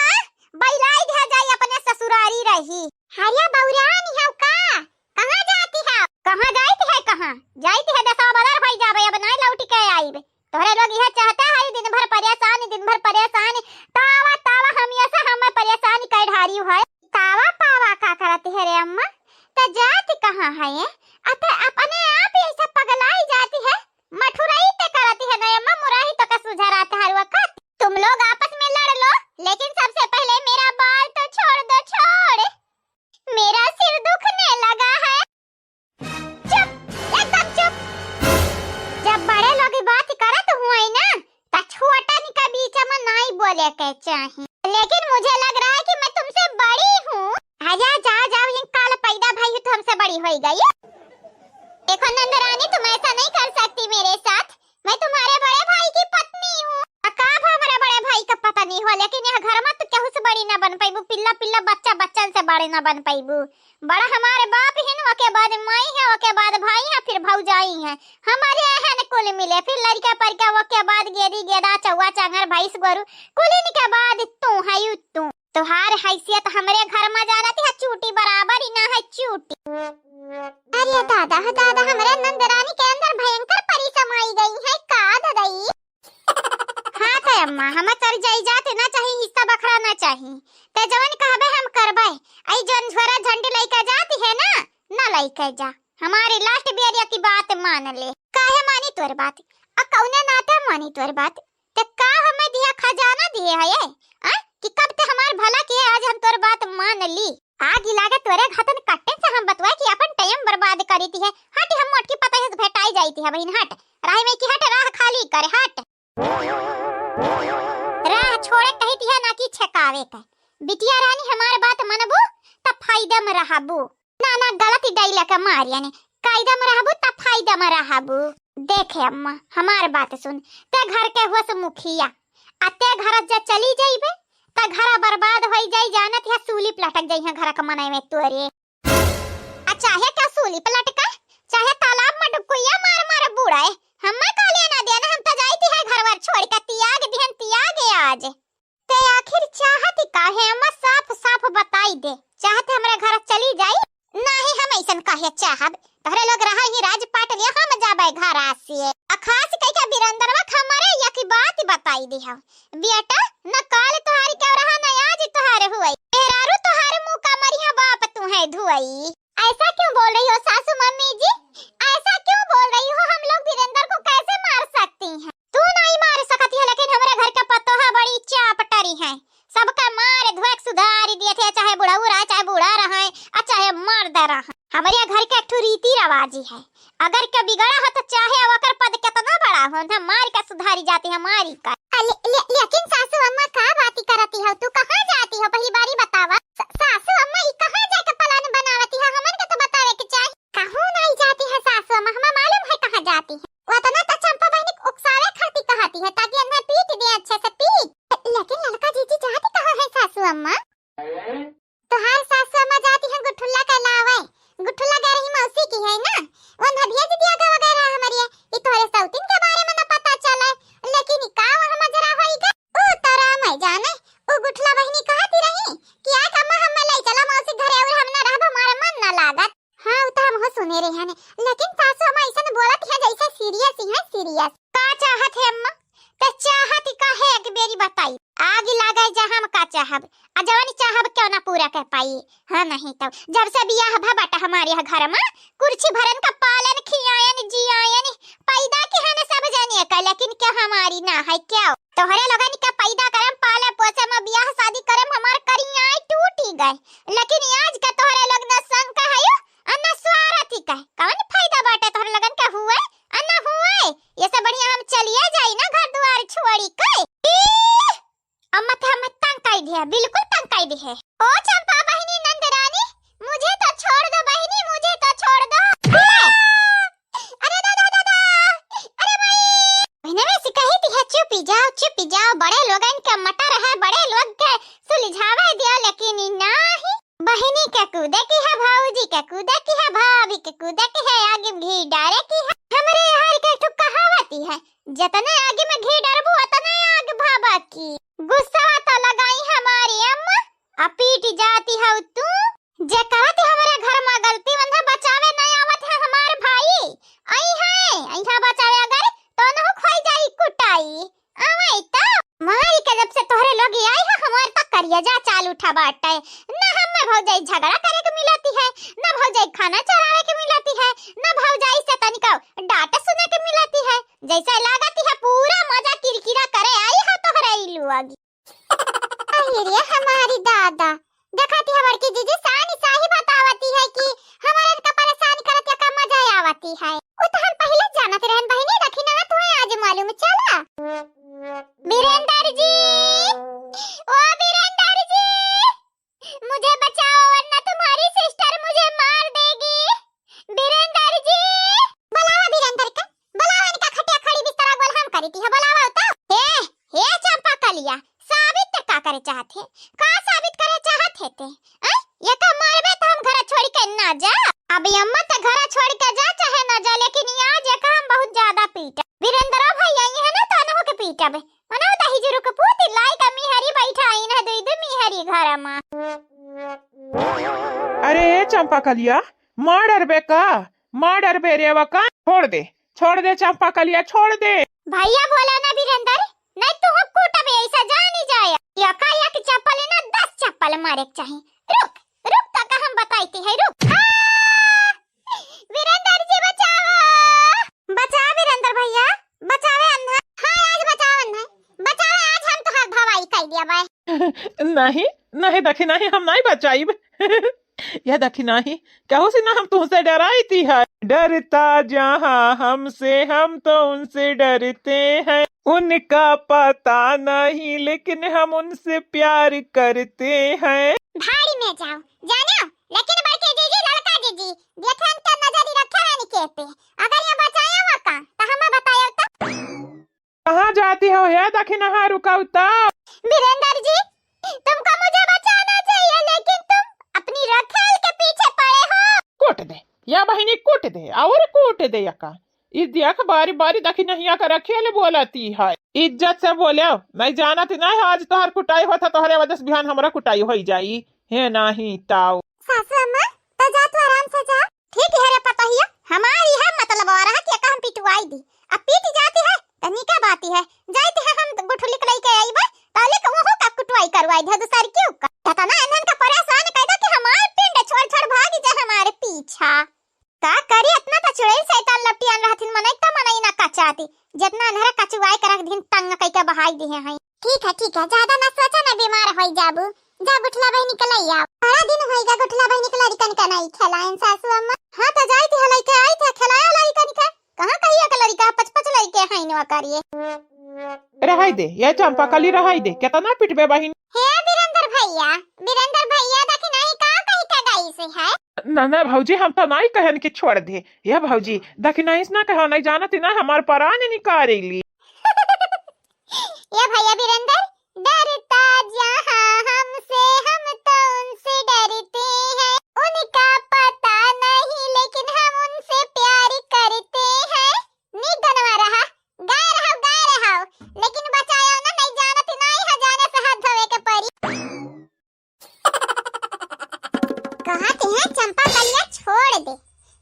बैलाई दिहा जाई अपने ससुरारी रही। हरिया बौरानी हव का? कहाँ जाती हव? कहाँ जाइत है, कहाँ? जाइत है दसवा बदर होई जाबे, अब नाई लौट के आईबे। तोहरे लोग इहे चाहते हई, दिन भर परेशान, दिन भर परेशान। तावा, तावा, हम ऐसा हमें परेशान कर ढारी है। तावा, पावा का करत है रे अम्मा? त जात कहाँ है? अत अपने आप ऐसा पगलाई जाती है। मठुराई ते करती है ना अम्मा, मुराही तो का सुझरात हर वक्त। तुम लोग आपस में लड़ लो, लेकिन सबसे पहले मेरा बाल तो छोड़ दो, छोड़। मेरा सिर दुखने लगा है। चुप, एकदम चुप। जब बड़े लोग बात करत हुए ना, त छोटन के बीच में नाई बोले के चाही। लेकिन मुझे लग रहा है कि मैं तुमसे बड़ी हूँ। आजा, जाओ, जाओ, ये काल पैदा भई हो तो हमसे बड़ी होई गई। देखो नंदरानी, तुम ऐसा नहीं कर सकती मेरे साथ। मैं तुम्हारे बड़े भाई की पत्नी हूँ। आ, का भा हमारे बड़े भाई का पत्नी हो, लेकिन यह घर में तो केहू से बड़ी ना बन पैबू, पिल्ला पिल्ला बच्चा बच्चन से बड़ी ना बन पैबू। बड़ा हमारे बाप हिन, ओके बाद माई है, ओके बाद भाई है, फिर भौजाई है। हमारे यहाँ न कुल मिले, फिर लड़का परिका, ओके बाद गेदी गेदा, चौवा चांगर, भैंस गोरू, कुलिन के बाद तू है यू तू। तोहार हैसियत हमरे घर में जानत है चूटी बराबर ही ना है चूटी। अरे दादा, दादा, हमरे नंदरानी के अंदर भयंकर परी समाई गई है का ददई? हाँ ते अम्मा, हमें चल जाई जात ना चाही, हिस्सा बखरा ना चाही। ते जवन कहबे हम करबे। आई जौन झोरा झंडी लइके जाती है ना, ना लइके जा। हमारी last बेरिया की बात मान ले। काहे मानी तोर बात? आ कौने नाते मानी तोर बात? ते का हमें दिया खजाना दिए है ये? आ? कि कब ते हमार भला किए, आज हम तोर बात मान ली। आग लागे तोरे घातन कट्टे से हम बतुआ कि अपन time बर्बाद करी दी है। हट, हम मोटकी पतोह से भेटाई जाई थी, बहिन हट। राह में की हट, राह खाली करे, हट। राह छोड़े कही दी है ना कि छेकावे के। बिटिया रानी हमार बात मनबू त फायदा में रहबू। ना, ना, गलत ही डायलॉग के मारिया ने। कायदा में रहबू त फायदा में रहबू। देखे अम्मा, हमार बात सुन, ते घर के हुआ से मुखिया, आ ते घर जे चली जाइबे, त घर बर्बाद होई जाई, जानत है सूली पलटक जाई है घर के मनई में तोरे। आ चाहे का सूली पलटका, चाहे तालाब में डुबकुइया मार मार बुड़ाए, हम्मा का लेना देना, हम त जाई दी है घर वर छोड़ के, तियाग दिहन, तियाग आज। ते आखिर चाहत का है अम्मा, साफ साफ बताई दे। चाहत हमरे घर चली जाई? नाही, हम ऐसन काहे चाहब? तोहरे लोग रहा ही राज पाट लिया, हम जाबे घर से। आ खास कह के बिरंदरवा के हमरे एक बात बताई दे हम। बेटा, न काल तोहार के रहा, न आज तोहार हुई। मेहरारू तोहार मुँह का मरिया बाप तू है धुआई। ऐसा क्यों बोल रही हो सासू मम्मी जी? ऐसा क्यों बोल रही हो? हम लोग वीरेंद्र को कैसे मार सकती हैं? तू नहीं मार सकती है, लेकिन हमरे घर का पतोहा बड़ी चापटरी है। सबका मार धोक सुधार दिए थे, चाहे बुढ़ऊ रहा, चाहे बूढ़ा रहा, और चाहे मर्द रहा। हमरे घर का एक ठो रीति रवाजी है, अगर के बिगड़ा हो तो चाहे ओकर पद कितना बड़ा हो, ना मार के सुधारी जाती है, मारी का। आ, ले, ले, लेकिन सासू अम्मा का बात करती हो, तू कहाँ जाती हो, पहली बारी बतावा। स-, सासू अम्मा, ई कहाँ जाके plan बनावती है? हमन के तो बतावे के चाही। कहूँ नहीं जाती है सासू अम्मा, हमें मालूम है कहाँ जाती है। वो तो ना तो चंपा बहनी के उकसावे खातिर कहती है, ताकि इन्हें पीट दे अच्छे से, पीट। लेकिन ललका जीजी जाती कहाँ है सासू अम्मा? तोहार सासू अम्मा जाती है गुठुल्ला के लावे। गुठुल्ला गए रही मौसी की है ना, वन्हा भेज दिया गा वगैरह हमारी। ई तोहरे सौतीन के बारे में न पता चले, लेकिन ई का वहाँ मजरा होई गा? ऊ तो राम है जाने। ऊ गुठला बहिनी कहती रही कि आज अम्मा हमें ले चला मौसी घरे और हम ना रहब, हमारे मन ना लागत। हाँ, ऊ तो हम हो सुने रहे हने, लेकिन सासू अम्मा ऐसन बोलत है जैसे serious ही है, serious। का चाहत है अम्मा? ते चाहत का है, एक बेरी बताई। आगि लागे जा हम का चाहब, आ जवन चाहब केहू ना पूरा कर पाई। हाँ, नहीं तो जब से बियाह भा बाटे हमारे यहाँ घर मा, कुर्सी भरन का पालन खियायन जियायन, पैदा किहन सब जने का, लेकिन केहू हमारी ना है केहू। तोहरे लोगन के पैदा करम, पाले पोसे मा, बियाह शादी करम, हमार करिया टूटी गए, लेकिन आज का तोहरे लोग न संग का है, आ न स्वार्थी का। कौन फायदा बाटे तोहरे लोगन के हुए, आ न हुए? ये से बढ़िया हम चलिए जाई ना घर दुआर छोड़ी के। ई अम्मा ते हमें तंग कर दिया, बिल्कुल तंग कर दी है। ओ चंपा बहिनी नंद रानी, मुझे तो छोड़ दो बहिनी, मुझे तो छोड़ दो। अरे दादा, दादा, अरे माई। बहिने में से कही थी है, चुपी जाओ, चुपी जाओ, बड़े लोगन के मटर है, बड़े लोग के सुलझावे दियो, लेकिन ई नाही। बहिनी के कूदे की है, भौजी के कूदे की है, भाभी के कूदे की है, आगे घी डारे की है। हमरे यहाँ के ठो कहावती है, जतने आगे में घी डारबू, उतने आग भाबा की। गुस्सा तो लगाई हमारी अम्मा, आ पीट जाती है तू। जे कहत है हमरे घर में गलती, उन्हें बचावे नहीं आवत है हमार भाई। आई है, आई है बचावे अगर, तो उन्हें खोई जाई कुटाई। आवाई तो मारी के जब से तोहरे लोग आई है, हमार तो करिया जा चाल उठा बाटे। ना हम में भौजाई झगड़ा करे के मिलती है, ना भौजाई खाना चढ़ावे के मिलती है, ना भौजाई से तनिका डांट सुने के मिलती है। जैसे लागती है पूरा मजा किरकिरा करे आई है तोहरे ई लोग। अरे रे हमारी दादा, देखती है बड़की जीजी सानी साही बतावती है कि हमारे का परेशान करत या का मजा आवती है। वो तो हम पहले जानत रहन बहिनी, लेकिन ना तुम्हें आज मालूम चला। बीरेंद्र जी, ओ बीरेंद्र जी, मुझे बचाओ वरना तुम्हारी सिस्टर मुझे मार देगी। बीरेंद्र जी, बुलावा बीरेंद्र का, बुलावा इनका, खटिया खड़ी बिस्तरा गोल हम करी थी, बुलावा तो। हे, हे चंपा कलिया, साबित ते का करे चाहत है? का साबित करे चाहत है ते? हैं? ये का मारबे तो हम घर छोड़ के ना जा। अब अम्मा ते घर छोड़ के जा चाहे ना जा, लेकिन आज ये का हम बहुत ज्यादा पीटा। बीरेंद्र भाई आई है ना, तो अनहु के पीटब। मनो दही जुरु के पूती लाई का मिहरी बैठा आई ना, दुई दुई मिहरी घर मा। अरे ए चंपा कलिया, मार डरबे का? मार डरबे रे वका? छोड़ दे, छोड़ दे चंपा कलिया, छोड़ दे। भैया बोला ना बीरेंद्र, नहीं तू कूटबे ऐसा जानी जाया। यका एक चप्पल ना दस चप्पल मारे के चाही। रुक, रुक तक हम बताई थी है, रुक। आ! बीरेंद्र जी बचाओ। बचा बीरेंद्र भैया, बचावे अन्हा। हाँ, आज बचावे अन्हा। बचावे, आज हम तोहार भवाई कई दिया बाय। नहीं, नहीं दखी नहीं, हम नहीं बचाइब। यह दखी नहीं, कहू से ना हम तुमसे डराई थी है। डरता जहाँ हमसे, हम तो उनसे डरते हैं। उनका पता नहीं, लेकिन हम उनसे प्यार करते हैं। भाड़ी में जाओ, जानो, लेकिन बड़के जीजी, लड़का जीजी, देखन तो नजरी रखे रहनी के पे। अगर ये बचाया हुआ का, तो हमें बतायो तो। कहाँ जाती हो हे दखिनहा, रुकाओ तो। बीरेंद्र जी, तुमको मुझे बचाना चाहिए, लेकिन तुम अपनी रखेल के पीछे पड़े हो। कूट दे, या बहिनी कूट दे, और कूट दे यका। ई देख बारी बारी दखिनहिया का रखेल बोलती है। इज्जत से बोले, नहीं जानत नहीं आज तोहर कुटाई होत है, तोहरे वजह से बिहान हमरा कुटाई होई जाई। हे नाही ताऊ। सासू अम्मा, तो जा तू आराम से जा। ठीक है रे पतोहिया, हमारी है मतलब और है कि एका हम पिटवाई दी। अब पीट जाती है, तो निका बाती है। जाती है हम गुठली के लेके आई बा, ताले को वो का कुटवाई करवाई दे दूसरी क्यों का। पता ना इन्हन का परेशान कैदा कि हमार पिंड छोड़ छोड़ भागी जाए हमारे पीछा। का करी, इतना तो चुड़ैल शैतान लपटियान रहथिन, मनई तो मनई ना कचाती, जितना अन्हरा कचुआई के रख दिन तंग कई के बहाई दिहे हैं। ठीक है, ठीक है, ज्यादा ना सोचा ना, बीमार होई जाबू। जा गुठला बहिनी के लई आओ। बड़ा दिन होई गा गुठला बहिनी के लड़िकन के नहीं खेलायन सासू अम्मा। हाँ तो जाई थी लई के आई थे खेलाया लड़िकन के। कहाँ कहिया के लड़िका पच पच लड़िके हैं इनवा करिए। रहाई दे, ये चंपा कली रहाई दे, कितना पिटबे बहिन। हे बीरेंद्र भैया, बीरेंद्र भैया देखी नहीं का कही के गई से है। ना, ना भौजी, हम तो नहीं कहन कि छोड़ दे। ये भौजी, दखिनाइस ना कहो, नहीं जानत ही ना हमार परान निकारेली। ये भैया बीरेंद्र, डरता जहाँ हमसे, हम तो उनसे डरते हैं। उनका पता नहीं, लेकिन हम उनसे प्यार करते हैं। नीक गनवा रहा, गाय रहो, गाय रहो, लेकिन बचायो ना, नहीं जानत ही नहीं है, जाने से हाथ धोवे के पड़ी। कहत हैं चंपा कलिया छोड़ दे।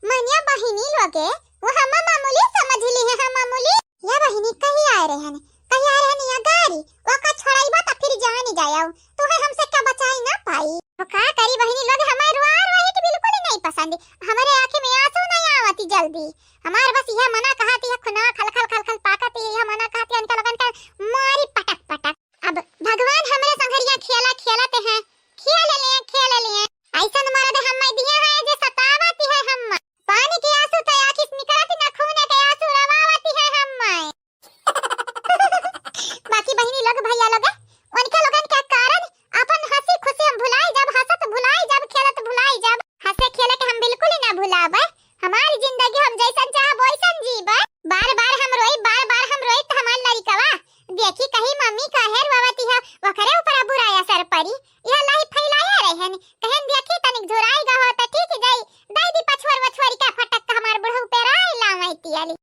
मनिया बहिनी लोगे, वो हम मामूली समझ ली है, हम मामूली। या बहिनी कहीं आए रहे हन, कहीं आए रहे हन या गारी, वो का छोड़ाई बात फिर नहीं जाए, तू है हमसे का बचाई ना पाई। तो का करी बहिनी लोग, हमार रोआ रोही के बिल्कुल ही नहीं पसंद, हमारे आँखी में आँसू नहीं आवती जल्दी। हमार बस यह मना कहती है, खुना खल खल खल खल पाकती है, यह मना कहती है, इनका लोगन का मारी पटक पटक। अब भगवान हमरे संघरिया खेला खेलते हैं, खेल लिए, खेल लिए। ऐसन मरद हम दिए हैं जे सतावती है हम। पानी के आंसू तो आँखी से निकलती ना, खून के आंसू रवावती है हम। बाकी बहिनी लोग, भैया लोग, उनके लोगन के कारण अपन हंसी खुशी हम भुलाई जब, हंसत भुलाई जब, खेलत भुलाई जब। हंसे खेले के हम बिल्कुल ही ना भुलाबे। हमारी जिंदगी हम जैसन चाहब वैसन जीबे। बार बार हम रोई, बार बार हम रोई तो हमार लड़िकवा देखी कही मम्मी काहे रोवती है, ओकरे ऊपर बुरा असर पड़ी। यह लाई फैलाए रहन, कहन देखी तनिक झुराई गा हो त ठीक जाई। दई दी पछुअर वछुअर का फटक हमार बुढ़ऊ पे राय लावैती आली।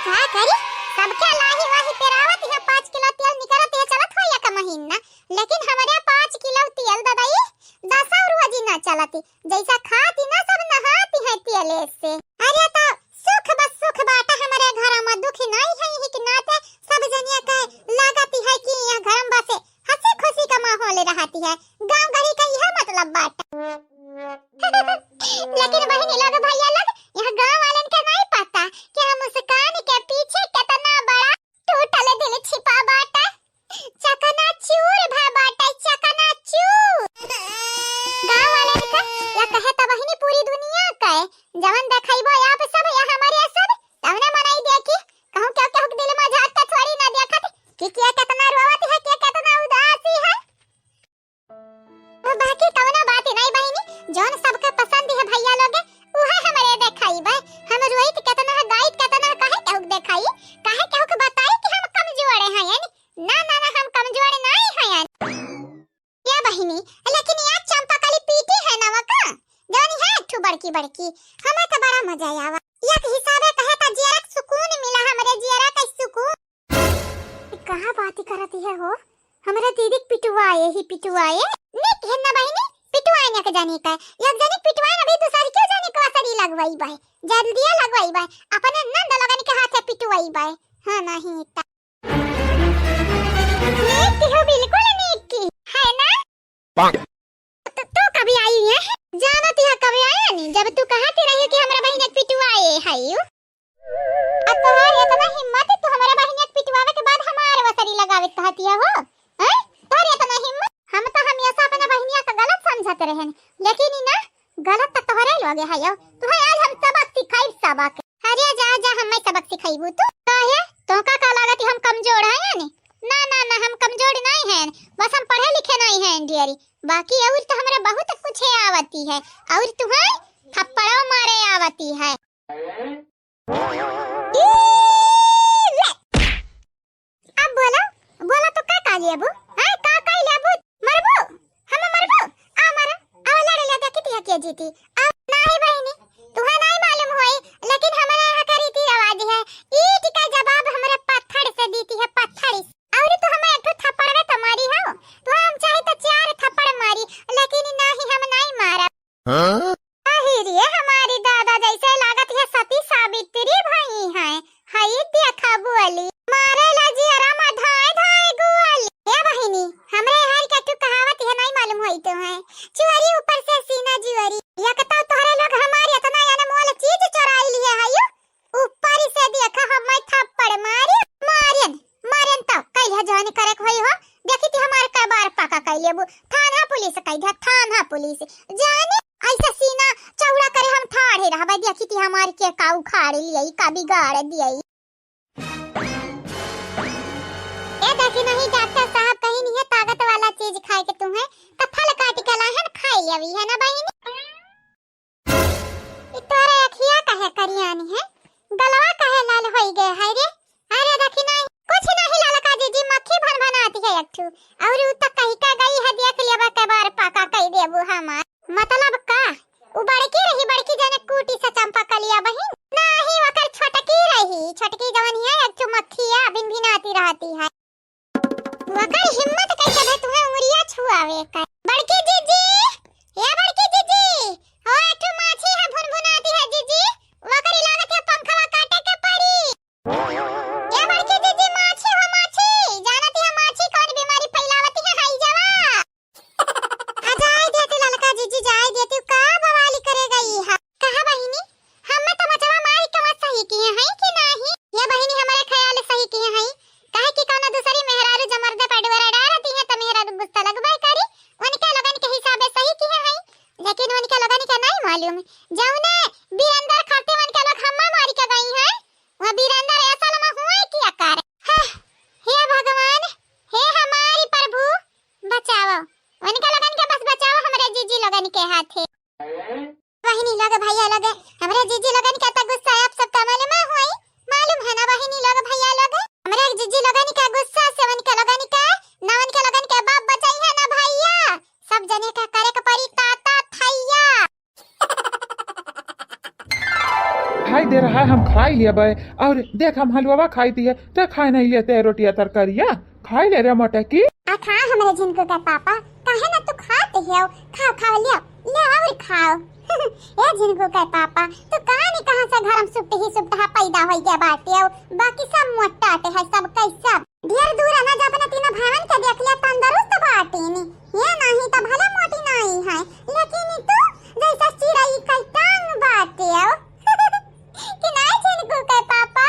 का करी? सबके लाही वाही पेरावत है, पाँच किलो तेल निकलत है, चलत हो एक महीना, लेकिन हमरे पाँच किलो तेल ददाई दसौ रोजी ना चलती, जैसा खाती ना सब नहाती है तेले से। अरे तो सुख बस सुख बाटा हमरे घर में, दुखी नहीं है, यही के नाते सब जनिया के लागती है कि यह घर में बसे हंसी खुशी का माहौल रहती है, गाँव गढ़ी का यह मतलब बाटा। लेकिन बहिनी लोग, भैया लोग, यह गाँव वालन के नहीं पता कि हम मुस्कान के पीछे कितना बड़ा टूटल दिल छिपा बाटा। चकनाचूर भा बाटा, चकनाचूर। गाँव वालन का या कहे त बहिनी पूरी दुनिया का, जवन देखइबो आप सब या हमारे सब, तवने मनई देखी, कहूँ केहू केहू के दिल में झाँक के थोड़ी ना देखत कि के कितना रोवत है, के कितना उदासी है। तो बाकी कवनो बात नहीं बहिनी, जौन सबके पसंद है भैया लोग, उहे हमरे देखाई बे। हम रोइत केतना है, गाइत केतना है, काहे केहू के देखाई, काहे केहू के बताई कि हम कमजोर हैं, यानी ना, ना, ना, हम कमजोर नहीं हैं, यानी। या बहिनी, लेकिन या चंपा कली पीटी है ना वका, जौन है एक ठो बड़की बड़की, हमें तो बड़ा मजा आवा। एक हिसाबे कहे त जियरा के सुकून मिला, हमरे जियरा के सुकून। ई कहाँ बात करती है हो? हमरे दीदी के पिटुआए ही पिटुआए। निक है ना बहिनी, पिटुआए ना के जानी का। एक जानी पिटुआए ना भी दूसरी क्यों जानी को असरी लगवाई बाय। जल्दिया लगवाई बाय। अपने नंद लगन के हाथे पिटुआई बाय। हाँ नहीं ता। निक हो बिल्कुल निक की। है ना? तो, तो कभी आई है? जानत है कभी आया नहीं, जब तू कहती रही कि हमरा बहिन एक पिटुआए है यू। अब तोहार इतना हिम्मत, तू हमरा बहिन एक पिटुआवे के बाद हमार वसरी लगावे कहती है हो? हैं? तोहार इतना हिम्मत? हम तो हमेशा अपना बहिनिया का गलत समझत रहन, लेकिन ई ना, गलत तो तोहरे लोगे है यो। तुहे आज हम सबक सिखाई, सबक। अरे जा, जा, हमें सबक सिखाईबू तू। काहे? तोका का लागत हम कमजोर हैं यानी? ना, ना, ना, हम कमजोर नहीं हैं, बस हम पढ़े लिखे नहीं हैं, डियरी। बाकी और तो हमरा बहुत कुछ आवती है, और तुहे थप्पड़ो मारे आवती है। ई ले। अब बोलो, बोलो तो का, का लेबू? हाँ, का, का लेबू? मरबू? हम मरबू? आ मर, आ लड़ ले, देखी तिया के जीती। आ, नाही बहिनी, तुहे नाही मालूम होई, लेकिन हमारे यहाँ का रीति रिवाज है, ईंट का जवाब हमारे पत्थर से दीती है, पत्थर से। और तू हमें एक ठो थप्पड़ में तो मारी हो, तो हम चाहे तो चार थप्पड़ मारी, लेकिन नाही, हम नाही मारा। हाँ? अही रे हमारी दादा, जैसे लागत है सती सावित्री भई हैं। हई देखा बुअली, मारे ला जियरा मा धाय धाय गुअली। ए बहिनी, हमरे हर के तू कहावत है, नहीं मालूम होई तो है। चुअरी ऊपर से सीना जुअरी। एक तो तोहरे लोग हमारी इतना अनमोल चीज चोराई लिए है यू। ऊपर से देखा हमें थप्पड़ मारी, मारियन, मारियन तो कहिया जौन करे के होई हो, देखी थी हमार कबार पका कई लेबू, थाना पुलिस कई दिया, थाना पुलिस। जाने ऐसे सीना चौड़ा करे हम ठाढ़े रहबे, देखी थी हमार के का उखाड़ लियई, का बिगाड़ दियई। ए देखी नहीं डॉक्टर साहब कहीं नहीं है ताकत वाला चीज खाए के तुम्हें, तो फल काट के लाहन खाई लेवी है ना बहिनी। ई तोरे अखिया काहे करियानी है? गलवा काहे लाल होई गए है रे? अरे देखी नहीं, कुछ नहीं ललका जीजी, मक्खी भनभनाती है एक ठू। और उ तो कही का गई है, देख लेबा के बार पाका कई देबू हमार। मतलब का? उ बड़की रही, बड़की जने कूटी से चंपा कलिया बहिन? नहीं, वकर छोटकी रही, छोटकी जवन है एक ठू मक्खिया भिनभिनाती रहती है। वकर हिम्मत कैसे भे तुम्हें उंगलिया छुआवे का? बड़की जीजी, ए बड़की जीजी, हो एक ठो माछी है भुनभुनाती है जीजी, वकर लागत है पंखवा काटे के पड़ी। ए बड़की जीजी, माछी हो माछी, जानती है माछी कौन बीमारी फैलावती लोगन के नहीं मालूम, जौने बीरेंद्र खातिर उनके लोग हम्मा मारी के गई हैं, वह बीरेंद्र असल में हुए क्या करे? हे, हे भगवान, हे हमारी प्रभु, बचाओ। उनके लोगन के बस बचाओ, हमरे जीजी लोगन के हाथे। बहिनी लोग, भैया लोग, हमरे जीजी लोगन के त गुस्सा आप सबका मालूम होई, मालूम है ना बहिनी लोग, भैया लोग? हमरे जीजी लोगन के गुस्सा से उनके लोगन के, ना उनके लोगन के बाप बचाई है ना भैया, सब जने का करे के पड़ी ताता थैया। खाई दे रहा है, हम खाई लेबे। और देख, हम हलवा खाई दिए, ते खाए नहीं लेते रोटिया तरकारिया। खाई ले रे मोटकी। आ खा हमरे झिनकू के पापा, काहे ना तू खाते हो? खाओ, खाओ, लियो, लियो और खाओ। ए झिनकू के पापा, तू कहाँ नहीं कहाँ से घर में सुपटही सुपटहा पैदा होई गया बाटे हो, बाकी सब मोटाटे है, सब कैसा। ढेर दूर ना जा, अपने तीनों भाईवन के देख लिया, तंदुरुस्त बाटे नी। ये नहीं तो भले मोटी नहीं है, लेकिन ई तू जैसा चिड़ई का टांग बाटे हो। कि नहीं झिनकू के पापा?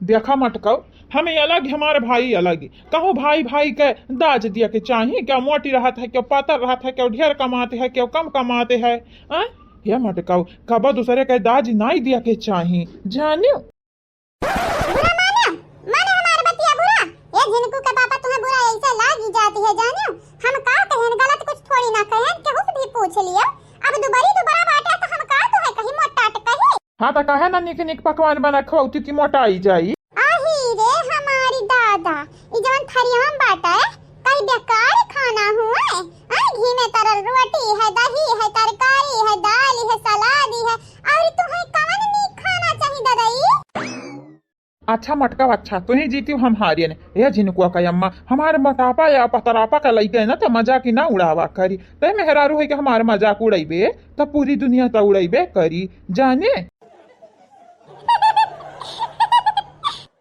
देखा मटकऊ, हमें अलग, हमारे भाई अलग। कहूँ भाई भाई के दाज दिया के चाही, क्यों मोटी रहत है, क्यों पातर रहत है, क्यों ढेर कमाते है, क्यों कम कमाते है, हाँ? ये मटकऊ, कबो दूसरे के दाज नहीं दिया के चाही, जानियो। बुरा माने, माने हमार बतिया बुरा। ए झिनकू के पापा, तुम्हें बुरा ऐसे लागी जाती है, जानियो। हम का कहेन, गलत कुछ थोड़ी ना कहेन, केहू से भी पूछ लियो। अब दुबरी दुबरा बाटे तो हम का तुम्हें कही मोटाट कही? हाँ, तो काहे ना निक निक पकवान बना खवाउती कि मोटाई जाई। आही रे हमारी दादा, ई जवन थरिया में बाटे, कई बेकार खाना हुए। आ, घी में तरल रोटी है, दही है, तरकारी है, दाल है, सलाद है, और तुम्हें कवन नीक खाना चाही दादा ई? अच्छा मटका, अच्छा, तुही जीती, हम हारियन। ए झिनकुआ का अम्मा, हमार मोटापा या पतरापा का लइके ना, तो मजाक ही ना उड़ावा करी। ते मेहरारू है कि हमार मजाक उड़ैबे, तो पूरी दुनिया तो उड़ैबे करी, जाने।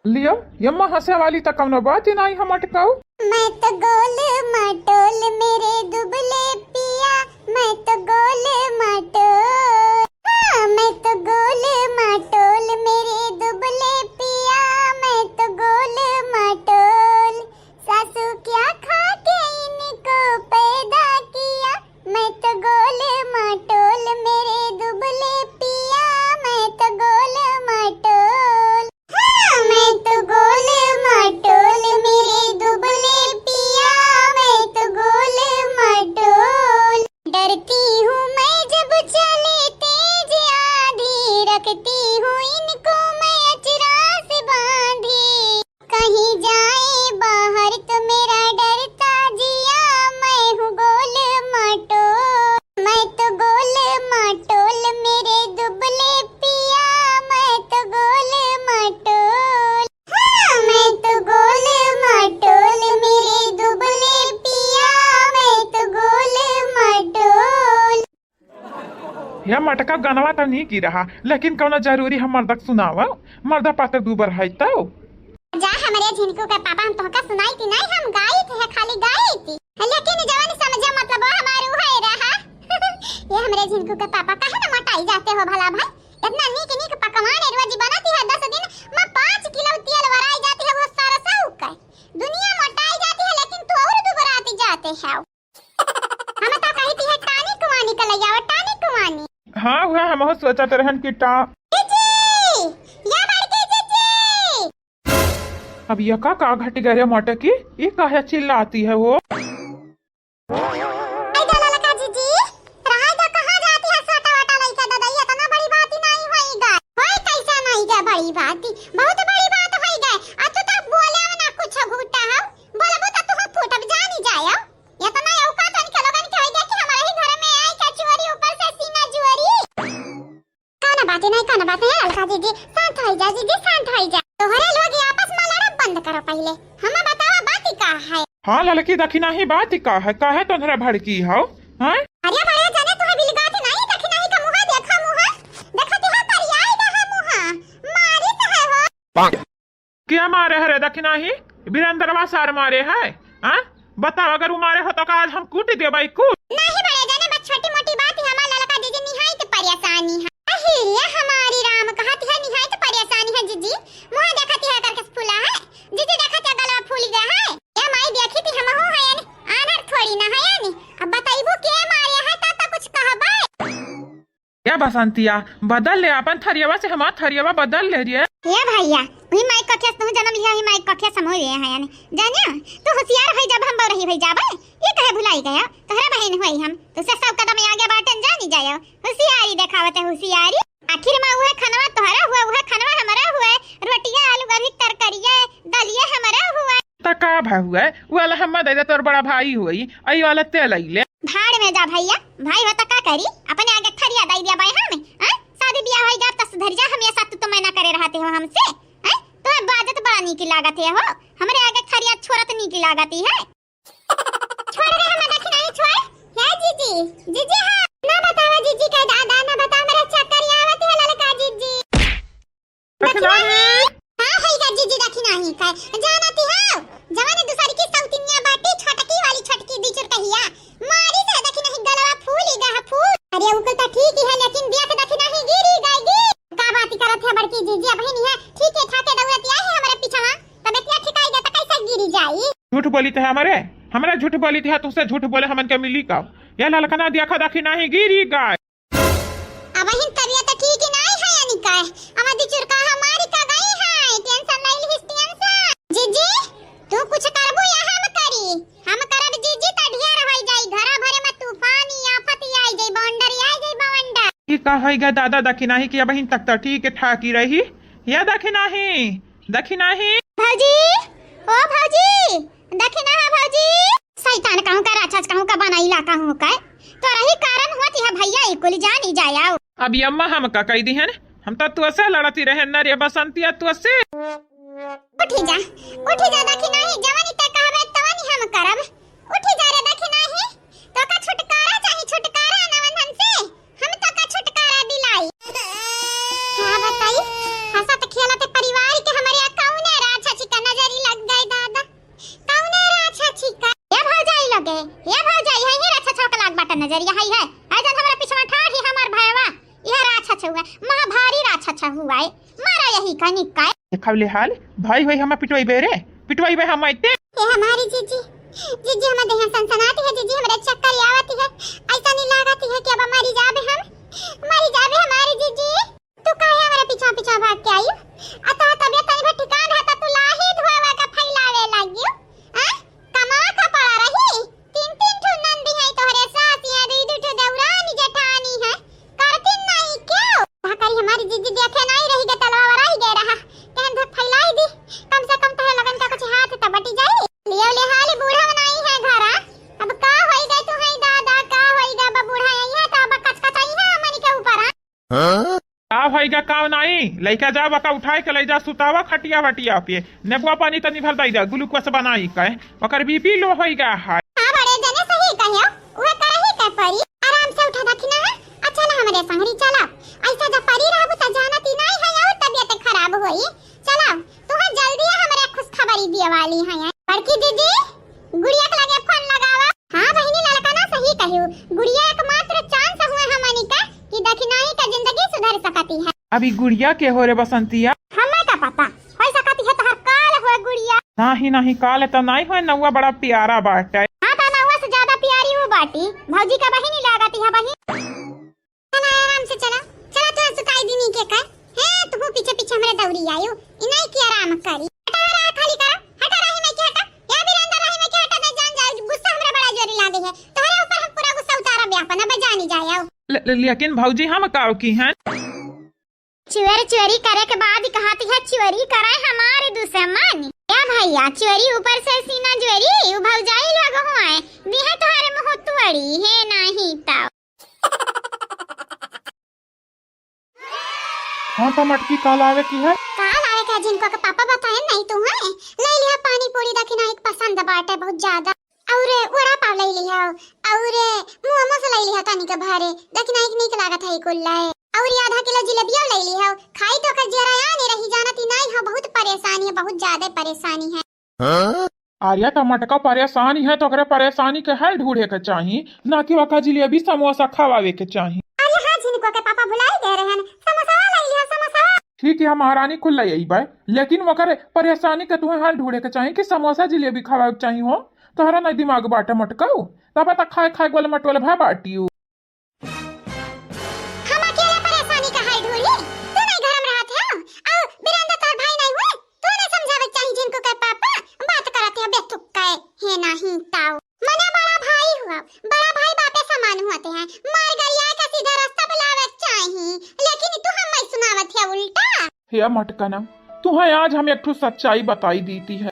लियो, यम्मा हंसे वाली तो कौनो बात ही नहीं है मटकाऊ। मैं तो गोल मटोल मेरे दुबले पिया, मैं तो गोल मटोल। हाँ, मैं तो गोल मटोल मेरे दुबले पिया, मैं तो गोल मटोल। सासू क्या खा के इनको पैदा किया, मैं तो गोल मटोल मेरे दुबले पिया, मैं तो गोल मटोल। हाँ, मैं तो गोल मटोल मेरे दुबले पिया, मैं तो गोल मटोल। डरती हूँ मैं जब चले तेज आंधी, रखती हूँ इनको मैं अचरा से बांधी। कहीं जाए बाहर तो मेरा डरता जिया, मैं हूँ गोल मटोल, मैं तो गोल मटोल मेरे दुबले पिया, मैं तो गोल मटोल। हाँ, मैं तो गोल मटोल मेरे दुबले पिया, मैं तो गोल मटोल। या मटका गनवा तो नीक ही रहा, लेकिन कौनो जरूरी हम मर्दक सुनावा? मर्दा पातर दूबर है तो। जा हमरे झिनकू के पापा, हम तोहका सुनाई थी नहीं, हम गाई थी, खाली गाई थी। लेकिन जवन समझे मतलब वो हमार उहे रहा। ये हमरे झिनकू के पापा काहे ना मोटाई जाते हो भला भाई? इतना नीक नीक पकवान रोज बनाती है, दस दिन में पाँच किलो तेल वराई जाती है, वो सारा साहू का। दुनिया मोटाई जाती है लेकिन तू और दुबराती जाते हो। हम तो कही थी है टानिक वानिक लइयावा, टानिक वानिक। हाँ, वह हमहू सोचत रहन कि टा- जीजी, या बड़की जीजी। अब यका का घट गए रे मटकी, ये काहे चिल्लाती है वो? आई गा ललका जीजी, रहाई गा, कहाँ जाती है छोटा वाटा लइका दादा, ये इतना बड़ी बात ही नहीं होई गा। होई कैसा नहीं गा बड़ी बात, बहुत बड़ी बात होई गा। आ तू तो बोले ना कुछ घूटा हो, बोलबो तो तू फूटब जानी जायो। इतना औकात इनके लोगन के होई गया कि हमारे ही घर में आई क्या चोरी ऊपर से सीना चोरी। कौनो बात नहीं, कौनो बात नहीं, अलका जीजी, शांत होई जा, जीजी, शांत होई जा। तोहरे लोग ये आपस में लड़ब बंद करो पहले। हमें बतावा बात ही का है? हाँ ललकी, दखिना ही बात ही का है, काहे तोहरा भड़की हो? हैं? अरे बड़े जाने तुम्हें बिलगात नहीं, दखिना ही का मुँह देखा, मुँह देखा, तुहे करियाई रहा मुँह, मारी तो है हो। के मारे है रे दखिनाही? बीरेंद्रवा सार मारे है? हाँ? बताओ, अगर उ मारे हो तो का आज हम कूट देबै, कूट। नहीं बड़े जाने, बस छोटी मोटी बात ही, हमार ललका जीजी निहायत परेशानी है। अहिरिया हमारी राम कहत है निहायत परेशानी है जीजी। मुँह देखत है करके फूला है। जीजी देखत है गलवा फूल गया है। ए माई देखी थी हमहू है यानी, आनर थोड़ी ना है यानी। अब बताइबू के मारे है तब तो कुछ कहबै। या बसंतिया, बदल ले अपन थरियवा से हमार थरियवा बदल ले रे। ए भइया, उही माई कखिया से तू जनम लिहा, उही माई कखिया से हम हुए हैं यानी। जानिया, तू होशियार होई जब हम बउरही होई जाबे। ये कहे भुलाई गया, तोहरा बहिन होई हम। तुसे सौ कदम आगे बाटन जानी जायो। होशियारी देखावत है होशियारी। आखिर मा उहे खनवा तोहरा हुए, उहे खनवा हमरा हुए। रोटिया आलू गोभी तरकरिया दलिया हमरा हुए। त का भा हुए? उ वाला हम्मा दे दे, तोर बड़ा भाई होई, अई वाला ते लई ले। भाड़ में जा भइया, भाई हो त का करी? अपने आगे थरिया दई दिया बाई हम, हैं? शादी बियाह होई गया त सुधर जा, हमेशा तू तो मना करे रहते हो हमसे, हैं? तुम्हें बाजत बड़ा नीकी लागत है हो, हमरे आगे थरिया छोरत नीकी लागती है। छोड़ रे हम दखिनाही छोड़। हे जीजी, जीजी हाँ। ना बतावा जीजी के दादा, ना बतावा मेरा चक्कर आवत है ललका जीजी। दखिनाही। हाँ, है गा जीजी दखिनाही का। जानती हो, जवान दूसरी की सौतिनिया बाटी, छोटकी वाली छोटकी बिचुर कहिया। मारी से दखिनाही गलवा फूल ही गा फूल। अरे, उके तो ठीक ही है, लेकिन देख दखिनाही गिरी गई गी। का बात करत है बड़की जीजी, अबहिन है ठीक है ठाके दौड़त आई है हमरे पीछा, तबे क्या ठिकाई गा त कैसे गिरी जाई? झूठ बोली थे हमरे, हमरे झूठ बोली थे, तुसे झूठ बोले हमन के मिली का? या ललकना देखा दखिनाही गिरी गई। अबहिन तबियत ठीक ही नाई है यानी का? अवधी चुरका हमारी का गई है, टेंशन ले लिहिस टेंशन। जीजी, तू कुछ करबू या हम करी? हम करब जीजी त ढेर होई जाई, घरा भरे में तूफान ही आफत ही आई जाई, बवंडर ही आई जाई बवंडर। ई का होई गा दादा दखिनाही कि अबहिन तक त ठीक ठाक ही रही। या दखिनाही, दखिनाही। भौजी, ओ भौजी, दखिनाहा भौजी। शैतान कहूँ का, राक्षस कहूँ का, बनैला कहूँ का। तोरही कारण होत है भइया, ई कुल जानी जाया। अब ई अम्मा हम का कई दिहन, हम तो तुअसे लड़ती रहे न रे बसंतिया तुअसे। उठी जा, उठी जा दखिनाही, जवानी ते कहबे तवानी हम करब। उठी जा रे दखिनाही, तोका छुटकारा चाही, छुटकारा नवंधन से। हम तोका छुटकारा दिलाई। का बताई, हंसत खेलत परिवार के हमरे कौने राक्षसी का नजरी लग गई दादा, कौने राक्षसी का। ए भौजाई लगे, ए भौजाई, है ही राक्षस का लाग बाटा नजरिया है, है। आ जन हमरा पीछे ठाड़ ही हमार भयवा, यह राक्षस हुआ, महा भारी राक्षस हुआ है। मारा यही का निकाय। देखब ले हाल, भाई होई हमा पिटवाई बे रे, पिटवाई बे हम आइते। ए हमारी जीजी, जीजी हमार देह सनसनाती है, जीजी हमरे चक्कर आवती है, ऐसा नहीं लागती है कि अब मरी जाबे हम, मरी जाबे हमारी जीजी। तू काहे हमरे पीछा पीछा भाग के आई? आ तो तबियत तनी भर ठिकान है तो तू लाही धोवा का फैलावे लागियो, आ? कमावा का पड़ा रही, तीन तीन ठो नंदी है तोहरे सास, यहाँ दुई दुई ठो देवरानी जेठानी है, करती नहीं क्यों? का करी हमारी जीजी देखे नहीं रही गे, तलवा वराई गए रहा, कहन धक फैलाई दी, कम से कम तोहरे लगन का कुछ हाथ त बटी जाई। लियो ले हाली बूढ़ा बनाई है घरा, अब का होई गए तू है दादा, का होई गए अब बूढ़ा यही है तो अब कचकचाई है हमनी के ऊपर, हाँ? का होई गा, का नाई? लइका जा, वका उठाए के लइ जा, सुतावा खटिया वटिया पे। नेबुआ पानी तनी भर दई जा, ग्लूकोस बनाई के। ओकर बीपी लो होई गा है। हाँ, बड़े जने सही कहे, उहे करही के परी। आराम से उठा दखिना है। अच्छा ना हमरे संगरी चला। ऐसा जब परी रहबू त जानती नाई है और तबियत खराब होई। चला, तुम्हें जल्दी हमरे खुशखबरी दिए वाली है। बड़की दीदी, गुड़िया के लगे फोन लगावा। हाँ बहिनी, ललका ना सही कहियो, गुड़िया एकमात्र चांस हुए हमनी का कि दखिनाही का जिंदगी सुधर सकती है। अभी गुड़िया के हो रे बसंतिया? हमें का पता, हो सकती है तोहर काल हो गुड़िया। नाही नाही, काल त नाही हो, नौवा बड़ा प्यारा बाटे। हाँ त नौवा से ज्यादा प्यारी वो बाटी, भौजी का बहिनी लागती है बहिन। चला, आराम से चला, चला, तू सुताई दीनी के का? हैं, तू पीछे पीछे हमरे दौड़ी आयो, इनाई की आराम करी। हटा, राह खाली करा, हटा, राही में के हटा, या वीरेंद्र, राही में के हटा, नहीं जान जाए, गुस्सा हमरा बड़ा जोरी लागे है, तोहरे ऊपर हम पूरा गुस्सा उतारब अपन, अब जानी जाए, आओ। ले-, ले-, लेकिन भौजी हम काव की हैं? चोर चोरी करे के बाद कहती है, चोरी करे हमारे दुश्मन। या भैया, चोरी ऊपर से सीना चोरी, उ भौजाई लोग हुए, दिहे तोहरे मुँह तोड़ी, हे नाही तो। हाँ, त मटकी का लावे की है? का लावे के जिनको के पापा बताए नहीं तू है? ले लिहा पानी पूरी, दखिना एक पसंद बाटे बहुत ज्यादा। और वड़ा पाव ले लिहा, और मोमोस ले लिहा तनी के भारे, दखिना एक नीक लागत है कुल लाए। और आधा किलो जिलेबिया ले लिहा, खाई तो का जरा आने रही जानती नहीं है, बहुत परेशानी है, बहुत ज्यादा परेशानी है। अरे त मटका परेशानी है, तो ओकरे परेशानी के हल ढूंढे के चाही, ना कि ओका जिलेबी समोसा खवावे के चाही। अरे हाँ, झिनको के पापा भुलाई गए रहन, समोसा ले लिहा, समोसा। ठीक है, हम महारानी कुल ले अइबे, लेकिन ओकरे परेशानी के तुहे हल ढूंढे के चाही कि समोसा जिलेबी खवावे के चाही हो। तोहरा नहीं दिमाग बाटे मटकाऊ, तब तक खाए खाए वाले मटवल भा बाटियो। हमा के हे मटकना, तुहैं आज हम एक ठो सच्चाई बताई दीती है।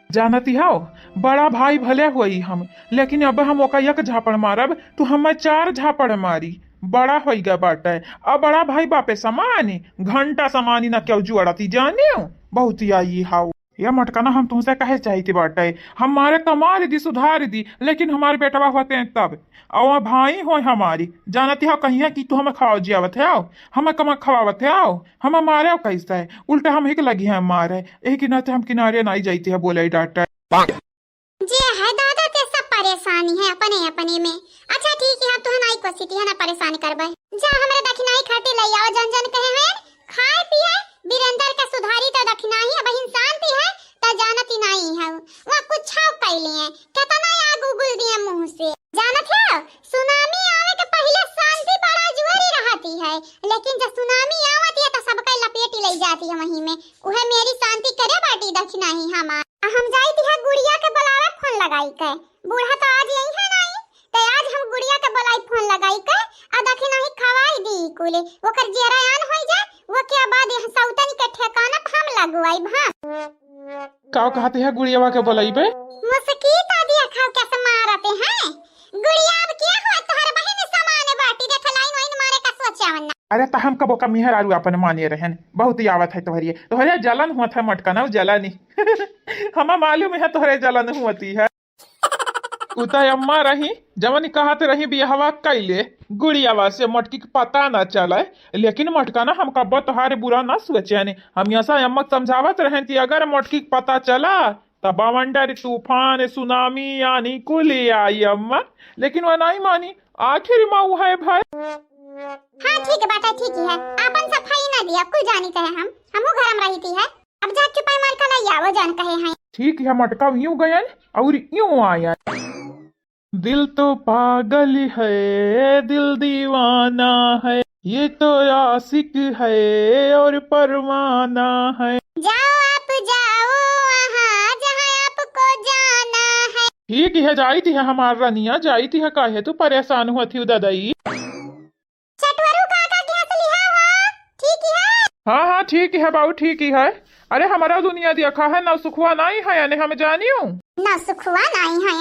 जानती हौ, बड़ा भाई भले होई हम, लेकिन अब हम ओका एक झापड़ मारब, तू हमें चार झापड़ मारी। बड़ा होई गए बाटे, अब बड़ा भाई बापे समानी, घंटा समानी न केहू जुअड़ती जानियो, बहुत आई हाउ। या मटकना, हम तुमसे कहे चाहित बाटे, हम मारे तो मार दी, सुधार दी, लेकिन हमार बेटवा होते हैं तब। और भाई होय हमारी, जानती हौ कहिया कि तू हमें खावा जियावत है, हमें कमा खवावत है, हमें मारे कैसे है, उल्टा हम ही के लगी है मारे, यही कि नाते हम किनारे नहीं जाती है बोले डाटे। जे है दादा ते सब परेशानी है अपने अपने में। अच्छा ठीक है, अब तुहन आई कोसी तिहन परेशान करबे। जा हमरे दखिनाही खातिर लई आवा, जन जन कहे हैं, खाए पिए, बीरेंद्र का सुधारी तो दखिनाही, अब हिन शांति है, तो जानती नहीं है। वह कुछ छाव कैली है, कितना आग उगुल दिए मुंह से। जानत है, सुनामी आवे के पहले शांति बड़ा जुआरी रहती है, लेकिन जब सुनामी आवत है तो सबके लपेटी ले जाती है वहीं में। उहे मेरी शांति करे बाटी दखिनाही हमार। आ हम जाई दिहा गुड़िया के बोलावे फोन लगाई के। बूढ़ा तो आज यही है नहीं, तो आज हम गुड़िया के बोलाई फोन लगाई के, आ दखिनाही खवाई दी कुले। ओकर जेरा आन होई जाए, वो के बाद यह सौतन के ठिकाना पे हम लगवाई भा। का कहते हैं गुड़ियावा के बोलाइबे? मुस्की तो दिया खाओ कैसे मारते हैं। गुड़िया अब क्या हुआ, तोहर बहिन समान बाटी, देख लाइन वाइन मारे का सोचा वन्ना। अरे त हम कबो का मेहरारू अपन माने रहन, बहुत ही आवत है तोहरे, तोहरे जलन हुआ था मटकना, जलन ही। हमें मालूम है तोहरे जलन हुआती है। उता अम्मा रही, जवन कहत रही बियाहवा कैले, गुड़ियावा से मटकी के पता न चले, लेकिन मटकना हम कब्बो तोहारे बुरा न सोचे ने। हम ऐसा अम्मा के समझावत रहन कि अगर मटकी के पता चला, त बवंडर, तूफान, सुनामी, आनी कुल आई अम्मा, लेकिन वह नहीं मानी। आखिर में उ है भाई। हाँ, ठीक बाटे, ठीक ही है। आपन सफाई ना दिया, कुल जानी कहे हम, हमहू घर में रहती है। अब जा चुपाई मार के लई आवो, जान कहे हैं। ठीक है, मटका यूं गयन और यूं आयन। दिल तो पागल है, दिल दीवाना है, ये तो आशिक है और परवाना है। जाओ आप जाओ वहाँ जहाँ आपको जाना है। ठीक है, जाइत है हमार रनिया, जाइत है, काहे तू परेशान हुआ थी ददई? चटवरू काका के यहाँ से लिहा हो, ठीक है? हाँ, हाँ, ठीक है बाबू, ठीक है। अरे, हमारा दुनिया देखा है, नौसुखवा नहीं है, यानी हम जानियो। नौसुखवा नहीं है,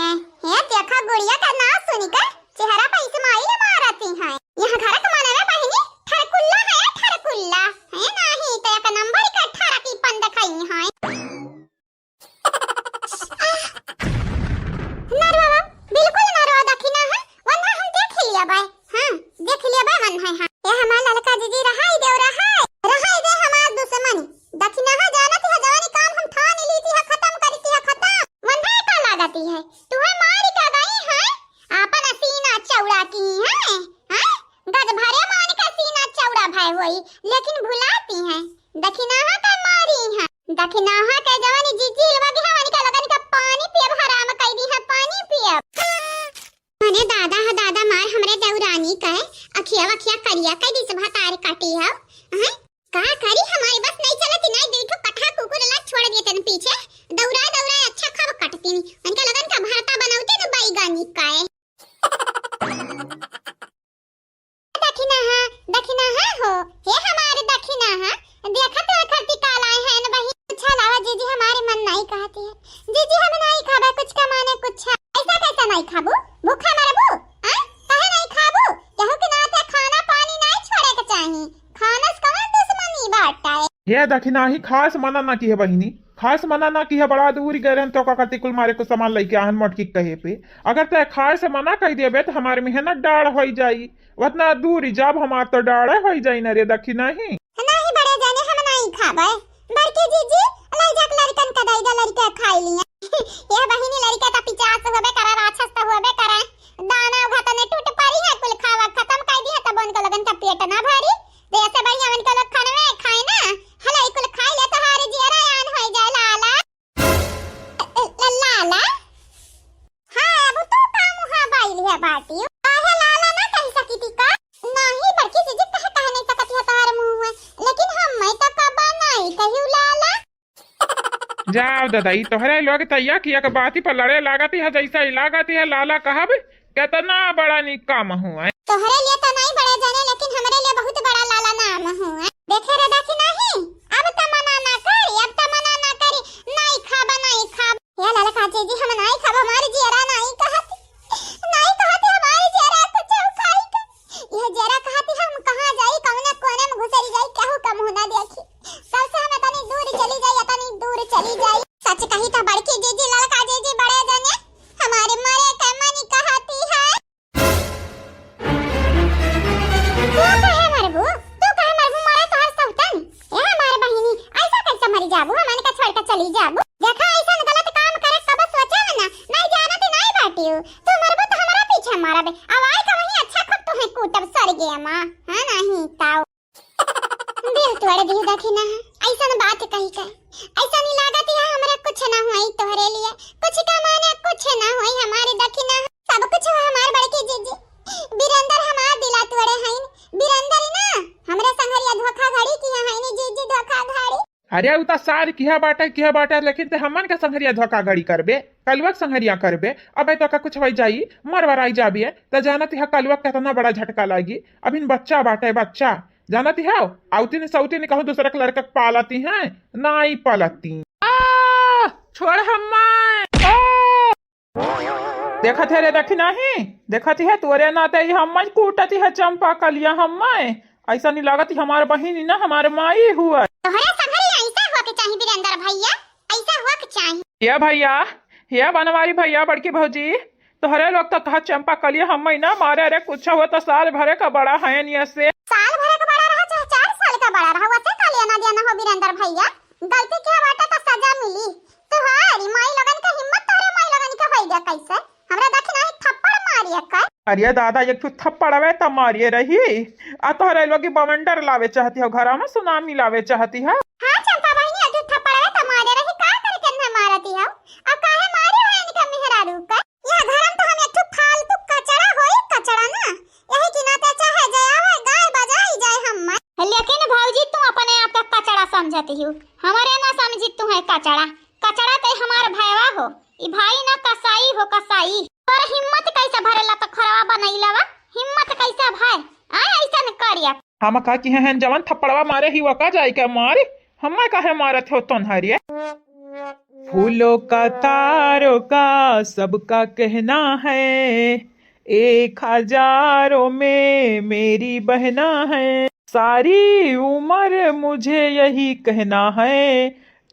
ये देखा गुड़िया का नाम सुनी के चेहरा पे smile मारती है। यहाँ घर के मनवे बहिनी ठरकुल्ला है, ठरकुल्ला है नहीं तो एक नंबर का ठरकी पन दिखाई है। नरवा, बिल्कुल नरवा दखिना है, वन्हा हम देख लिया बाय। हाँ, देख लिया बाय, वन्हा है, हाँ। ए हमार ललका जीजी, रहाई दे, रहाई, रहाई दे हमार दुश्मनी। दखिना है, जानत है, जवानी काम हम ठान ली थी, है खत्म करी थी, है खत्म। वन्हा का लागती है, तुहे मारी का गई है, आपन सीना चौड़ा की है, हैं? गज भरे मान के सीना चौड़ा भय होई, लेकिन भुलाती हैं। दखिनाहा के मारी हैं। दखिनाहा के जवानी जीजी लगे हैं, वनिका लगन का पानी पियब हराम कई दी है, पानी पियब। अरे दादा ह दादा, मार हमरे देवरानी के अखिया वखिया करिया कई दी से भतार काटी है। हैं? का करी, हमारी बस नहीं चलती, नहीं दे ठो पठा कुकुर ला छोड़ दिए तन पीछे। दौड़ा दौड़ा अच्छा खाब काटती नहीं। उनका लगन का भरता बनावते तो बैगानी का है। दखिनाहा, दखिनाहा हो, हे हमारे दखिनाहा, देखा तो खरती काल आए हैं न बहिन। अच्छा लावा जीजी, हमारे मन नहीं कहती है। जीजी हम नहीं खाबे कुछ कमाने कुछ। ऐसा कैसा नहीं खाबू? भूखा मरबू? हाँ? काहे नहीं खाबू? केहू के नाते खाना पानी नहीं छोड़े के चाही। खाना से कौन दुश्मनी बाटे? हे दखिनाही, खास मना ना की है बहिनी, खास मना ना की है, बड़ा दूर गए रहन तो का करती कुल मारे कुछ सामान लेके आहन मटकी कहे पे। अगर तय खाए से मना कह देबे तो हमारे मेहनत डाढ़ होई जाई। उतना दूर जब हमार तो डाढ़े होई जाई ना रे दखिनाही। नहीं बड़े जाने, हम नहीं खाबे। बड़के जीजी, ले जाके लड़कन का दे दे, लड़के खाई लिए। ये बहिनी, लड़के तो पिचास होबे करे, राक्षस तो होबे करे। दाना उघा तने टूट पड़ी है, कुल खावा खत्म कर दी है, तब उनका लगन का पेट ना भरी। जैसे भैया उनका लोग खानवे खाए ना, हलाई कुल खाई ले तो हारे जियरा यान होई जाए लाला। ल-, ल-, लाला? हाँ, अब तू का मुहा बाइल है बाटी? काहे लाला ना कह सकी थी का? नहीं, बड़की जीजी कहे, कहे नहीं सकती है तोहर मुँह है, लेकिन हम मैं तो कबा नहीं कही लाला। जाओ दादा, ई तोहरे लोग तैया किया के बाती पर लड़े लागती है, जैसा ही लागती है लाला कहब, कितना बड़ा निक काम हुआ है। तोहरे लिए तो नहीं बड़े जाने, लेकिन हमरे लिए बहुत बड़ा लाला नाम हुआ है। देखे रे दखिनाही, मुँह ना देखी, कल से हम तनी दूर चली जाई, तनी दूर चली जाई। सच कही तो बड़की जीजी, लड़का जीजी, बड़े जने हमारे मरे के मनी कहती है। तू काहे मरबू? तू काहे मरबू? मरे तोहर सौतन। ए हमार बहिनी, ऐसा कैसे मरी जाबू? हमन के छोड़ के चली जाबू? देखा, ऐसन गलत काम करे कब सोचे में ना, नहीं जानत ही नहीं बाटियो। तू मरबू तो हमरा पीछे मरबे। अब आई का वहीं अच्छा खूब तुहे कूटब सरगे मा। हाँ, नहीं ताऊ। दिल तोड़ दियो दखिना, ऐसन बात कही के। ऐसा नहीं लागत है हमरा कुछ ना होई तोहरे लिए, कुछ का माने कुछ ना होई हमारे दखिना। सब कुछ हो हमार बड़की जीजी। बीरेंद्र हमार दिला तोड़े हईन। बीरेंद्र ही ना, हमरा संघरिया धोखाधड़ी किया हईन जीजी, धोखाधड़ी। अरे उ त सार किहा बाटे, किहा बाटे, लेकिन ते हमन के संघरिया धोखाधड़ी करबे, कलुआ के संघरिया करबे। अबे तो का कुछ होई जाई, मरवराई जाबे, त जानत है कलुआ के कितना बड़ा झटका लागी। अभिन बच्चा बाटे, बच्चा। जानत हौ, आउती ने सौती ने कहूँ दूसरा के लड़का के पालती हैं, नाई पालती। आ, छोड़ हम्मा। आ! देखत है रे, देखी नहीं? देखत है, तोरे नाते ही हम्मा कूटती है चंपा कलिया हम्मा। ऐसा नहीं लागत ही हमार बहिनी ना, हमार माई हुआ। तोहरे संघरी ऐसा हुआ के चाही बीरेंद्र भैया, ऐसा हुआ के चाही। ये भैया, ये बनवारी भैया, बड़की भौजी, तोहरे लोग तो कहा चंपा कलिया हम्मा ना मारे रे, कुछ हो तो साल भरे का बड़ा है निया से। साल भरे का बड़ा रहा चाहे चार साल का बड़ा रहा, वसे का लेना देना हो बीरेंद्र भैया। गलती किहा बाटे तो सजा मिली। तोहरी माई लोगन का हिम्मत तोहरे माई लोगन के होई गया कैसे? हमरा दखिना ही थप्पड़ मारी एक। अरे दादा, एक ठो थप्पड़वे त मारिए रही, आ तोहरे लोग बवंडर लावे चाहती हो, घरा में सुनामी लावे चाहती हो। हाँ चंपा बहिनी, एक ठो थप्पड़वे त मारे रही, का करे के न मारती हो? अब काहे मारे हो इनका मेहरारू का? यह घर में तो हम एक ठो फालतू कचड़ा होई, कचड़ा ना। यही के नाते चाहे जय आवे, गाय बजाई जाए हम। लेकिन भौजी, तू अपने आप का कचड़ा समझती हो, हमारे ना समझी तू है कचड़ा। कचड़ा ते हमार भयवा हो, ई भाई ना कसाई हो, कसाई। तोर हिम्मत कैसे भरेला तो खरवा बनैलवा, हिम्मत कैसे भय? आय ऐसन करिया। हम का किहे हैं, जवन थप्पड़वा मारे ही वका जाई के मारी, हम्मा काहे मारत हो तोन्हरिया? फूलों का, तारों का, सबका कहना है, एक हजारों में मेरी बहना है। सारी उम्र मुझे यही कहना है,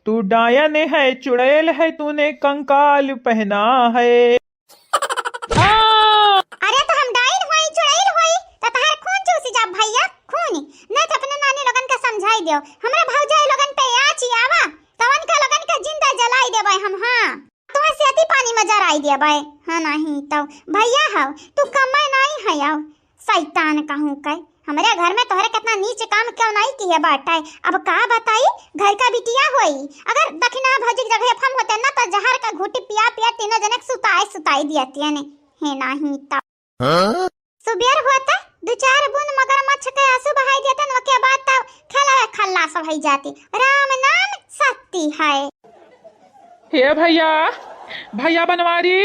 तू डायन है, चुड़ैल है, तूने कंकाल पहना है। हाँ। अरे तो हम डाइन होई, चुड़ैल होई, तो तहार खून चूसी जा भैया, खून। नहीं तो अपने नानी लोगन के समझाई दियो, हमरा भौजाई लोगन पे आँच आवा, तवन का लोगन के जिंदा जलाई देबै हम। हाँ, तुम्हें सेती पानी में जराई देबै। हाँ, नहीं तो भैया हव, तू कम्मै नहीं है, आओ शैतान कहूँ के। हमरे घर में तोहरे कितना नीच काम क्यों नहीं किए बाटे। अब का बताई, घर का बिटिया होई, अगर दखिना भौजी के जगह हम होते ना तो जहर का घूटी पिया पिया तीनों जने के सुताए सुताई दियतियन। हे नाही तो। हाँ? सुबेर होते दो चार बूंद मगरमच्छ के आंसू बहाई देतन, ओके बाद तो खेलवे खल्लास भई जाती। राम नाम सत्य है। हे भैया, भैया बनवारी,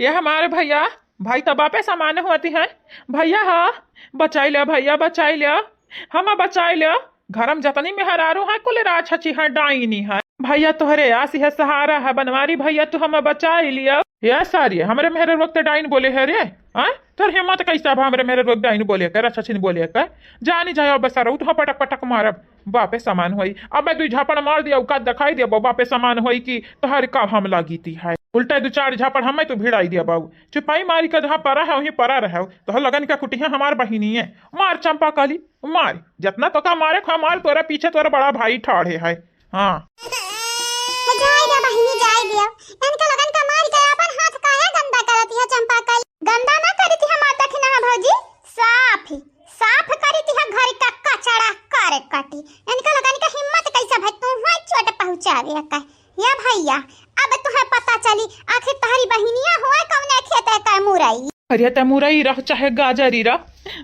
ये हमारे भैया, भाई तो बापे समान होती हैं। भैया हा, बचाई ले भैया, बचाई ले, हम बचाई ले। घर में जतनी मेहरारू हैं, कुल राक्षसी हैं, डाइनी हैं। भैया तोहरे आस है, सहारा है, बनवारी भैया तू हम बचाई लिया। ये सारी हमरे मेहरारू वक्त डाइन बोले है रे, हाँ? तोर हिम्मत कैसा भा हमरे मेहरारू वक्त डाइन बोले के, राक्षसी बोले के? जानी जाए अब सारा, तू पटक पटक मारब। बापे समान होई। अबे दुई झापड़ मार दिया, औकात दिखाई दिया, बापे समान होई कि तोहर का हम लागी ती है। उल्टा दो चार झापड़ हमें तो भिड़ाई दिया बाबू। चुपाई मारी का जहाँ परा है, वहीं परा रहे। तोहर लगन का कुटिया हमार बहिनी है। मार चंपा काली, मार। जितना तो का मारे खा मार, तोरा पीछे तोरा बड़ा भाई ठाढ़े है। हाँ। तो जाए दे बहिनी, जाए दे। इनका लगन का मार के अपन हाथ काहे गंदा करती है चंपा काली? गंदा ना करती है माता की ना भौजी, साफ ही। साफ करी तिहा घर का कचड़ा करे कटी। इनका लोगन का हिम्मत कैसे भाई तू हुआ चोट पहुँचावे का? या भैया, अब तुहे पता चली आखिर तहरी बहिनिया हुआ कौने खेते का मुरई। अरे ते मुरई रह चाहे गाजरी रह,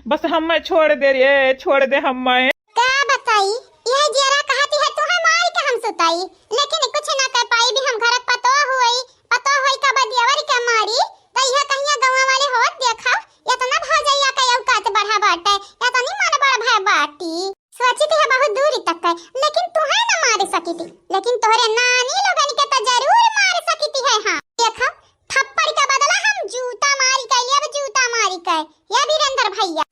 बस हम्मे छोड़ दे रे, छोड़ दे हम्मे। का बताई, यह जियरा कहती है तुहे मार के हम सुताई, लेकिन कुछ ना कर पाई भी हम घर पतो हुई, पतो हुई का बदियावर के मारी, तो यह कहिया गाँव वाले होत देखा, इतना भौजैया का औकात बढ़ा बाटे, इतनी मन बड़ भय बाटी। सोचित है बहुत दूरी तक है, लेकिन तुहे न मार सकिती, लेकिन तोहरे नानी लोगन के तो जरूर मार सकिती है। हाँ, देखा, थप्पड़ के बदला हम जूता मारी के लेब, जूता मारी के। ये वीरेंद्र भैया,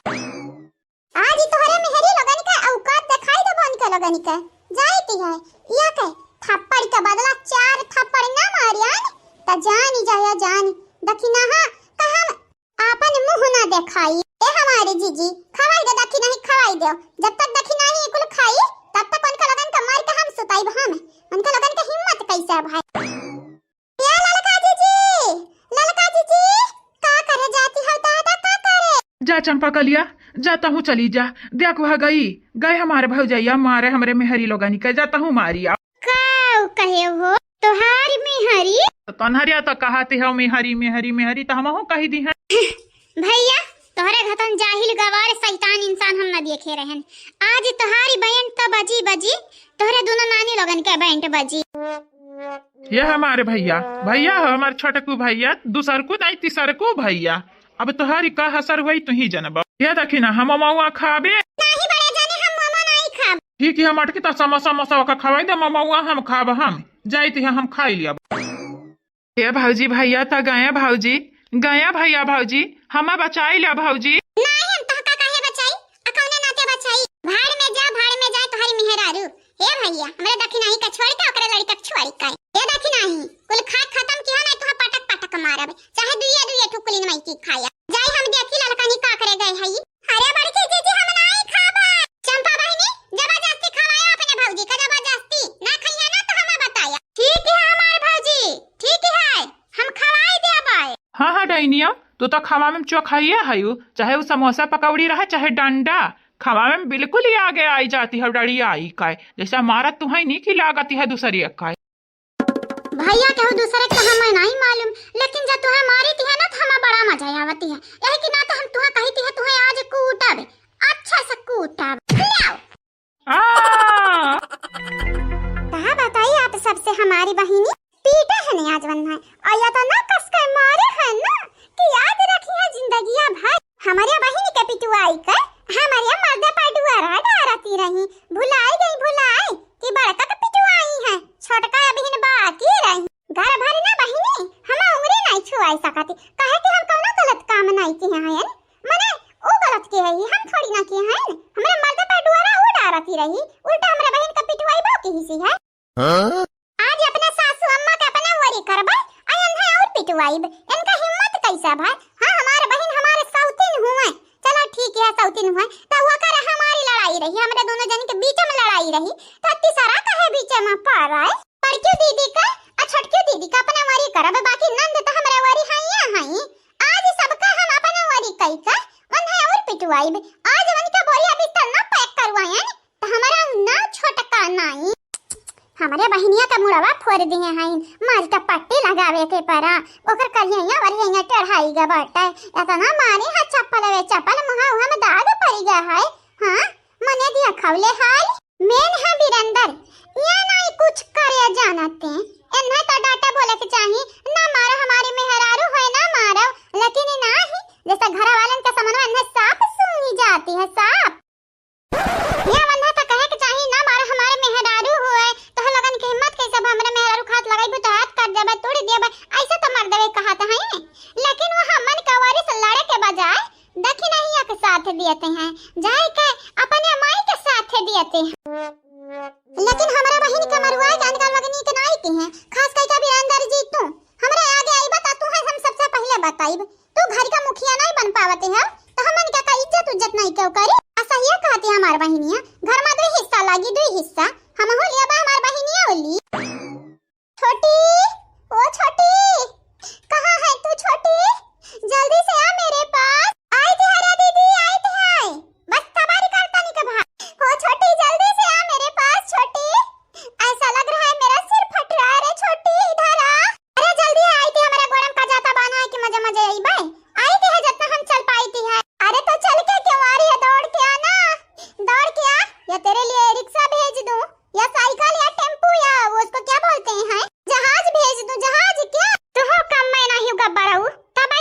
आज ही तोहरे मेहरी लोगन के औकात दिखाई देबो इनके। लोगन के जाइत है, या के थप्पड़ के बदला चार थप्पड़ ना मारियन, त जानी जाया जानी। दखिनहा का हम आपन मुँह ना देखाई। ए हमारे जीजी, खवाई दे दखिनही, खवाई दे। जब तक दखिनही कुल खाई, तब तक उनका लोगन के मार के हम सुताइब हम। उनका लोगन के हिम्मत कैसे है भाई? ए ललका जीजी, ललका जीजी, का करे जाती हो दादा, का करे? जा चंपा कलिया, जा तहूँ चली जा। देख वह गई, गए हमारे भौजैया मारे हमरे मेहरी लोगनी के, जा तहूँ मारी आ। काऊ कहे हो तोहार मेहरी? तो तोहरिया तो कहती हो मेहरी, मेहरी, मेहरी, तो हमहू कही दिहे। भैया, तोहरे घतन जाहिल गवार शैतान इंसान हम न देखे रहन। आज तोहारी बैंड तो बजी बजी, तोहरे दोनों नानी लोगन के बैंड बजी। ये हमारे भैया, भैया हो हमार छोटकू भैया, दूसरकू नहीं तीसरकू भैया। अब तोहारी का हसर हुई तू ही जनबा। ये देखी ना हम मौआ खाबे। नहीं बड़े जाने हम मौआ नहीं खाब। ठीक है, हम अटकी तो समोसा समोसा का खवाई दे मौआ हम खाब, हम जाइत है हम खाई लिया। ए भौजी, भैया त गया भौजी, गया भैया भौजी, हमा बचाई ला भौजी। नाही, हम तोहका काहे बचाई? आ कौने नाते बचाई? भाड़ में जा, भाड़ में जाए तोहरी मेहरारू। ए भैया, हमरे दखिनही का छोड़ के ओकरे लड़का के छोड़ी का। ए दखिनही, कुल खाए खत्म किया नहीं तो पटक पटक मारब, चाहे दुइये दुइये ठुकुलिन माई की खाया। जाई हम देखी ललकनी का करे गए हई। अरे बड़की जीजी, हम नाई खाबा। चंपा बहिनी, जबरदस्ती खवाया अपने भौजी का, जबरदस्ती। ना खइया ना तो हमें बताया। ठीक है हमार भौजी, ठीक है, हम खवाई देबै। हाँ, हाँ, डैनिया, तू तो खवावे में चोखइया हयू, चाहे उ समोसा पकौड़ी रहे, चाहे डंडा, खवावे में बिल्कुल ही आगे आई जाती है डड़ी आई का, जैसे हमारा तुहई नहीं की लागती है दूसरी का। भैया केहू दूसरे के हमें नहीं मालूम, लेकिन जब तुहे मारी ती है ना तो हमें बड़ा मजा आवती है। यही की ना तो हम तुहे कही ती है, तुहे आज कूटब, अच्छा से कूटब। लाओ। आ! कहा बताई आप सबसे हमारी बहिनी पीटे है नहीं आज वन है, और या तो ना कस के मारे है ना कि याद रखी है जिंदगिया भर। हमारे बहिनी के पिटुआई के हमारे मर्दे पर डुअरा डारती रही, भुलाई गई भुलाई कि बड़का के पिटुआई है, छोटका अबहिन बाकी रही। घर भर ना बहिनी, हम उंगली नहीं छुआई सकती, काहे कि हम कौनो गलत काम नहीं किए हैं। मने ऊ गलत किए है, हम थोड़ी ना किए हैं। हमरे मर्दे पर डुअरा ऊ डारती रही, उल्टा हमरे बहिन के पिटुआई बा की हिस्सी है। हाँ? आज अपने सासू अम्मा के अपने वरी करबे, आ एन्हे और पिटवाइब। इनका हिम्मत कैसा भाई? हाँ, हमार बहिन हमारे सौतिन हुए। चलो ठीक है, सौतिन हुए। तो वो कर हमारी लड़ाई रही, हमरे दोनों जन के बीच में लड़ाई रही। तो तीसरा कहे बीच में पड़ रहा है? बड़कियों दीदी का, आ छोटकियों दीदी का अपने वरी करबे, बाकी नंद तो हमरे वरी हइया हई। आज सबका हम अपने वरी कई का, उन्हें और पिटवाइब। आज उनके बोरिया बिस्तर ना पैक करवाएं, तो हमारा ना छोटका नाई। हमरे बहिनिया का मुड़वा फोड़ दिए हैं, मार के पट्टी लगावे के परा, ओकर करिया वरिया टेढ़ाई गे बाटे। इतना मारे है चप्पल वे चप्पल, मुहा उहा में दाग पड़ गया है। हाँ, मने दिया खौले हाल। मेन है बीरेंदर, ये नाई कुछ करे जानते। इन्हें तो डांटे बोले के चाही, ना मारो हमारी मेहरारू है ना मारो, लेकिन ये ना ही, जैसे घर वालन के समनवा इन्हें साफ सूंघी जाती है, साफ। ये वन्हा तो कहे के चाही ना, मारे हमारे मेहरारू हुए, तो हम लोगन के हिम्मत कैसे अब हमरे मेहरारू खात लगाइबू तो हाथ काट देबे, तोड़ देबे, ऐसे तो मर देबे कहत हैं। लेकिन वो हमन का वारिस लड़े के बजाय दखिनहिया के साथ दियते हैं, जाए के अपने माई के साथ दियते हैं। लेकिन हमरे बहिन के मरुआ के अनका लगनी के नाई की हैं, खास करके बीरेंदर जी तू हमरे आगे आइबा त तू है हम सबसे पहले बताइब। तू घर का मुखिया नहीं बन पावते हो, तो हमन का, का इज्जत उज्जत नहीं क्यों करी? आ सहिया कहती हमार बहिनिया, घर में दुई हिस्सा लागी, दुई हिस्सा। हमहू लिया बा हमार बहिनिया ली। छोटी, ओ छोटी, कहाँ है तू छोटी? जल्दी से आ मेरे पास। आई थी हरा दीदी, आई थी है। बस सवारी करता नहीं कब। ओ छोटी, जल्दी से आ मेरे पास छोटी। ऐसा लग रहा है मेरा सिर फट रहा है रे छोटी, इधर आ। अरे जल्दी आ, आई थी, हमारा गोड़म का जाता बाना है कि मजे मजे आई बे। आई थी है जितना हम चल पाई थी है। अरे तो चल के क्यों आ रही है, दौड़ के आ ना, दौड़ के आ, या तेरे लिए रिक्शा भेज दूं, या साइकिल या टेम्पू या वो उसको क्या बोलते हैं, जहाज भेज दूं, जहाज क्या? तू हो कम मैं नहीं गब्बरऊ, तब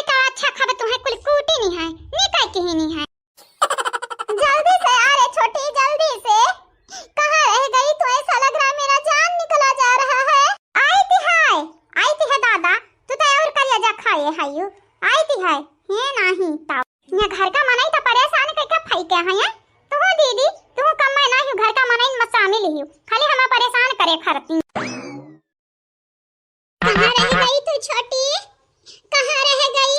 खाली हमा परेशान करे खरती। कहाँ रह गई तू छोटी, कहाँ रह गई?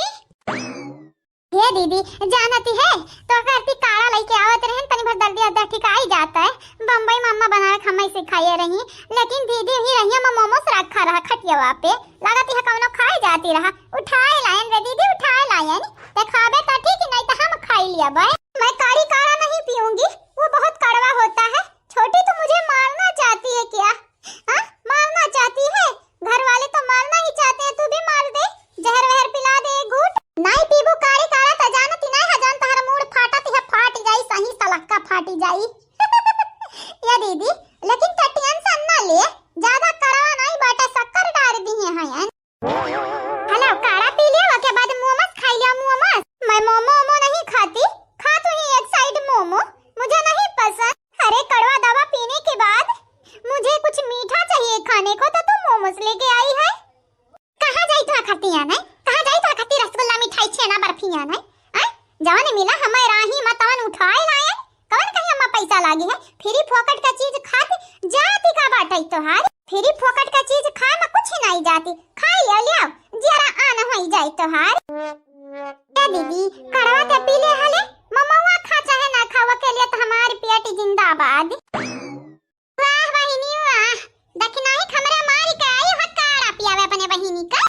हे दीदी, जानती है, तो करती काढ़ा लइके आवत रहन, तनी भर दर्द अद्दा ठिकाई जाता है। बम्बई मम्मा बनावे खम्मई सिखाए रही, लेकिन दीदी ही रही, हम मोमोस रखा रहा खटियावा पे। लागत है कौनो खाए जाती रहा, उठाए लायन रे दीदी, उठाए लायन। ते खाबे त ठीक, नहीं तो हम खाई लिया बे। मैं काढ़ी काढ़ा नहीं पीऊंगी, वो बहुत कड़वा होता है। छोटी, तू मुझे मारना चाहती है क्या? हाँ, मारना चाहती है? घर वाले तो मारना ही चाहते हैं, तू भी मार दे, जहर वहर पिला दे एक घूंट। नाई पीबू काढ़ी काढ़ा त जानती नाई है, जान तहर मूड़ फाटत है, फाट जाई, सही सलक्का फाटी जाई। या दीदी, लेकिन ते टेंशन ना ले, ज्यादा कड़वा नाई बाटे, शक्कर डार दिए हैं। हेलो, काढ़ा पी लिया, ओके बाद मोमोस खाई लिया, मोमोस। मैं मोमो ओमो नहीं खाती, खा तू ही एक साइड मोमो, मुझे नहीं पसंद। अरे, कड़वा दवा पीने के बाद मुझे कुछ मीठा चाहिए खाने को, तो तू मोमोस लेके आई है। कहाँ जाई तो खाती है, कहाँ जाई तो खाती रसगुल्ला, मिठाई, छेना, बर्फी है, हैं? जवन मिला हमें राही में तवन उठाए लाए, कवन कहीं हमें पैसा लागी है? फ्री फोकट का चीज खाती जाती का बाटे तोहार? फ्री फोकट का चीज खाए में कुछ नहीं जाती, खाई लिया, लिया, जरा आन होई जाए तोहार। ए दीदी, कड़वा ते पी ले हले, ममवा खा चाहे ना खा, ओके लिए तो हमार पेट जिंदाबाद। वाह बहिनी वाह, दखिनाही क हमरे मारी के आई हो काढ़ा पियावे अपने बहिनी का।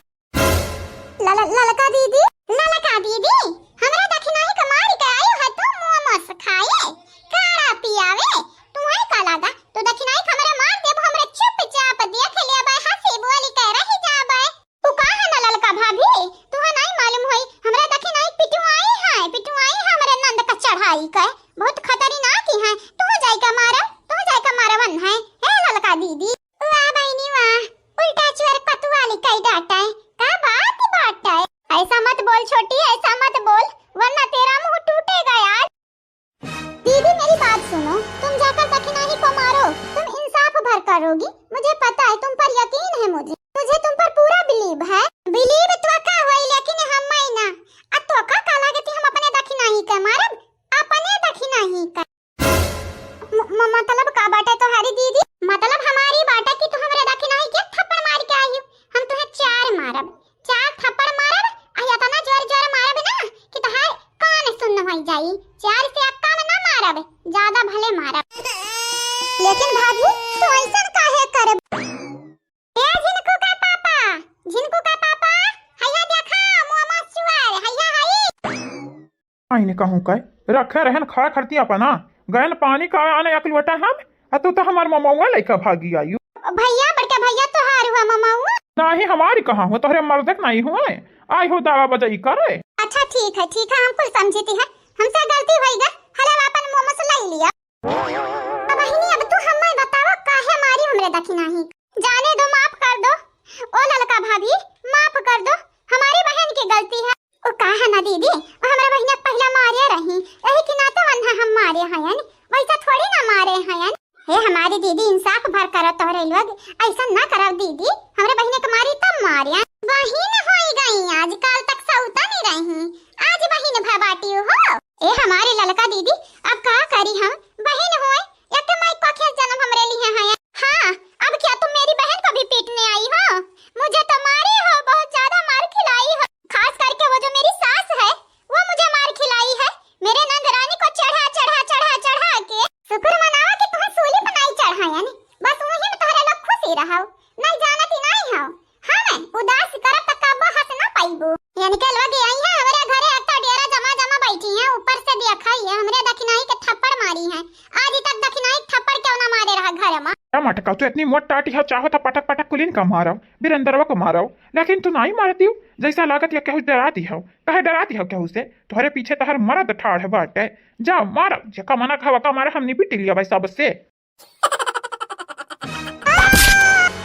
लल-, ललका दीदी, ललका दीदी, हमरा दखिनाही क मारी के आई हो तू मोमोस खाए, काढ़ा पियावे। तुम्हें का लागा, तू दखिनाही क हमरे मार देबू, हमरे चुपचाप देख लेबे, हंसी बोली के रह जाबे। तू का है ना ललका भाभी, तुहा नाई मालूम होई, हमरा दखिनाही पिटुआई है, पिटुआई है हमरे नंद का चढ़ाई के, बहुत खतरनाक ही है। तू जाई का मारा, तू जाई का मारवन है, हे ललका दीदी। वाह बहिनी वाह, उल्टा चुअर कतुआली कई डाटा है, का बात बाटा है। ऐसा मत बोल छोटी, ऐसा मत बोल, वरना तेरा मुंह टूटेगा यार। दीदी, मेरी बात सुनो, तुम जाकर दखिनाही को मारो, तुम इंसाफ भर करोगी, मुझे पता है, तुम पर यकीन है मुझे, मुझे तुम पर पूरा बिलीव है। बिलीव तो का होई, लेकिन हम ना, आ तो का, का लागे थी हम अपने दखिनाही के मारब, अपने दखिनाही के। म-, म-, मतलब का बाटे तोहारी दीदी? मतलब हमारी बाटे कि तू हमरे दखिनाही के थप्पड़ मार के आई हो, हम तुहे चार मारब, चार थप्पड़ मारब, आ इतना जोर जोर मारब ना कि तोहार कान सुन्न हो जाई। चार से कम ना मारब, ज्यादा भले मारब। लेकिन भाभी, तू ऐसन काहे करब? ए झिनकू का पापा, झिनकू का पापा, हैया देखा, मोमोस चुअर, हैया हई। आईने कहूँ कहे, रखे रहन खा खरती अपना, गयन पानी का आने एक लोटा हम, आ तू तो हमार ममौआ लइका भागी आयु। भैया, बड़का भैया तोहार हुआ ममौआ? नाही, हमारी कहाँ हुआ, तोहरे मर्दे के नाही हुआ। आई हो दावा बजाई करे। अच्छा ठीक है, ठीक है, हम कुल समझी थी है, हमसे गलती होई गई, हले अपन मोमोस लई लिया। अब बहिनी, अब तू हमें बतावा काहे मारी हमरे दखिनाही? जाने दो, माफ कर दो। ओ ललका भाभी, माफ कर दो, हमारी बहन की गलती है। ओ का है ना दीदी, ओ हमरा बहिना पहला मारे रही, यही के नाते वन्हा हम मारे हयन, वैसा थोड़ी ना मारे हयन। हे हमारी दीदी, इंसाफ भर करो तोहरे लोग, ऐसा ना करो दीदी, हमरे बहिने के मारी तब मारे। बहिन होई गई, आजकल तक सौता नहीं रही, आज बहिन भबाटी हो। ए हमारी ललका दीदी, अब का करी हम, बहिन होए, एक माई को खेत जन्म हमरे लिए है। हाँ, अब क्या तुम मेरी बहन को भी पीटने आई हो? मुझे तो मारी हो, बहुत ज्यादा मार खिलाई हो। खास करके वो जो मेरी सास है, वो मुझे मार खिलाई है, मेरे नंद रानी को चढ़ा, चढ़ा, चढ़ा, चढ़ा के। शुक्र मनावा कि तुम्हें सूली पर नहीं चढ़ायन, बस वही में तोहरे लोग खुशी रहो, नहीं जानती नहीं हो। हाँ, मैं उदास करब त कब्बो हंस ना पाइबू। यानी के लोग आई हैं हमरे घरे, अत्ता डेरा जमा जमा बैठी हैं, ऊपर से देखा ही है, हमरे दखिनाही के थप्पड़ मारी हैं। आज तक दखिनाही थप्पड़ क्यों ना मारे रहा घर में। क्या मटका, तू इतनी मोट टाटी है, चाहो तो पटक पटक कुलीन का मारो, बिरंदरवा को मारो, लेकिन तू नहीं मारती हो। जैसा लागत या केहू डराती हो, कहे डराती हो केहू से? तोहरे पीछे तोहर मरद ठाड़ है बाटे, जा मारो, जेका मना खावा का मारे, हमनी पिट लिया भाई सबसे।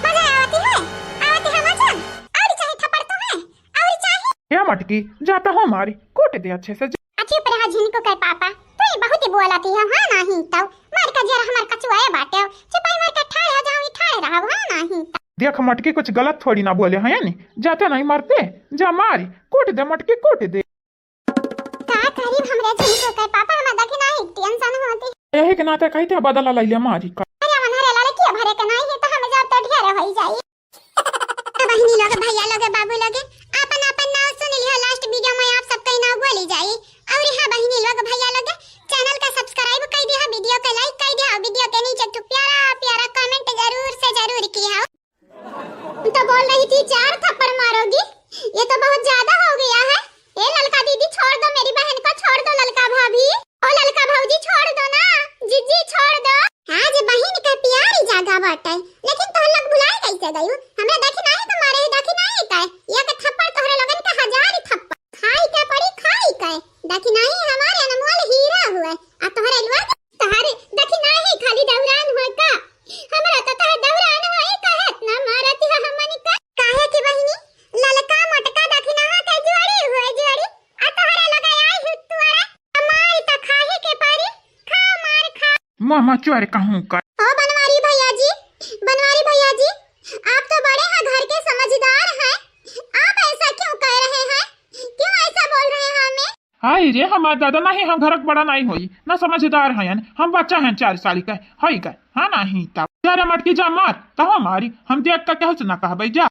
मजा आवती है, आवती है मजा। और चाहे थप्पड़ तो है, और चाहे। या मटकी, जाता हो मारी, कूट दे अच्छे से। अच्छे पर हा झिनको के पापा, तू ही बहुत ही बोलाती है, हाँ नहीं तो। मार का जरा हमार कचुआ है बाटे, चपाई मार के ठाड़े हो जाऊँ, ठाड़े रहो, हाँ नहीं तो। देख मटकी, कुछ गलत थोड़ी ना बोले हैं, यानी जाते नहीं मरते, जा मारी, कूट दे मटकी, कूट दे। का करी हमरे झिनको के पापा, हम दखिनाही टेंशन होती। यही के नाते कही थे बदला लैले मारी का। अरे मन हरे भैया लोगे, बाबू लोगे, आपन आपन नाव सुन लिहा, last video में आप सबके नाव बोली जाई। और हाँ बहिनी लोग, भैया लोगे, channel का subscribe कर दिहा, video के like कर दिहा, video के नीचे एक ठो प्यारा प्यारा comment जरूर से जरूर किहा। तो बोल रही थी चार थप्पड़ मारोगी, ये तो बहुत ज्यादा हो गया है। ए ललका दीदी, छोड़ दो मेरी बहन को, छोड़ दो ललका भाभी। ओ ललका भौजी, छोड़ दो ना, जीजी छोड़ दो। आज बहिन के प्यारी जागा बाटे, लेकिन तोहर लोग भुलाए कैसे गयू? हमरा दखिनाही तो मारे है, दखिनाही का एक थप्पड़ तोहरे लोगन के हजार थप्पड़। खाई के पड़ी, खाई के। दखिनाही हमारे अनमोल हीरा हुए, आ तोहरे लोग तोहरे दखिनाही खाली दौरान होय का? हमरा तो तोहर दौरान होय का, इतना मारत है हमन का। काहे कि बहिनी, ललका मोटका दखिनाहा के जोड़ी हुए जोड़ी, आ तोहरे लगे आई हु तोड़े। मार त खाहे के परी, खा मार खा। मामा चोर कहूँ का। ओ बनवारी भैया जी, बनवारी भैया जी, आप तो बड़े हैं, घर के समझदार हैं, आप ऐसा क्यों कह रहे हैं? क्यों ऐसा बोल रहे हैं हमें? हाय रे हमार दादा, नहीं हम घरक बड़ा नहीं होई, ना समझदार हयन, हम बच्चा हैं चार साल के, हई गए, हाँ नहीं तब। जा रे मटकी जा मार, तहो मारी, हम देख के केहू से ना कहबे जा।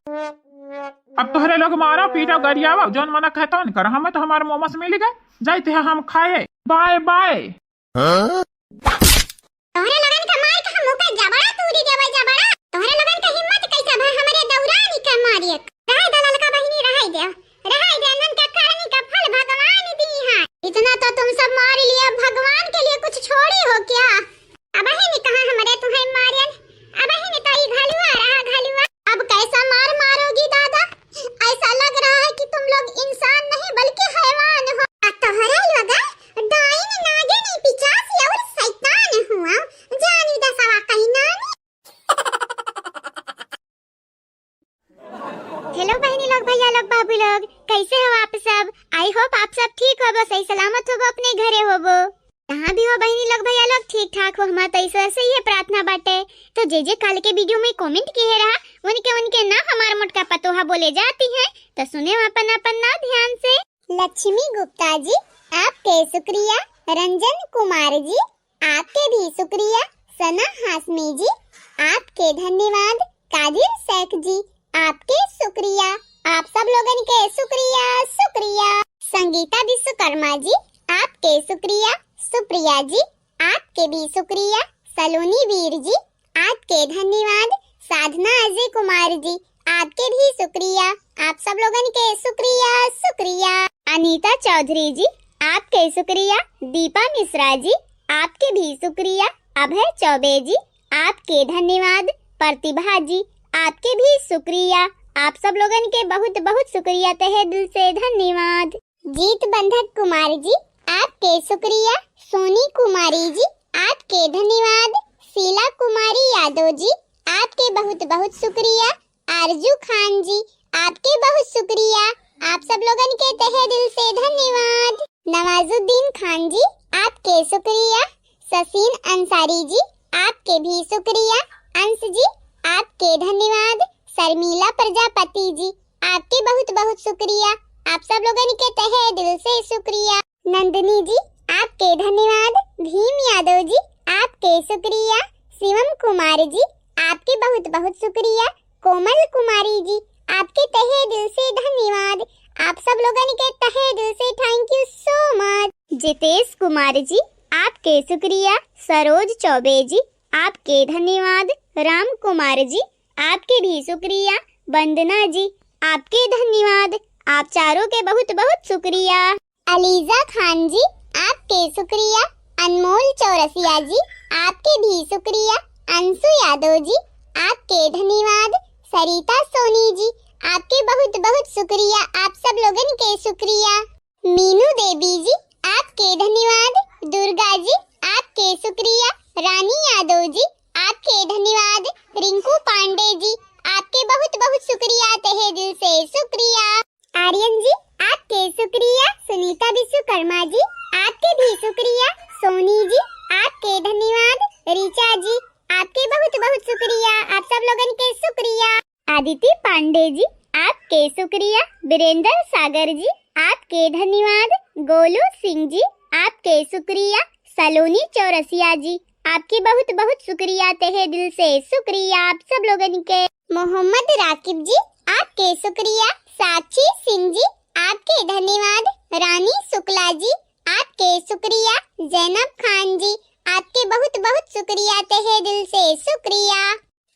अब तोहरे लोग मारो, पीटो, गरियावा, जौन मना कहता नहीं कर, हमें तो हमारे मोमस मिल गए, जाते हैं हम खाए, बाय बाय। हाँ? तोहरे लोगन के मार के हम ओकर जबड़ा तूरी देबै जबड़ा। तोहरे लोगन के हिम्मत कैसे भय हमरे दौरानी के मारिए? रहै दे ललका बहिनी, रहै दे, रहै दे, इन्हन के करनी का फल भगवान दी हैं। इतना तो तुम सब मार लिया, भगवान के लिए कुछ छोड़ी हो क्या? अबहिन कहाँ हमरे तुहैं मारियन, अबहिन तो ई घलुआ रहा घलुआ। अब कैसा मार मारोगी दादा? ऐसा लग रहा है कि तुम लोग इंसान नहीं बल्कि हैवान हो। आ तोहरे लोग डाइन, नागिन, पिचास और शैतान हुआ, जानी दसवा कहीं नानी। Hello बहिनी लोग, भैया लोग, बाबू लोग, कैसे हो आप सब? I hope आप सब ठीक होबो, सही सलामत होबो, अपने घरे होबो। जहाँ भी हो बहिनी लोग, भैया लोग, ठीक ठाक हो, हमार तो ईश्वर से ये प्रार्थना बाटे। तो जे जे काल के video में comment किहे रहा, उनके उनके नाम हमार मोटका पतोहा बोले जाती हैं, तो सुने अपन अपन नाम ध्यान से। लक्ष्मी गुप्ता जी, आपके शुक्रिया। रंजन कुमार जी, आपके भी शुक्रिया। सना हाशमी जी, आपके धन्यवाद। कादिर शेख जी, आपके शुक्रिया। आप सब लोगन के शुक्रिया, शुक्रिया। संगीता विश्वकर्मा जी, आपके शुक्रिया। सुप्रिया जी, आपके भी शुक्रिया। सलोनी वीर जी, आपके धन्यवाद। साधना अजय कुमार जी, आपके भी शुक्रिया। आप सब लोगन के शुक्रिया, शुक्रिया। अनीता चौधरी जी, आपके शुक्रिया। दीपा मिश्रा जी, आपके भी शुक्रिया। अभय चौबे जी, आपके धन्यवाद। प्रतिभा जी, आपके भी शुक्रिया। आप सब लोगन के बहुत बहुत शुक्रिया, तहे दिल से धन्यवाद। जीत बंधक कुमार जी, आपके शुक्रिया। सोनी कुमारी जी, आपके धन्यवाद। शीला कुमारी यादव जी, आपके बहुत बहुत शुक्रिया। आरजू खान जी, आपके बहुत शुक्रिया। आप सब लोगन के तहे दिल से धन्यवाद। नवाजुद्दीन खान जी, आपके शुक्रिया। ससीन अंसारी जी, आपके भी शुक्रिया। अंश जी, आपके धन्यवाद। शर्मिला प्रजापति जी, आपके बहुत बहुत शुक्रिया। आप सब लोगन के तहे दिल से शुक्रिया। नंदिनी जी, आपके धन्यवाद। भीम यादव जी, आपके शुक्रिया। शिवम कुमार जी, आपके बहुत बहुत शुक्रिया। कोमल कुमारी जी, आपके तहे दिल से धन्यवाद। आप सब लोगन के तहे दिल से thank you so much। जितेश कुमार जी, आपके शुक्रिया। सरोज चौबे जी, आपके धन्यवाद। राम कुमार जी, आपके भी शुक्रिया। वंदना जी, आपके धन्यवाद। आप चारों के बहुत बहुत शुक्रिया। अलीजा खान जी, आपके शुक्रिया। अनमोल चौरसिया जी, आपके भी शुक्रिया। अंशु यादव जी, आपके धन्यवाद। सरिता सोनी जी, आपके बहुत बहुत शुक्रिया। आप सब लोगन के शुक्रिया। मीनू देवी जी, आपके धन्यवाद। दुर्गा जी, आपके शुक्रिया। रानी यादव जी, आपके धन्यवाद। रिंकू पांडे जी, आपके बहुत बहुत शुक्रिया, तहे दिल से शुक्रिया। आर्यन जी, आपके शुक्रिया। सुनीता विश्वकर्मा जी, आपके भी शुक्रिया। सोनी जी, आपके धन्यवाद। ऋचा जी, आपके बहुत बहुत शुक्रिया, आप सब लोगन के शुक्रिया। आदिति पांडे जी, आपके शुक्रिया। वीरेंद्र सागर जी, आपके धन्यवाद। गोलू सिंह जी, आपके शुक्रिया। सलोनी चौरसिया जी, आपके बहुत बहुत शुक्रिया, तहे दिल से शुक्रिया आप सब लोगन के। मोहम्मद राकिब जी, आपके शुक्रिया। साक्षी सिंह जी, आपके धन्यवाद। रानी शुक्ला जी, आपके शुक्रिया। जैनब खान जी, आपके बहुत बहुत शुक्रिया, तहे दिल से शुक्रिया।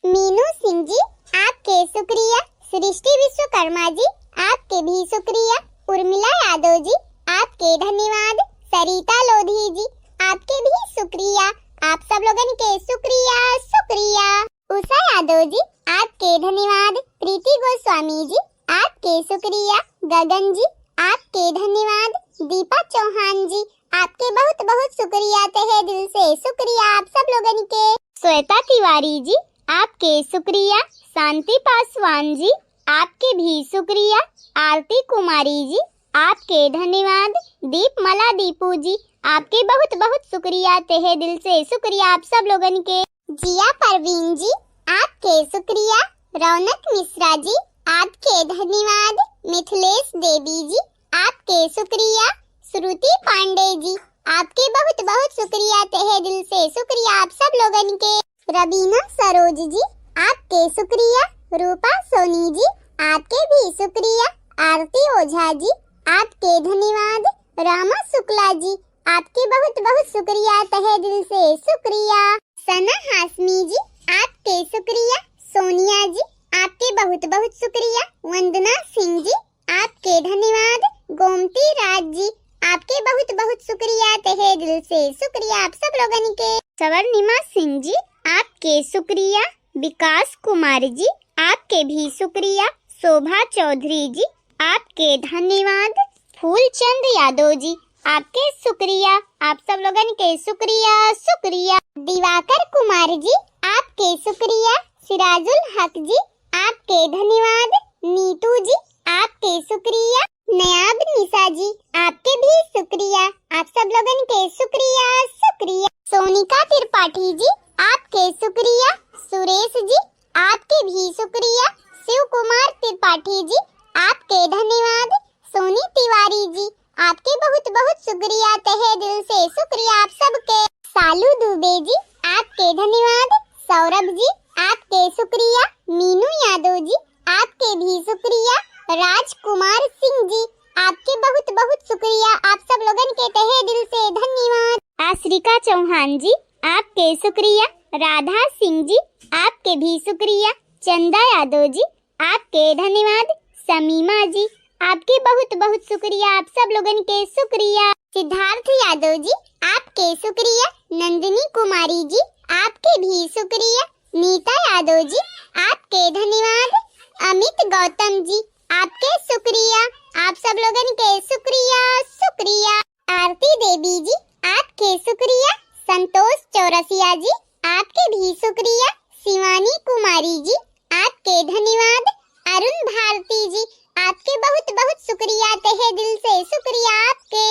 मीनू सिंह जी, आपके शुक्रिया। सृष्टि विश्वकर्मा जी, आपके भी शुक्रिया। उर्मिला यादव जी, आपके धन्यवाद। सरिता लोधी जी, आपके भी शुक्रिया। आप सब लोगन के शुक्रिया, शुक्रिया। उषा यादव जी, आपके धन्यवाद। प्रीति गोस्वामी जी, आपके शुक्रिया। गगन जी, आपके धन्यवाद। दीपा चौहान जी, आपके बहुत बहुत शुक्रिया, तहे दिल से शुक्रिया आप सब लोगन के। श्वेता तिवारी जी, आपके शुक्रिया। शांति पासवान जी, आपके भी शुक्रिया। आरती कुमारी जी, आपके धन्यवाद। दीपमला दीपू जी, आपके बहुत बहुत शुक्रिया, तहे दिल से शुक्रिया आप सब लोगन के। जिया परवीन जी, आपके शुक्रिया। रौनक मिश्रा जी, आपके धन्यवाद। मिथिलेश देवी जी, आपके शुक्रिया। श्रुति पांडे जी, आपके बहुत बहुत शुक्रिया, तहे दिल से शुक्रिया आप सब लोगन के। रबीना सरोज जी, आपके शुक्रिया। रूपा सोनी जी, आपके भी शुक्रिया। आरती ओझा जी, आपके धन्यवाद। रामा शुक्ला जी, आपके बहुत बहुत शुक्रिया, तहे दिल से शुक्रिया। सना हाशमी जी, आपके शुक्रिया। सोनिया जी, आपके बहुत बहुत शुक्रिया। वंदना सिंह जी, आपके धन्यवाद। गोमती राज जी, आपके बहुत बहुत शुक्रिया, तहे दिल से शुक्रिया आप सब लोगन के। स्वर्णिमा सिंह जी, आपके शुक्रिया। विकास कुमार जी, आपके भी शुक्रिया। शोभा चौधरी जी, आपके धन्यवाद। फूलचंद यादव जी, आपके शुक्रिया, आप सब लोगन के शुक्रिया, शुक्रिया। दिवाकर कुमार जी, आपके शुक्रिया। सिराजुल हक जी, आपके धन्यवाद। नीतू जी, आपके शुक्रिया। नयाब निशा जी, आपके भी शुक्रिया, आप सब लोगन के शुक्रिया, शुक्रिया। सोनिका त्रिपाठी जी, आपके शुक्रिया। सुरेश जी, आपके भी शुक्रिया। शिव कुमार त्रिपाठी जी, आपके धन्यवाद। सोनी तिवारी जी, आपके बहुत बहुत शुक्रिया, तहे दिल से शुक्रिया आप सबके। सालू दुबे जी, आपके धन्यवाद। सौरभ जी, आपके शुक्रिया। मीनू यादव जी, आपके भी शुक्रिया। राजकुमार सिंह जी, आपके बहुत बहुत शुक्रिया, आप सब लोगन के तहे दिल से धन्यवाद। आश्रिका चौहान जी, आपके शुक्रिया। राधा सिंह जी, आपके भी शुक्रिया। चंदा यादव जी, आपके धन्यवाद। समीमा जी, आपके बहुत बहुत शुक्रिया, आप सब लोगन के शुक्रिया। सिद्धार्थ यादव जी, आपके शुक्रिया। नंदिनी कुमारी जी, आपके भी शुक्रिया। नीता यादव जी, आपके धन्यवाद। अमित गौतम जी, आपके शुक्रिया, आप सब लोगन के शुक्रिया, शुक्रिया। आरती देवी जी, आपके शुक्रिया। संतोष चौरसिया जी, आपके भी शुक्रिया। शिवानी कुमारी जी, आपके धन्यवाद। अरुण भारती जी, आपके बहुत बहुत शुक्रिया, तहे दिल से शुक्रिया आपके।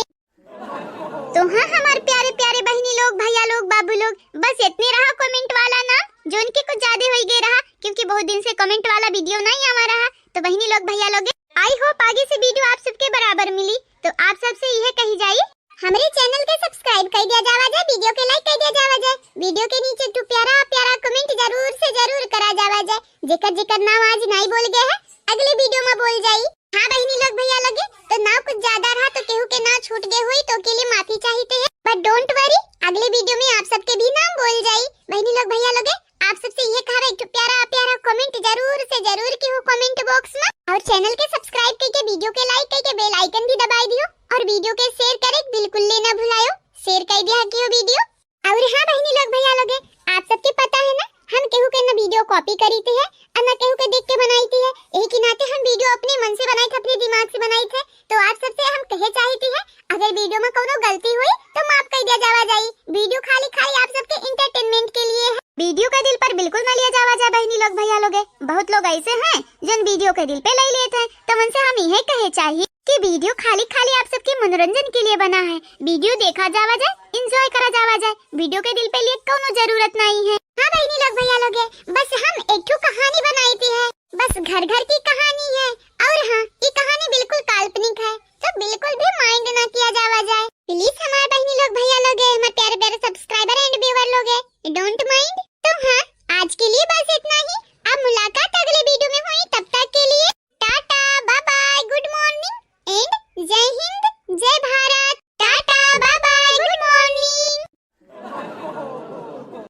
तो हाँ, हमार प्यारे प्यारे बहिनी लोग, भैया लोग, बाबू लोग, बस इतने रहा comment वाला नाम, जोन के कुछ ज्यादा होई गए रहा, क्योंकि बहुत दिन से comment वाला video नहीं आवा रहा। तो बहिनी लोग, भैया लोग, I hope आगे से video आप सबके बराबर मिली। तो आप सबसे यह कही जाई, हमरे channel के subscribe कर दिया जावा जाए, video के like कर दिया जावा जाए, video के नीचे एक ठो प्यारा प्यारा comment जरूर से जरूर करा जावा जाए। जेकर जेकर नाम आज नहीं बोल गए है, अगले video में बोल जाई। हाँ बहिनी लोग, भैया लोगे, तो नाव कुछ ज्यादा रहा तो केहू के नाव छूट गए हुई तो के लिए माफी चाहते हैं, but don't worry, अगले video में आप सबके भी नाम बोल जाई। बहिनी लोग, भैया लोगे, आप सबसे ये कहा एक ठो प्यारा प्यारा comment जरूर से जरूर केहू comment box में, और channel के subscribe करके, video के like करके, bell icon भी दबाई दियो, और video के share करे बिल्कुल लेना भुलायो। Share कर दिया केहू video। और हाँ बहिनी लोग, भैया लोगे, आप सबके पता है ना, हम केहू के ना video copy करी थे है और ना केहू के देख के बनाई थे है। यही के नाते हम video अपने मन से बनाई थे, अपने दिमाग से बनाई थे। तो आप सबसे हम कहे चाहती है, अगर video में कोनो गलती हुई तो माफ कर दिया जावा जाई। Video खाली खाली आप सबके entertainment के लिए है। Video का दिल पर बिल्कुल ना लिया जावा जाए बहिनी लोग, भैया लोगे। बहुत लोग ऐसे हैं जोन video के दिल पे ले लेते हैं, तो उनसे हम यही कहे चाहिए कि video खाली खाली आप सबके मनोरंजन के लिए बना है। Video देखा जावा जाए, enjoy करा जावा जाए, video के दिल पे लिए कोनो जरूरत नहीं है। हाँ बहिनी लोग, भैया लोगे, बस हम एक ठो कहानी बनाई थी है, बस घर घर की कहानी है। और हाँ,